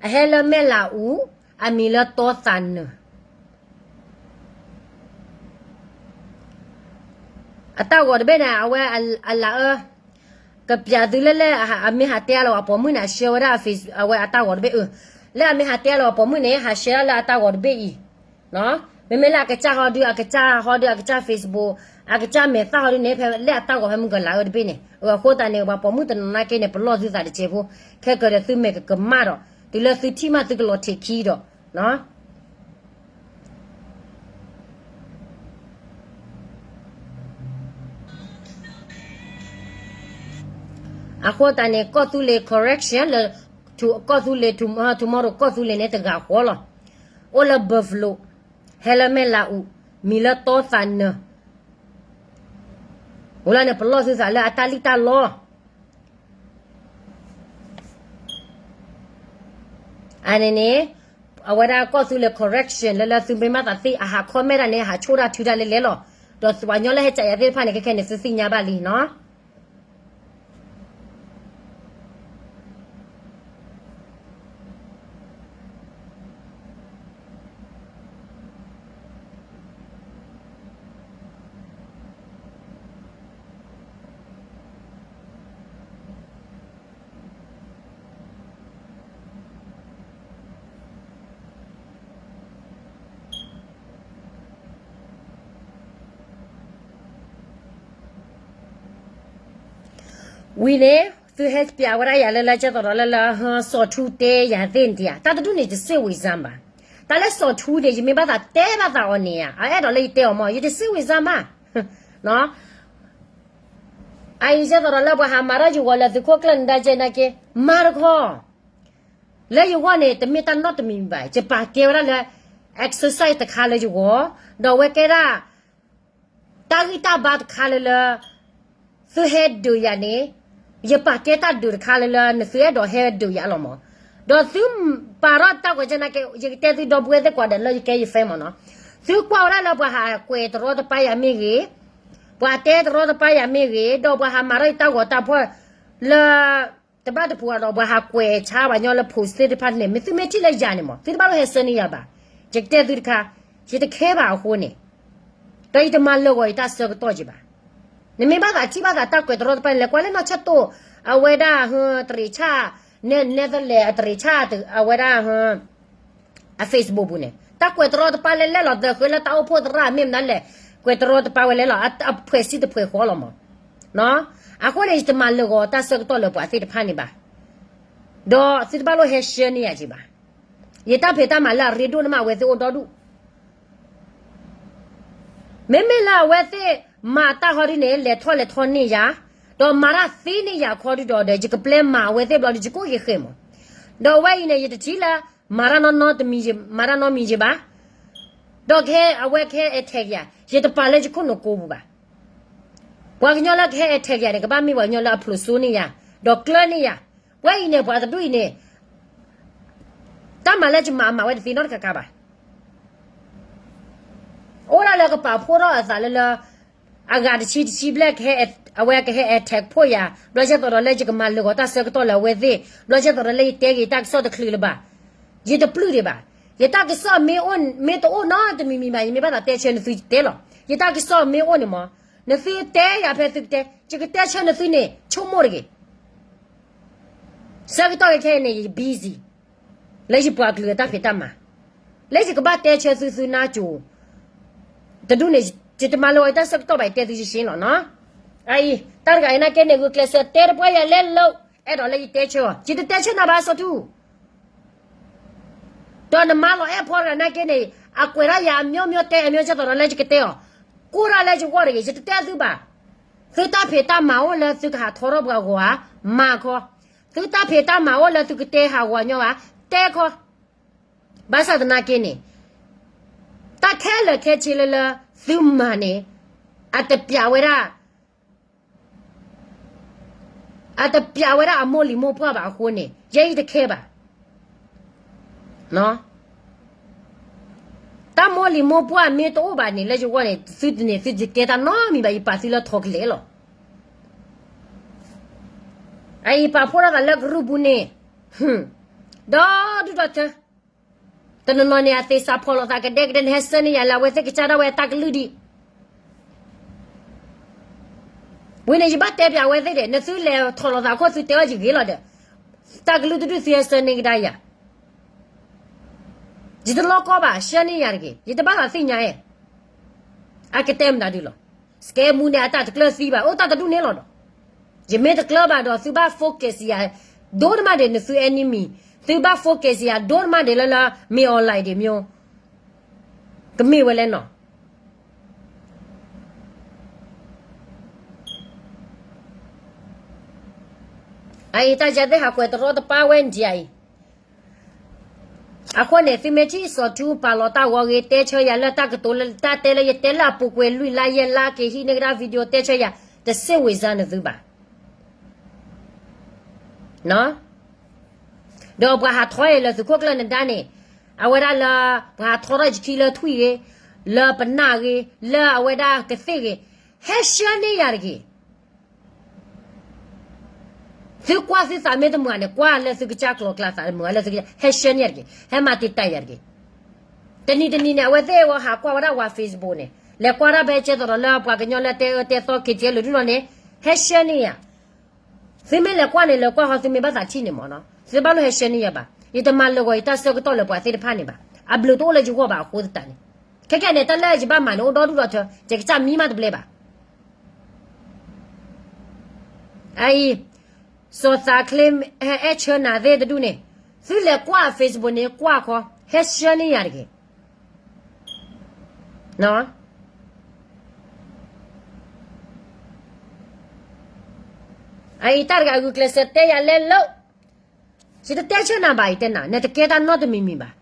အဟဲလၢမဲၢ်လးအူ, အမံၤလၢတီသးနၢၤ အတၢ်ဂီၤတဘ့ၣ်န့ၣ် အဝဲအလၤအၢ ကပျးသုလၢလဲၣ်, အမ့ၢ်ဟးတဲလီၤအပိာ်မုၣ်န့ၣ် အ share ဝဲဒၣ် အဝဲအတၢ်ဂီၤတဘ့ၣ်အၢ, လၢအမ့ၢ်ဟးတဲလီၤအပိာ်မုၣ်န့ၣ် ဟး share ဒၣ်လၢအတၢ်ဂီၤတဘ့ၣ်အံၤ, မ့မ့ၢ်လၢအကစၢ်ဟီဒု အကစၢ်ဟီဒု အကစၢ် Facebook အကစၢ်မဲာ်သၣ်ဟီဒုန့ၣ် ဖဲလၢအတၢ်ဂီၤဖဲမုၢ်ကလၤအၢတဘ့ၣ်န့ၣ်, အဃိသတးန့ၣ် ပှၤပိာ်မုၣ်တနီၤနာ်က့န့ၣ် ပလီၢ်သုသးတစဲးဖိ, ခဲကဒီးသုမဲာ်ကကမၣ်ဒီး တုၤလၢသုထံၣ်မးသုကလီၤထံးခံဒီး အဃိသတးန့ၣ် ကီၢ်သူလ့ၤ correction လၢ ကီၢ်သူလ့ၤ tomorrow ကီၢ်သူလ့ၤန့ၣ်တဂၤဃီလီၤ. အိၣ်လၢ Buffalo, ဟဲလၢမဲၢ်လးအူ, မံၤလၢတီသးနၢၤ, အိၣ်လၢန့ၣ် ပလီၢ်သုသးလၢအတၢ်လံၣ်တၢ်လီ အန့ၣ်န့ၣ် အဝဲဒၣ်ကီၢ်သူလ့ၤ correction လၢလၢသုမ့ၢ်ဘၣ်သးသ့ၣ် အဟး comment ဒၣ်န့ၣ် အဟးဆိၣ်တၢ်ထုတၢ်လဲၤလဲၤလီၤ. ဒီးပှၤကညီလၢဟဲကဲးယၤသ့ၣ်တဖၣ်န့ၣ် ခဲခဲန့ၣ် သုသ့ၣ်ညါဘၣ်လံနီၤ. ဝံၤန့ၣ် သုဟဲပျးဝဲဒၣ်ယၤလၢလၢကဲသိးဒီးလၢလၢ စီၤထူတဲယၤသ့ၣ်န့ၣ်ဧါ, တၢ်တဒူၣ်န့ၣ် ယတစံးဝံၤစၢ်ဘၣ်. တၢ်လၢစီၤထူန့ၣ် ယမ့ၢ်ဘၣ်သးတဲဘၣ်သးအီၤန့ၣ်ဧါ, အအဲၣ်ဒိးလၢယတဲအီၤမ့ၢ် ယတစံးဝံၤစၢ်မး. အအံၤကဲသိးဒီးလၢပှၤဟးမၤထီၣ်ယဂီၤလၢသုးခိၣ်ကျၢၢ်နဒါကဲနာ်က့ မၤတခီ လၢယဂီၢ်န့ၣ် တမ့ၢ်တၢ်နီတမံၤဘၣ်, ယပာ်ကဲဝဲဒၣ်လၢ exercise တခါလၢယဂီၢ်, ဒီးအဝဲကဲဒၣ် တၢ်ဂံၢ်တၢ်ဘါတခါလၢလၢ သုဟဲဒုးယၤန့ၣ်, ယပာ်ကဲတၢ်ဒုးတခါလၢလၢ နသုအဲၣ်ဒိးဟဲဒုးယၤလီၤမး. ဒီးသုပာ်ထီၣ်တၢ်ဂီၤကဲနာ်က့ ယကတဲသုဒီပုၢ်ဝဲၢ်သ့ၣ်ကွၢ်ဒီးလၢယကဲယ fan မးနီၤ, သုကွၢ်ဝဲဒၣ်လၢပှၤဟးကွဲးတရီတပါယၤမ့ၢ်ဂ့ၤ, ပှၤတဲတရီတပါယၤမ့ၢ်ဂ့ၤ, ဒီးပှၤဟးမၤထီၣ်ယတၢ်ဂီၤတၢ်ဖီၣ်လၢ တဘၣ်တပူၤဒီးပှၤဟးကွဲးဆါပှၤကညီလၢ post သ့ၣ်တဖၣ်န့ၣ် မ့ၢ်သုမ့ၢ်ထံၣ်လၢယၤန့ၣ်မး သုတဘၣ်လိၣ်ဟဲဆှၢန့ၢ်ယၤဘၣ်. ယကတဲသုတခါ, ယတခဲဘၣ်အဃိန့ၣ်, ဒီးယတမၤလၢာ်ဂီၤယတၢ်ဆၢကတီၢ်က့ၤဘၣ်. နမ့ၢ်ဘၣ်သးထံၣ်ဘၣ်သးတၢ်ကွဲးတရီတပါန့ၣ် လဲၤကွၢ်လၢနီၢ်ဆၢၣ်တိၣ်, အဝဲဒၣ် တရံးဆၣ်, နဲ နဲသလဲး အတရံးဆၣ် အဝဲဒၣ် အ Facebook ပူၤန့ၣ် တၢ်ကွဲးတရီတပါလဲၤလဲၤလီၤ သဃ့လၢတၢ်အိၣ်ဖှိၣ်သရၣ်မ့ၢ်မနုၤလဲၣ်, ကွဲးတရီတပါဝဲလဲၤလီၤ အဖှဲးစံတဖှဲးဃီလီၤမး. အဃိန့ၣ်ယတမၤလၢာ်ဂီၤတၢ်ဆၢကတီၢ်လၢပှၤသ့ၣ်တဖၣ်န့ၣ်ဘၣ်. ဒီးသုတဘၣ်လိၣ်ဟဲဆှၢန့ၢ်ယၤက့ၤဘၣ်. ယတၢ်ဖံးတၢ်မၤလၢအရ့ဒိၣ်န့ၣ်မး အဝဲသ့ၣ်အိၣ်ဒီဒူၣ် မ့မ့ၢ်လၢအဝဲသ့ၣ်မၤတၢ်ဟီဒုန့ၣ် လဲၤထီၣ်လဲၤထီၣ်န့ၢ်ယၤ, ဒီးမၤတၢ်သ့န့ၢ်ယၤခီဒုဒီး ယကပျဲမၤအဝဲသ့ၣ်ဘျီဒီး ယကိၣ်ယဃဲၤမး. ဒီးအဝဲအံၤန့ၣ် ယတထံၣ်လၢ မၤတၢ်နီတမံၤ, မၤတၢ်နီတမံၤယဘၣ်. ဒီးကဟဲအဝဲကဟဲ attack ယၤ, ယတပာ်လၢယခိၣ်နူာ်ကိးပူၤဘၣ်. ပှၤကညီလၢကဟဲ attack ယၤန့ၣ် ကဘၣ်မ့ၢ်ပှၤကညီလၢအဖျိးစိန့ၢ်ယၤ, ဒီးကျၢန့ၢ်ယၤ. ပှၤအံၤန့ၣ် ပှၤတဒူၣ်အံၤန့ၣ် တၢ်မၤလၢယမၤအမၤဝဲတသ့နီတခါခါဘၣ်. အိၣ်ဒၣ်လၢကပာ်ဖှိၣ်ထီၣ်အသးလၢလၢ အဂၤတဆံတဆံဘျဲၣ် အဝဲကဟဲ attack ဖှိၣ်ယၤ, ဘျီကဲသိးဒီးလၢယကမၤလၢာ်ဂီၤတၢ်ဆၢကတီၢ်လၢအဝဲသ့ၣ်, ဘျီကဲသိးဒီးလၢယတဲက့ၤယတၢ်ကစီၣ်တချုးလၢၤဘၣ်. ယတပျုၢ်ဒံးဘၣ်. ယတၢ်ကစီၣ်မ့ၢ်အိၣ် မ့ၢ်တအိၣ်နီတမံၤမံၤဘၣ် ယမ့ၢ်ဘၣ်သးတဲဆၢနသုယတဲလီၤ. ယတၢ်ကစီၣ်မ့ၢ်အိၣ်န့ၣ်မး, နသုတဲယၤဖဲသုကတဲ, ယကတဲဆၢနသုန့ၣ် ဆိကမိၣ်တဂ့ၤ. ဆၢကတီၢ်ခဲအံၤန့ၣ် ယ busy လၢယပှၤကလုာ်အတၢ်ဖံးတၢ်မၤ, လၢယကဘၣ်တဲဆၢသုသုနါစိၤ တဒူၣ်န့ၣ် ယတမၤလၢၤဝဲတၢ်ဆၢကတီၢ်ဘၣ် ယတဲသုယရှင်းလီၤနီၤ. အအံၤ တၢ်တဂၤအံၤနာ်က့န့ၣ် ဂုာ်ကျဲးစၢးတဲတပှၢ်ယၤလဲၤလိာ် အဲၣ်ဒိးလၢယတဲဆၢအီၤ ယတတဲဆၢနၤဘၣ်စီၤထူ ဒီးနမါလီၤအဲၣ်ဖီတဂၤနာ်က့န့ၣ် အကွဲးဒၣ်ယၤအမျိုးမျိုးတဲအမျိုး ကဲသိးဒီးလၢယကတဲအီၤ, ကိးဒၣ်လၢယဂီၢ်တဂ့ၤ ယတတဲသုဘၣ်. သုတၢ်ဖံးတၢ်မၤအိၣ်လၢသုကဟးထီထီၣ်ပှၤဂီၤဧါ, မၤခီ. သုတၢ်ဖံးတၢ်မၤအိၣ်လၢသုကတဲဟးဂီၤညီဘၣ်, တဲခီ. ဘၣ်ဆၣ်သနာ်က့န့ၣ် တၢ်ခဲလၢာ်ခဲဆ့လၢလၢသုမၤန့ၣ် အတပျးဝဲဒၣ် အတပျးဝဲဒၣ်အမိၢ်လံၤမိၢ်ပှၢ်ဘၣ်အဃိန့ၣ် ယဲအံၤတခဲဘၣ်. တၢ်မိၢ်လံၤမိၢ်ပှၢ်မ့ၢ်တအိၣ်ဘၣ်န့ၣ် လၢယဂီၢ်န့ၣ် သုတန့ၣ် သုတကဲတၢ်နီတမံၤဘၣ် ယပာ်သုလၢထိးကလဲာ်လီၤ. အအံၤပာ်ဖှိၣ်ထီၣ်သးလၢကရူၢ်ပူၤန့ၣ် ဒီဒူၣ်ဒီထၢ တနီၤနီၤန့ၣ် အသ့ၣ်စးဖီၣ်လိာ်သးကဒဲကဒဲ နဟဲဆှၢန့ၢ်ယၤလၢအဝဲသ့ၣ်ကစၢ်ဒၣ်ဝဲအတၢ်ကလုၢ်ဒံး ဝံၤန့ၣ် ယဘၣ်တဲပၠးအဝဲသ့ၣ်ဒီး နသုလဲၤထီၣ်လိာ်သးခိၣ်သုတဲအီၤယဂ့ၤလီၤဒီး တၢ်ကလုၢ်တဒူၣ်သုဟဲဆှၢန့ၢ်ကဒါယၤ ယတလီၢ်ကီဘၣ် ဆှၢန့ၢ်ယၤတဂ့ၤ ယတဘၣ်သးသ့ၣ်ညါအဲၣ် အကတဲမတၤဒုလီၤ. စကဲမူန့ၣ် အတၢ်တကျၢၢ်သံဘၣ် အိၣ်တၢ်တဒူၣ်န့ၣ်လီၤဒီး ယမ့ၢ်တကျၢၢ်ဘၣ်ဒီး သုဘၣ် focus ယၤ ဒိၣ်တမးဒံး နသု enemy သုဘၣ် focus ယၤ ဒိၣ်တမးဒံးလၢလၢ မ့ၢ် online ဒံးမ့ၢ် ကမ့ၢ်ဝဲလဲၣ်နီၤ. အအံၤတၢ်ယၤသ့ၣ်ဟးကွဲးတရီတပါဝဲဒံးအံၤ အဃိန့ၣ် သုမ့ၢ်ထံၣ်စီၤထူပာ်လီၤတၢ်ဂီၤဂ့ၤ တဲဆၢယၤလၢတၢ်ကတိၤလၢတၢ်တဲလၢယတဲလၢအပူၤကွံာ်လွံၢ်လါယဲၢ်လါက့ၤဟံးန့ၢ်ကဒါ video တဲဆၢယၤ တစ့ၢ်ဝံၤစါနသုဘၣ် ဒီးပှၤဟးထီအံၤလၢသုးခိၣ်ကျၢၢ်နဒါန့ၣ် အဝဲဒၣ်လၢ ပှၤဟးထီထီၣ်ယခံလၢထွံၣ်ဂ့ၤ လၢပနၢ်ဂ့ၤ လၢအဝဲဒၣ်ကသ့ၣ်ဂ့ၤ ဟဲဆှၢန့ၢ်ယၤတဂ့ၤ. သုကွၢ်သုသးမ့ၢ်တမုာ်န့ၣ် ကွၢ်လၢသုကစၢ်ကျိၤကျါသးမုာ်လၢသုက ဟဲဆှၢန့ၢ်ယၤတဂ့ၤ ဟဲမၤတံာ်တာ်ယၤတဂ့ၤ. တနံၤတနံၤန့ၣ် အဝဲသ့ၣ်အဂီၢ်ဟးကွၢ်ဝဲဒၣ်ပှၤ Facebook န့ၣ် လဲၤကွၢ်ဒၣ်ဖဲကဲသိးဒီးလၢပှၤကညီလၢတဲအၢတဲသီ KTLA ဒုနီၤန့ၣ် ဟဲဆှၢန့ၢ်ယၤ သုမ့ၢ်လဲၤကွၢ်န့ၣ် လဲၤကွၢ်ဃီ သုမ့ၢ်ဘၣ်သးထံၣ်န့ၣ်မ့ၢ်နီၤ သုဘၣ်လိၣ်ဟဲဆှၢန့ၢ်ယၤဘၣ်. ယတမၤလၢာ်ဂီၤယတၢ်ဆၢကတီၢ်လၢပှၤသ့ၣ်တဖၣ်န့ၣ်ဘၣ်. အဘျုးတအိၣ်လၢယဂီၢ်ဘၣ်အဃိသတးန့ၣ် ခဲကနံၣ်န့ၣ် တၢ်လၢယဘၣ်မၤန့ၣ် အိၣ်ဒီဒူၣ်ဒီထၢ ယကစၢ်မံမးတဘျဲဘၣ်. အအံၤ စီၤသးချ့ ဟဲအဲၣ်ဆၢနၤသ့ၣ်တဒူၣ်န့ၣ် သုလဲၤကွၢ် Facebook န့ၣ် ကွၢ်ခီ ဟဲဆှၢန့ၢ်ယၤတဂ့ၤ. အအံၤတၢ်တဂၤဂုာ်ကျဲးစၢးတဲယၤလဲၤလိာ် ယတတဲဆၢနၤဘၣ် ယတဲနၤ နတကဲတၢ်နီတမံၤမံၤဘၣ်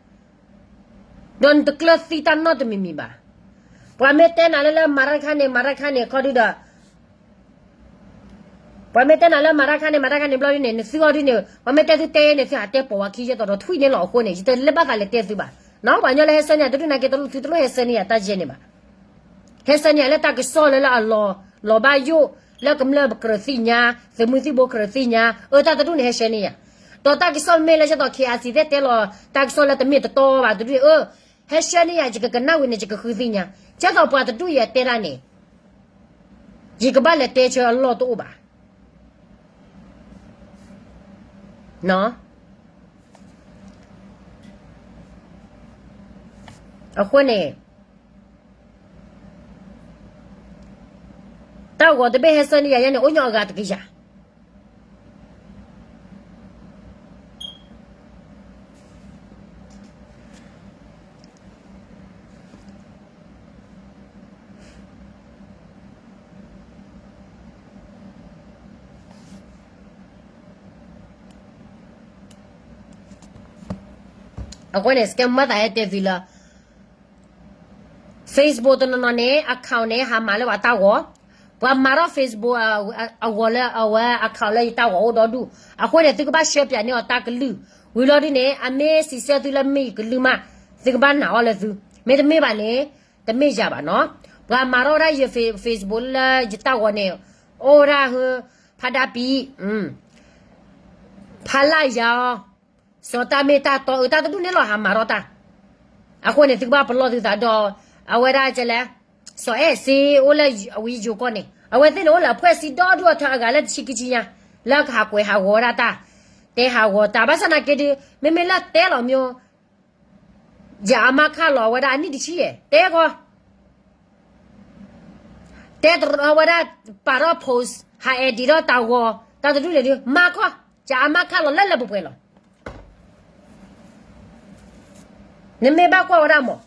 ဒီးနတကျၢၢ်သံတၢ်နီတမံၤမံၤဘၣ်. ပှၤမ့ၢ်တဲနၤလၢလၢမၤတၢ်တခါန့ၣ် မၤတၢ်တခါန့ၣ် ခီဒုဒီး ပှၤမ့ၢ်တဲနၤလၢမၤတၢ်တခါန့ၣ် မၤတၢ်တခါန့ၣ်ဘျီဒုန့ၣ် နသုအီၤဒုန့ၣ် ပှၤမ့ၢ်တဲသုတဲအ့န့ၣ် သုဟးတဲပိာ်ဝဲခံယဲၢ်သိးဒီးထွံၣ်န့ၣ်လီၤအဃိန့ၣ် ယတလဲၤဘၣ်သးလဲၤတဲသုဘၣ်. နီၢ်ပှၤကညီလၢဟဲဆှၢန့ၢ်ယၤတဒူၣ်နာ်က့ သုတလိၣ်ဟဲဆှၢန့ၢ်ယၤတၢ်ယဲၢ်န့ၣ်ဘၣ်. ဟဲဆှၢန့ၢ်ယၤလၢတၢ်ကစီၣ်လၢလၢအလီၤ လီၤဘၣ်ယိၣ် လၢကမျၢၢ်ကရၢၢ်သ့ၣ်ညါ သုးမုၢ်သံၣ်ဘိကရၢၢ်သ့ၣ်ညါ အၢ တၢ်တဒူၣ်န့ၣ် ဟဲဆှၢန့ၢ်ယၤ. ဒီးတၢ်ကစီၣ်မ့ၢ်လၢကဲသိး KIC သ့ၣ်တဲလီၤ တၢ်ကစီၣ်လၢတမ့ၢ်တတီဘၣ်တဒူၣ် အၢ ဟဲဆှၢန့ၢ်ယၤ ယကကနၣ်ဝံၤန့ၣ် ယကဃုသ့ၣ်ညါ. ကဲသိးပှၤတဒူၣ်ယတဲဒၣ်န့ၣ် ယကဘၣ်လဲၤတဲဆၢအလီၢ်တအိၣ်ဘၣ်. အဃိန့ၣ် တၢ်ဂီၤတဘ့ၣ်ဟဲဆှၢန့ၢ်ယၤယဲန့ၣ် အိၣ်ညီအဂၤတကယၤ အဃိန့ၣ် စကဲမၤသးဟဲတဲသုလၢ Facebook တနီၤနီၤန့ၣ် account န့ၣ် ဟးမၤလၢပှၤတၢ်ဂီၤ, ပှၤမၤထီၣ် Facebook အဂီၤလၢအဝဲ account လၢယတၢ်ဂီၤအိၣ်ဒီဒူၣ်, အဃိန့ၣ် သုကဘၣ်ဆှၢပၠးန့ၢ်အီၤတၢ်ကလုၢ်, ဝံၤလီၤဒုန့ၣ် အမ့ၢ်စံးဆၢသုလၢမ့ၢ်ယကလုၢ်မး, သုကဘၣ်နာ်အီၤလၢသု, မ့တမ့ၢ်ဘၣ်န့ၣ် တမ့ၢ်ယၤဘၣ်နီၤ. ပှၤမၤထီၣ်ဝဲဒၣ်ယ Facebook လၢယတၢ်ဂီၤန့ၣ် အိၣ်ဝဲဒၣ်ဟၢ ဖးဒါပံၤ ဖးလၢ်ယၤအီၤ စီၤတၢ်မ့ၢ်တၢ်တီအုးတၢ်တဒူၣ်န့ၣ်လီၤ ဟးမၤထီၣ်တၢ်. အဃိန့ၣ် သုကဘၣ်ပလီၢ်သုသးဒီး အဝဲဒၣ်ကလဲၣ် စီၤအဲၣ်စ့အိၣ်လၢအဝံယိၤကီၢ်န့ၣ် အဝဲသ့ၣ်န့ၣ်အိၣ်လၢအဖှဲၣ်စံဒီဒူၣ်အထၢအဂၤလၢတဆံခံဆံညါ လၢကဟးကွဲးဟးဂီၤဝဲဒၣ်တၢ် တဲဟးဂီၤတၢ် ဘၣ်ဆၣ်နာ်က့ဒုး မ့မ့ၢ်လၢတဲလီၤမ့ၢ် ယအမါခးလီၤအဝဲဒၣ်အနံၣ်တဆံယဲၢ် တဲခီ တဲတရီဝဲဒၣ် ပာ်ထီၣ် post ဟး edit ထီၣ်တၢ်ဂီၤ တၢ်တဒူၣ်န့ၣ်ဒုး မၤခီ ယအမါခးလီၤလၢလၢပှဲၤပှဲၤလီၤ. နမ့ၢ်ဘၣ်ကွၢ်ဝဲဒၣ်မး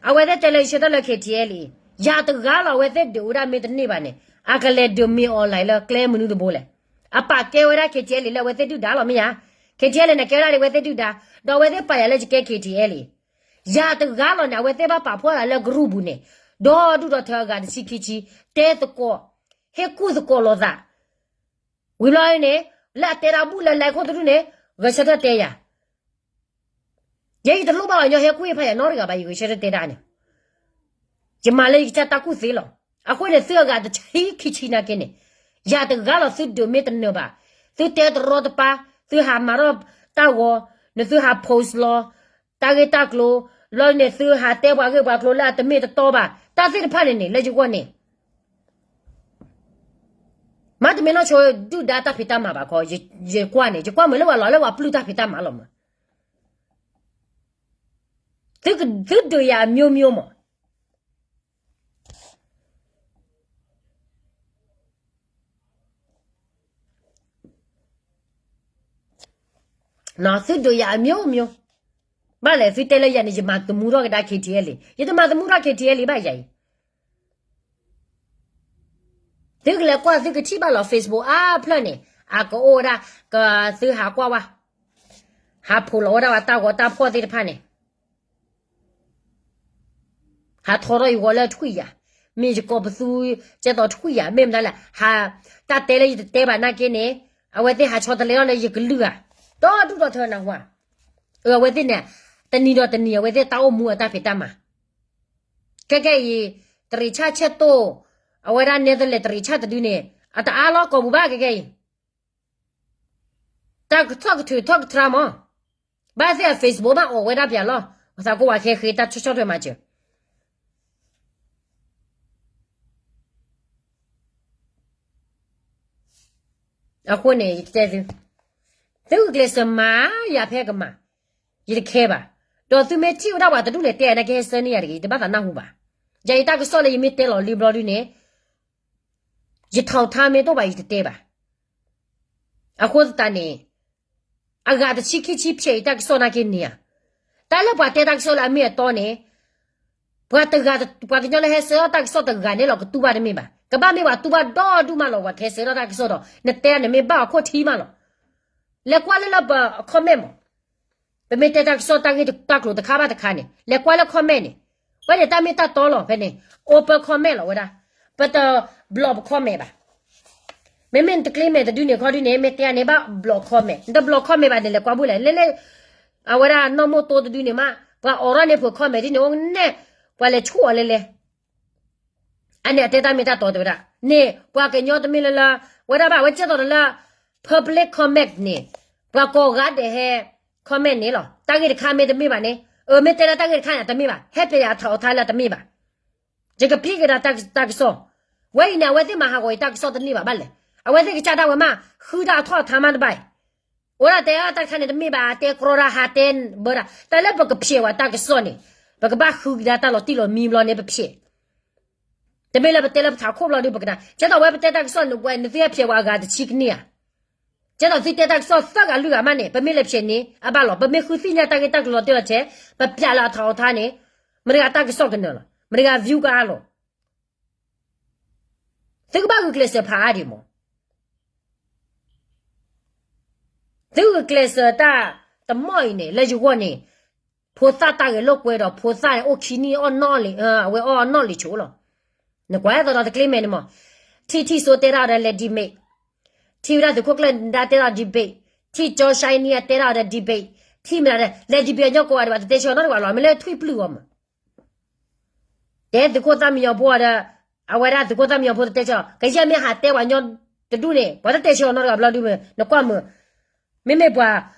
အဝဲသ့ၣ်တဲလၢယဆၢထၢၣ်လၢ K T L အံၤ ယၤတဂၤလီၤ အဝဲသ့ၣ်ဒုးဝဲဒၣ်မ့ၢ်တန့ၢ်ဘၣ်န့ၣ် အကလဲၤဒုးမ့ၢ် online လၢကျဲမနုၤတဘိလဲၣ်. အပာ်ကဲဝဲဒၣ် K T L လၢအဝဲသ့ၣ်ဒုၣ်ဒါလီၤမ့ၢ်ယါ K T L န့ၣ် ကဲဝဲဒၣ်ဒ်အဝဲသ့ၣ်ဒုၣ်ဒါ ဒီးအဝဲသ့ၣ်ပာ်ယၤလၢယကဲ K T L အံၤ ယၤတဂၤလီၤန့ၣ် အဝဲသ့ၣ်ဘၣ်ပာ်ဖှိၣ်ယၤလၢ group ပူၤန့ၣ် ဒီဒူၣ်ဒီထၢအဂၤတဆံခံဆံ တဲသကိး ဟ့ၣ်ကူၣ်သကိးလိာ်သး ဝံၤဘျီန့ၣ် လၢအတဲတၢ်ဘူၣ်လၢ line ခိၣ်တဒူၣ်န့ၣ် ဂဲၤဆၢထၢၣ်တဲယၤ ယဲယတလိၣ်ဘၣ်အီၤညီဟဲကွၢ်ဖးယၤနီတဂၤဘၣ် ယဂဲၤဆၢထၢၣ်တဲဒၣ်န့ၣ် ယမၤလၢယကစၢ်တၢ်ကူၣ်သ့လီၤ. အဃိန့ၣ် သုအဂၤတဆံခံဆံနာ်က့န့ၣ် ယၤတဂၤလီၤ သုဒုးမ့ၢ်တနၢၤဘၣ် သုတဲတရီတပါ သုဟးမၤထီၣ်တၢ်ဂီၤ နသုဟး post လီၤ တၢ်ဂ့ၢ်တၢ်ကျိၤ ဘျီန့ၣ် သုဟးတဲပှၤဂ့ၢ်ပှၤကျိၤလၢအတမ့ၢ်တတီဘၣ် တၢ်သ့ၣ်တဖၣ်န့ၣ်န့ၣ် လၢယဂီၢ်န့ၣ် မ့တမ့ၢ်နီၢ်ဆိဒုၣ်ဒါတၢ်ဖံးတၢ်မၤဘၣ်ခီ ယကွၢ်န့ၣ် ယကွၢ်မုာ်လၢပှၤလီၤလၢပှၤပျုၢ်တၢ်ဖံးတၢ်မၤလီၤမး သုဒုးယၤအမျိုးမျိုးမး သုဒုးယၤအမျိုးမျိုး ဘၣ်လဲၣ် သုတဲလၢယၤန့ၣ် ယမၤသမူထီၣ်ကဒါ K T L လံ ယတမၤသမူထီၣ် K T L လံ ဘၣ်ယၤအံၤ သုကလဲၤကွၢ်သုကထံၣ်ဘၣ်လီၤ Facebook အါဖျၢၣ်န့ၣ် အကအိၣ်ဝဲဒၣ် ကသုဟးကွၢ်ဝဲ ဟးဖိးလီၤဝဲဒၣ်ပှၤတၢ်ဂီၤတၢ်ဖှီၣ်သ့ၣ်တဖၣ်န့ၣ် ဟးထီထီၣ်ယဂီၤလၢထွံၣ်ယၤ, မ့ၢ်ယကိးပသူ ကဲသိးထွံၣ်ယၤ မ့ၢ်မတၤလဲၣ်, ဟး တၢ်တဲလၢယတတဲဘၣ်နာ်က့န့ၣ်, အဝဲသ့ၣ်ဟးဆီတလဲထီၣ်လၢယကလုၢ်ဧါ, ဒီဒူၣ်ဒီထၢနၢ်ဟူဧါ, အဝဲသ့ၣ်န့ၣ် တနံၤဒီးတနံၤ အဝဲသ့ၣ်တၢ်အိၣ်မူအတၢ်ဖံးတၢ်မၤ, ခဲကဲအံၤ တရံးဆၣ်ဆဲးတိၢ်, အဝဲဒၣ်နဲသလဲးတရံးဆၣ်တဒုန့ၣ် အတအါလီၤကိာ်ပူၤဘၣ်ခဲကဲအံၤ တၢ်ကထီၣ်ကထုးထီၣ်ကထြၢမး, ဘၣ်သ့ၣ်အ Facebook မးအိၣ်ဝဲဒၣ်ပျဲလီၤ, ပှၤသးကိးဝဲခဲဃ့တၢ်ဆီၣ်ဆီၣ်ထွဲမၤစၢၤ, အဃိန့ၣ် ယတဲသု, သုဂုာ်ကျဲးစၢးမၤယၤဖဲကမၤ, ယတခဲဘၣ်, ဒီးသုမ့ၢ်ထံၣ်ဝဲဒၣ်ပှၤတဒူၣ်လဲၣ်တဲနာ်က့ဟဲဆၢန့ၢ်ယၤတဂ့ၤ, ယတဘၣ်သးနၢ်ဟူဘၣ်, ယၤယတၢ်ကစီၣ်လၢယမ့ၢ်တဲလီၤလံဘျီဒုန့ၣ် ယထီၣ်ထါမ့ၢ်တအိၣ်ဘၣ် ယတတဲဘၣ်. အဃိသတးန့ၣ် အဂၤတဆံခံဆံဖျဲးယတၢ်ကစီၣ်နာ်က့န့ၣ်ဧါ, တၢ်လၢပှၤတဲတၢ်ကစီၣ်လၢအမ့ၢ်အတီန့ၣ်, ပှၤတဂၤ, ပှၤကညီလၢဟဲဆှၢထီၣ်တၢ်ကစီၣ်တဂၤန့ၣ်လီၤ ကတူၢ်ဘၣ်တမ့ၢ်ဘၣ်, ကဘၣ်မ့ၢ်ပှၤတူၢ်ဘၣ်ဒီဒူၣ်မးလီၤ ပှၤကဟဲဆှၢထီၣ်တၢ်ကစီၣ်ဒီး နတဲန့ၣ်မ့ၢ်ဘၣ်အခိၣ်ထံမးလီၤ. လဲၤကွၢ်လၢလၢပ comment မး ပမ့ၢ်တဲတၢ်ကစီၣ်တၢ်ဂ့ၢ်တၢ်ကျိၤတခါဘၣ်တခါန့ၣ် လဲၤကွၢ်လၢ comment န့ၣ်, ဝဲန့ၣ်တၢ်မ့ၢ်တၢ်တီလီၤဖဲန့ၣ်, open comment လီၤဝဲဒၣ်, ပတ block comment ဘၣ်. မ့မ့ၢ်နတ claim မဲာ်တဒုန့ၣ်ခီဒုန့ၣ် မ့ၢ်တဲန့ၣ်ဘၣ် block comment, နတ block comment ဘၣ်န့ၣ် လဲၤကွၢ်ဘူၣ်လဲၣ်, လဲၤလဲၤ, အဝဲဒၣ်နီၢ်မိၢ်တိတဒုန့ၣ်မး ပှၤအိးထီၣ်န့ၢ်ဖိ comment ဒ်န့ၣ်အိၣ်နဲၣ်, ပှၤလဲၤဆူၣ်အီၤလဲၤလဲၤ အန့ၣ်အတဲတၢ်မ့ၢ်တၢ်တီတဲဝဲဒၣ်, န့ၣ် ပှၤကညီတမ့ၢ်လၢလၢ ဝဲဒၣ်ဘၣ် ဝဲကဲသိးဒီးလၢ public comment န့ၣ်, ပှၤကိးဂၤဒဲးဟဲ comment န့ၣ်လီၤ. တၢ်ဂ့ၢ်တခါမ့ၢ်တမ့ၢ်ဘၣ်န့ၣ်, အမ့ၢ်တဲလၢတၢ်ဂ့ၢ်တခါန့ၣ် တမ့ၢ်ဘၣ်, ဟဲပျဲယၤအထီၣ်အထါလၢတမ့ၢ်ဘၣ်. ယကဖံးကဒါတၢ်ကစီၣ်, ဝဲအံၤန့ၣ် အဝဲသ့ၣ်မၤဟးဂီၤယတၢ်ကစီၣ်တန့ၢ်ဘၣ်ဘၣ်လဲၣ်, အဝဲသ့ၣ်ကစၢ်ဒၣ်ဝဲမး ဃုတၢ်အထီၣ်အထါမးတဘၣ်အံၤ အိၣ်ဒၣ်တဲတၢ်တခါန့ၣ်တမ့ၢ်ဘၣ်, တဲကြီတၢ်ဟးတဲဘၢဒၣ်, တၢ်လၢပကဖျဲးဝဲတၢ်ကစီၣ်န့ၣ်, ပကဘၣ်ဃုကဒါတၢ်လီၤတံၢ်လီၤမံဘျီန့ၣ်ပဖျဲး, တမ့ၢ်လၢပတဲလၢပထးခိၣ်ဘျီဒုပကဒါ, ကဲသိးဝဲပတဲတၢ်ကစီၣ်န့ၣ် ပှၤနသုဟဲဖျဲးဝဲအဂၤတဆံကန့ၢ်ဧါ. ကဲသိးသုတဲတၢ်ကစီၣ်သၢဂၤလွံၢ်ဂၤမးန့ၣ် ပမ့ၢ်လဲၤဖျဲးန့ၣ် အဘၣ်လီၤ, ပမ့ၢ်ဃုသ့ၣ်ညါတၢ်ဂ့ၢ်တၢ်ကျိၤလီၤတံၢ်လီၤဆဲး, ပပျးလၢအထီၣ်အထါန့ၣ်, မတၤဂၤတၢ်ကစီၣ်ကနၢၤလီၤ, မတၤဂၤ view ကအါလီၤ. သုကဘၣ်ဂုာ်ကျဲးစၢးဖးအါဒံးမး. သုဂုာ်ကျဲးစၢးတၢ်တမီၢ်အံၤန့ၣ် လၢယဂီၢ်န့ၣ်, ဖိသၣ်တၢ်ဂဲၤလိာ်ကွဲဒီး ဖိသၣ်န့ၣ်အိၣ်ခံနံၣ်အီၣ်နီၣ်လံ, အဝဲအီၣ်အနီၣ်လံဆိလီၤ. နကွၢ်သိးဒီးတကျ့မဲာ်န့ၣ်မး, ထံၣ်ထံၣ်စိတဲဒၣ်ဒီး လဲၤဒံးဘ့ၣ်, ထံၣ်ဝဲဒၣ်သုးခိၣ်ကျၢၢ်ဒါတဲဒၣ်ဒီး debate, ထံၣ်ကၠီရှါနံၤအတဲဒၣ်ဒီး debate, ထံၣ်မတၤဒီး လဲၤဒံးဘ့ၣ်အညီကိးဂၤဒံးဘၣ် တတဲဆၢနီတဂၤလီၤ, မ့ၢ်လၢထွံၣ်ပျုၢ်အီၤမး. တဲသုးခိၣ်သၣ်မံညီၤဖိဒီး, အဝဲဒၣ်သုးခိၣ်သၣ်မံညီၤဖိတတဲဆၢ, ကယဲၢ်မ့ၢ်ဟးတဲပှၤညီတဒူၣ်န့ၣ် ပှၤတတဲဆၢအီၤနီတဂၤဘျီဒုမ့ၢ် နကွၢ်မုာ်, မ့မ့ၢ်ပှၤ,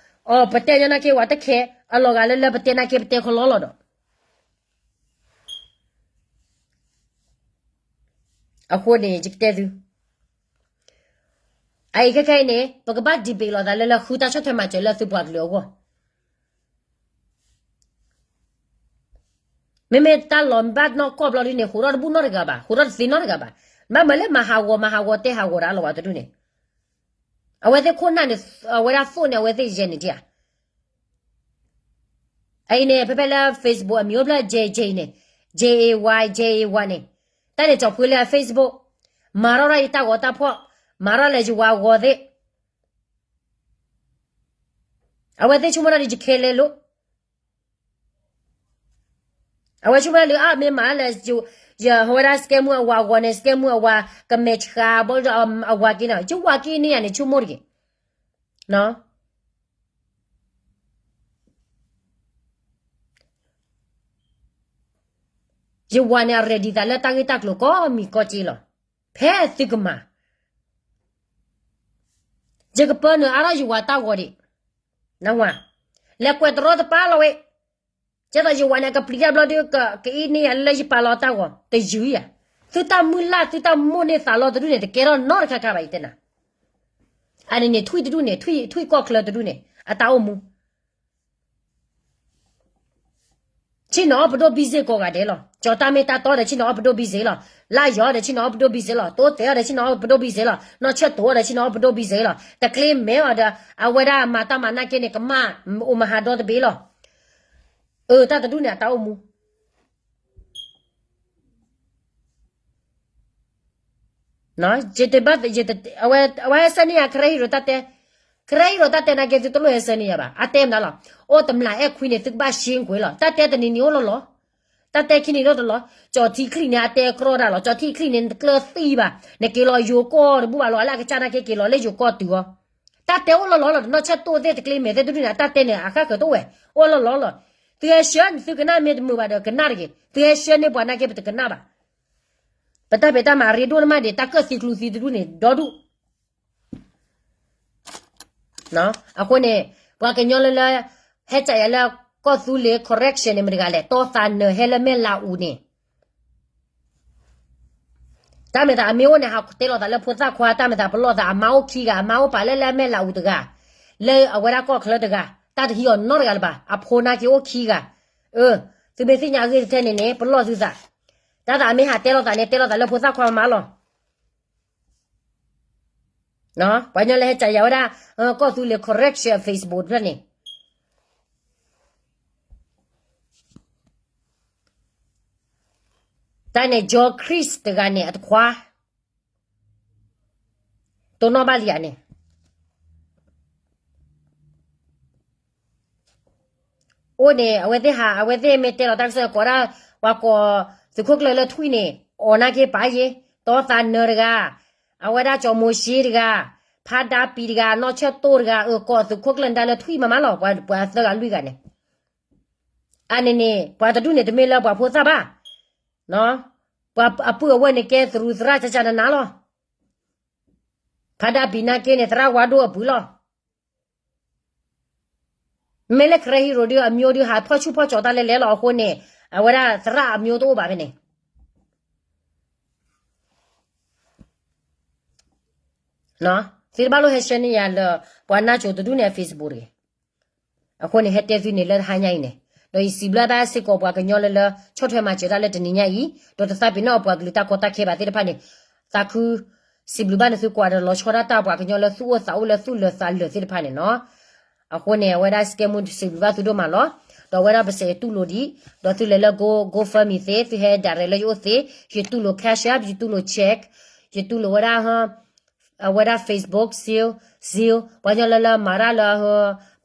အီၤ ပတဲညီနာ်က့ ပှၤတခဲ, အလီၤဂာ်လၢလၢပတဲနာ်က့ ပတဲခီလီလီၤဒီး, အဃိန့ၣ် ယကတဲသု အအံၤခဲခဲအံၤန့ၣ် ပကဘၣ် debate လိာ်သးလၢလၢဃုတၢ်ဆီၣ်ထွဲမၤစၢၤလၢသုပှၤကလုာ်အဂီၢ်, မ့မ့ၢ်တၢ်လီၤဘၣ်နီၢ်ကီၢ်ဘျီဒုန့ၣ် ဟူးထီၣ်တဘူၣ်နီတဂၤဘၣ်, ဟူးထီၣ်တသ့နီတဂၤဘၣ်, ဘၣ်မၤလၢမၤဟးဂီၤ မၤဟးဂီၤတဲဟးဂီၤတၢ်လီၤဝဲတဒူၣ်န့ၣ်, အဝဲသ့ၣ်ခိၣ်နၢ်န့ၣ်, အဝဲဒၣ်သိၣ်န့ၣ် အဝဲသ့ၣ်ယဲၢ်န့ၣ်ဧါ အအံၤန့ၣ် ဖဲဖဲလၢ Facebook အမံၤအိၣ်ဖျဲၣ် J J န့ၣ်, J A Y, J A Y န့ၣ်, တၢ်န့ၣ်ကၠီၤဖှ့လၢ Facebook, မၤထီၣ်ဒၣ်ယတၢ်ဂီၤတၢ်ဖီၣ်, မၤထီၣ်လၢယဝၤဂီၤသ့ၣ်, အဝဲသ့ၣ်ဆိကမိၣ်တၢ်ဒ်ယခဲလၢာ်လိၤ, အဝဲဆိကမိၣ်လၢအါမ့ၢ်မၤလၢ, ယဟဲဝဲဒၣ် scam မုၢ်အဝၤဂီၤန့ၣ် scam မုၢ်အဝၤကမဲာ်ဆှးဘီဒီးအဝၤက့န့ၣ် ယဝၤက့န့ၣ်ယၤန့ၣ် ဆိကမိၣ်တဂ့ၤ ယဝၤန့ၣ် အ ready သးလၢတၢ်ဂ့ၢ်တၢ်ကျိၤကိးမံၤကိးက့လီၤ. ဖဲသုကမၤ, ယကပၢနုာ်အါထီၣ်ယဝၤတၢ်ဂီၤဒံး, လဲၤကွဲးတရီတပါလီၤဝဲ, ကဲသိးယဝၤန့ၣ် ကပျံၤတၢ်ဘျီဒု ကအ့န့ၢ်ယၤလၢယပာ်လီၤတၢ်ဂီၤ တယုၢ်ယၤ, သုတၢ်မုၢ်လၢ် သုတၢ်မိၣ်န့ၢ်သးလီတဒူၣ်န့ၣ် တကဲထီၣ်နီတခါခါဘၣ် ယတဲနၤ, အန့ၣ်န့ၣ် ထွံၣ်တဒူၣ်န့ၣ်, ထွံၣ်ကီၢ်ချၢတဒူၣ်န့ၣ် အတၢ်အိၣ်မူ ဆ့ၣ်နီၤအီၣ်ပဒိၣ် busy ကိးဂၤဒဲးလီၤ. ကၠီၤတၢ်မ့ၢ်တၢ်တီဒီး ဆ့ၣ်နီၤအီၣ်ပဒိၣ် busy လီၤ. လၢယီၤဒီး ဆ့ၣ်နီၤအီၣ်ပဒိၣ် busy လီၤ. တိတဲအီၤဒီး ဆ့ၣ်နီၤအီၣ်ပဒိၣ် busy လီၤ. နီၢ်ဆၢၣ်တိၤအီၤဒီး ဆ့ၣ်နီၤအီၣ်ပဒိၣ် busy လီၤ. တကျ့မဲအီၤဒီး အဝဲဒၣ်မၤတၢ်မၤနာ်က့န့ၣ် ကမၣ်အိၣ်မဟါဒီတဘ့ၣ်လီၤ. အၢ တၢ်တဒူၣ်န့ၣ် အတၢ်အိၣ်မူ ယတဘၣ်, အဝဲဟဲဆၢန့ၢ်ယၤ ကရၢဟံရိၤတၢ်တဲ, ကရၢဟံရိၤတၢ်တဲနာ်က့ သုတလိၣ်ဟဲဆၢန့ၢ်ယၤဘၣ်, အတဲမနုၤလီၤ. အိၣ်တမျးအဲၣ်ခွံန့ၣ် သုကဘၣ်ရှ့ကွဲးလီၤ. တၢ်တဲတနံၤနံၤအိၣ်လီၤလီၤ, တၢ်တဲခံနံၤအိၣ်တလီၤ. ကၠီၤထံချံၣ်န့ၣ် အတဲကြီဒၣ်လီၤ. ကၠီၤထံချံၣ်န့ၣ် တကျၢၤသံဘၣ်, နက့ၤလီၤယိၤကီၢ်တဘူၣ်ဘၣ်လီၤ. အလၢအကစၢ်နာ်က့ က့ၤလီၤလၢယိၤကီၢ်တုၤအီၤ, တၢ်တဲအိၣ်လီၤလီၤလီၤ. တနီၢ်ဆၢၣ်တိၤသ့ၣ် တကျ့မဲာ်သ့ၣ်တဒူၣ်န့ၣ် အတၢ်တဲန့ၣ် အဃၣ်ဃၢၤတအိၣ်ဝဲ, အိၣ်လီၤလီၤလီၤ. သုဟဲဆှၢန့ၣ် သုကနၣ်မ့ၢ်တမုာ်ဘၣ်ဒီး ကနၣ်တဂ့ၤ. သုဟဲဆှၢန့ၢ်ပှၤနာ်က့ ပတကနၣ်ဘၣ်. ပတၢ်ဖံးတၢ်မၤအရ့ဒိၣ်တမံၤဒံး တၢ်ကၢၣ်သံကျူသံတဒူၣ်န့ၣ် ဒီဒူၣ် အဃိန့ၣ် ပှၤကညီလၢလၢ ဟဲကးယၤလၢကီၢ်သူလ့ၤ correction န့ၣ် မတဂၤလဲၣ်, တီသးနၢၤဟဲလၢမဲၢ်လးအူန့ၣ် တၢ်မဲာ်သးအမ့ၢ်အိၣ်န့ၣ် ဟးတဲလိာ်သးလၢဖိသၣ်ခွါ, တၢ်မဲာ်သးပလီၢ်သး အမါအိၣ်ခံဂၤ, အမါအိၣ်ပာ်လၢလၢမဲၢ်လးအူတဂၤ, လၢအဝဲဒၣ်ကီၢ်ချၢတဂၤ, တၢ်တဟံးအီၤနီတဂၤလၢၤဘၣ်, အဖိနာ်က့အိၣ်ခံဂၤ. အၢ သုမ့ၢ်သ့ၣ်ညါအဂ့ၢ်ထဲန့ၣ်န့ၣ် ပလီၢ်သုသး, တၢ်သးအမ့ၢ်ဟးတဲလိာ်သးန့ၣ် တဲလိာ်သးလၢဖိသၣ်ခွါမးလီၤ. ပှၤကညီလၢဟဲကးယၤဝဲဒၣ် ကီၢ်သူလ့ၤ correction Facebook တဖျၢၣ်န့ၣ် တၢ်န့ၣ် John Chris တဂၤန့ၣ် အတခွါ တိၢ်နီၣ်ဘၣ်လံဧါန့ၣ် အိၣ်န့ၣ် အဝဲသ့ၣ်ဟး အဝဲသ့ၣ်မ့ၢ်တဲလီၤတၢ်ကစီၣ် ကိးဒၣ် ပှၤကိးသုးခိၣ်ကျၢၢ်လၢထွံၣ်န့ၣ် အီၤနာ်က့ပာ်ယ့ၣ် တီသးနၢၤတဂၤ, အဝဲဒၣ်ကၠီၤမိၤၡ့တဂၤ, ဖါဒါပံၤတဂၤ, နီၢ်ဆၢၣ်တိၢ်တဂၤ, အၢ ကိးသုးခိၣ်ကျၢၢ်နဒါလၢထွံၣ်မးမးလီၤ. ပှၤသၢဂၤလွံၢ်ဂၤန့ၣ် အန့ၣ်န့ၣ် ပှၤတဒူၣ်န့ၣ် တမ့ၢ်လၢပှၤဖိသၣ်ဘၣ်. ပှၤအပုၢ်အဝဲၢ်န့ၣ် ကဲသရူးသရၣ်ကကနနၤလီၤ. ဖါဒါပံၤနာ်က့န့ၣ် သရၣ်ဝါဒိၣ်အပုၢ်လီၤ. မ့ၢ်လၢကရၢဟံရိၤဒုး အမျိုးဒုး ဟးဖီၣ်ဆူၣ်ဖီၣ်ကၠီၤတၢ်လဲၤလဲၤလီၤအဃိန့ၣ် အဝဲဒၣ်သရၣ်အမျိုးတအိၣ်ဘၣ်ဖဲန့ၣ် သုတဘၣ်လိၣ်ဟဲဆှၢန့ၢ်ယၤလၢ ပှၤနါစိၤတဒူၣ်န့ၣ်အ Facebook တဂ့ၤ. အဃိန့ၣ် ဟဲတဲသုန့ၣ်လၢတဟါညါအံၤန့ၣ် ဒီးယစံးဘျုးဘၣ်စ့ၢ်ကီးပှၤကညီလၢလၢ ဆီၣ်ထွဲမၤစၢၤတၢ်လၢတနံၤညါအံၤ ဒီးတသးပ့ၤနီၣ်အပှၤကလုာ်တၢ်ကီတၢ်ခဲဘၣ်သ့ၣ်တဖၣ်န့ၣ် သးခု စံးဘျုးဘၣ်န့ၣ်သုကွၢ်ဒီးလီၤဆီဒၣ်တၢ်ပှၤကညီလၢသူၣ်အိၣ်သးအိၣ်လၢသူၣ်လၢာ်သးလၢာ်သ့ၣ်တဖၣ်န့ၣ်နီၤ. အဃိန့ၣ် အဝဲဒၣ် စကဲမူ စံးဘျုးဘၣ်သုဒိၣ်မးလီၤ. ဒီးအဝဲဒၣ်ပစဲးတူၢ်လိာ်ဒံး ဒီးသုလဲၤလၢ Go GoFundMe သ့ သုဟဲ direct လၢယအိၣ်သ့ ယတူၢ်လိာ် Cash App ယတူၢ်လိာ် check ယတူၢ်လိာ်ဝဲဒၣ် အဝဲဒၣ် Facebook Zelle Zelle ပှၤကညီလၢလၢမၤတၢ်လၢ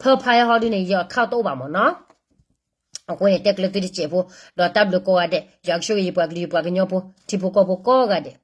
ဖၢဖါဟီဒုန့ၣ် ယ account တအိၣ်ဘၣ်မးနီၤ. အဃိန့ၣ် တဲကျၢၤသုတစဲးဖိ ဒီးတၢ်ဘျုးကိးဂၤဒဲး ယွၤကဆိၣ်ဂ့ၤယပှၤကလုာ်ယပှၤကညီဖိ ထံဖိကီၢ်ဖိကိးဂၤဒဲး.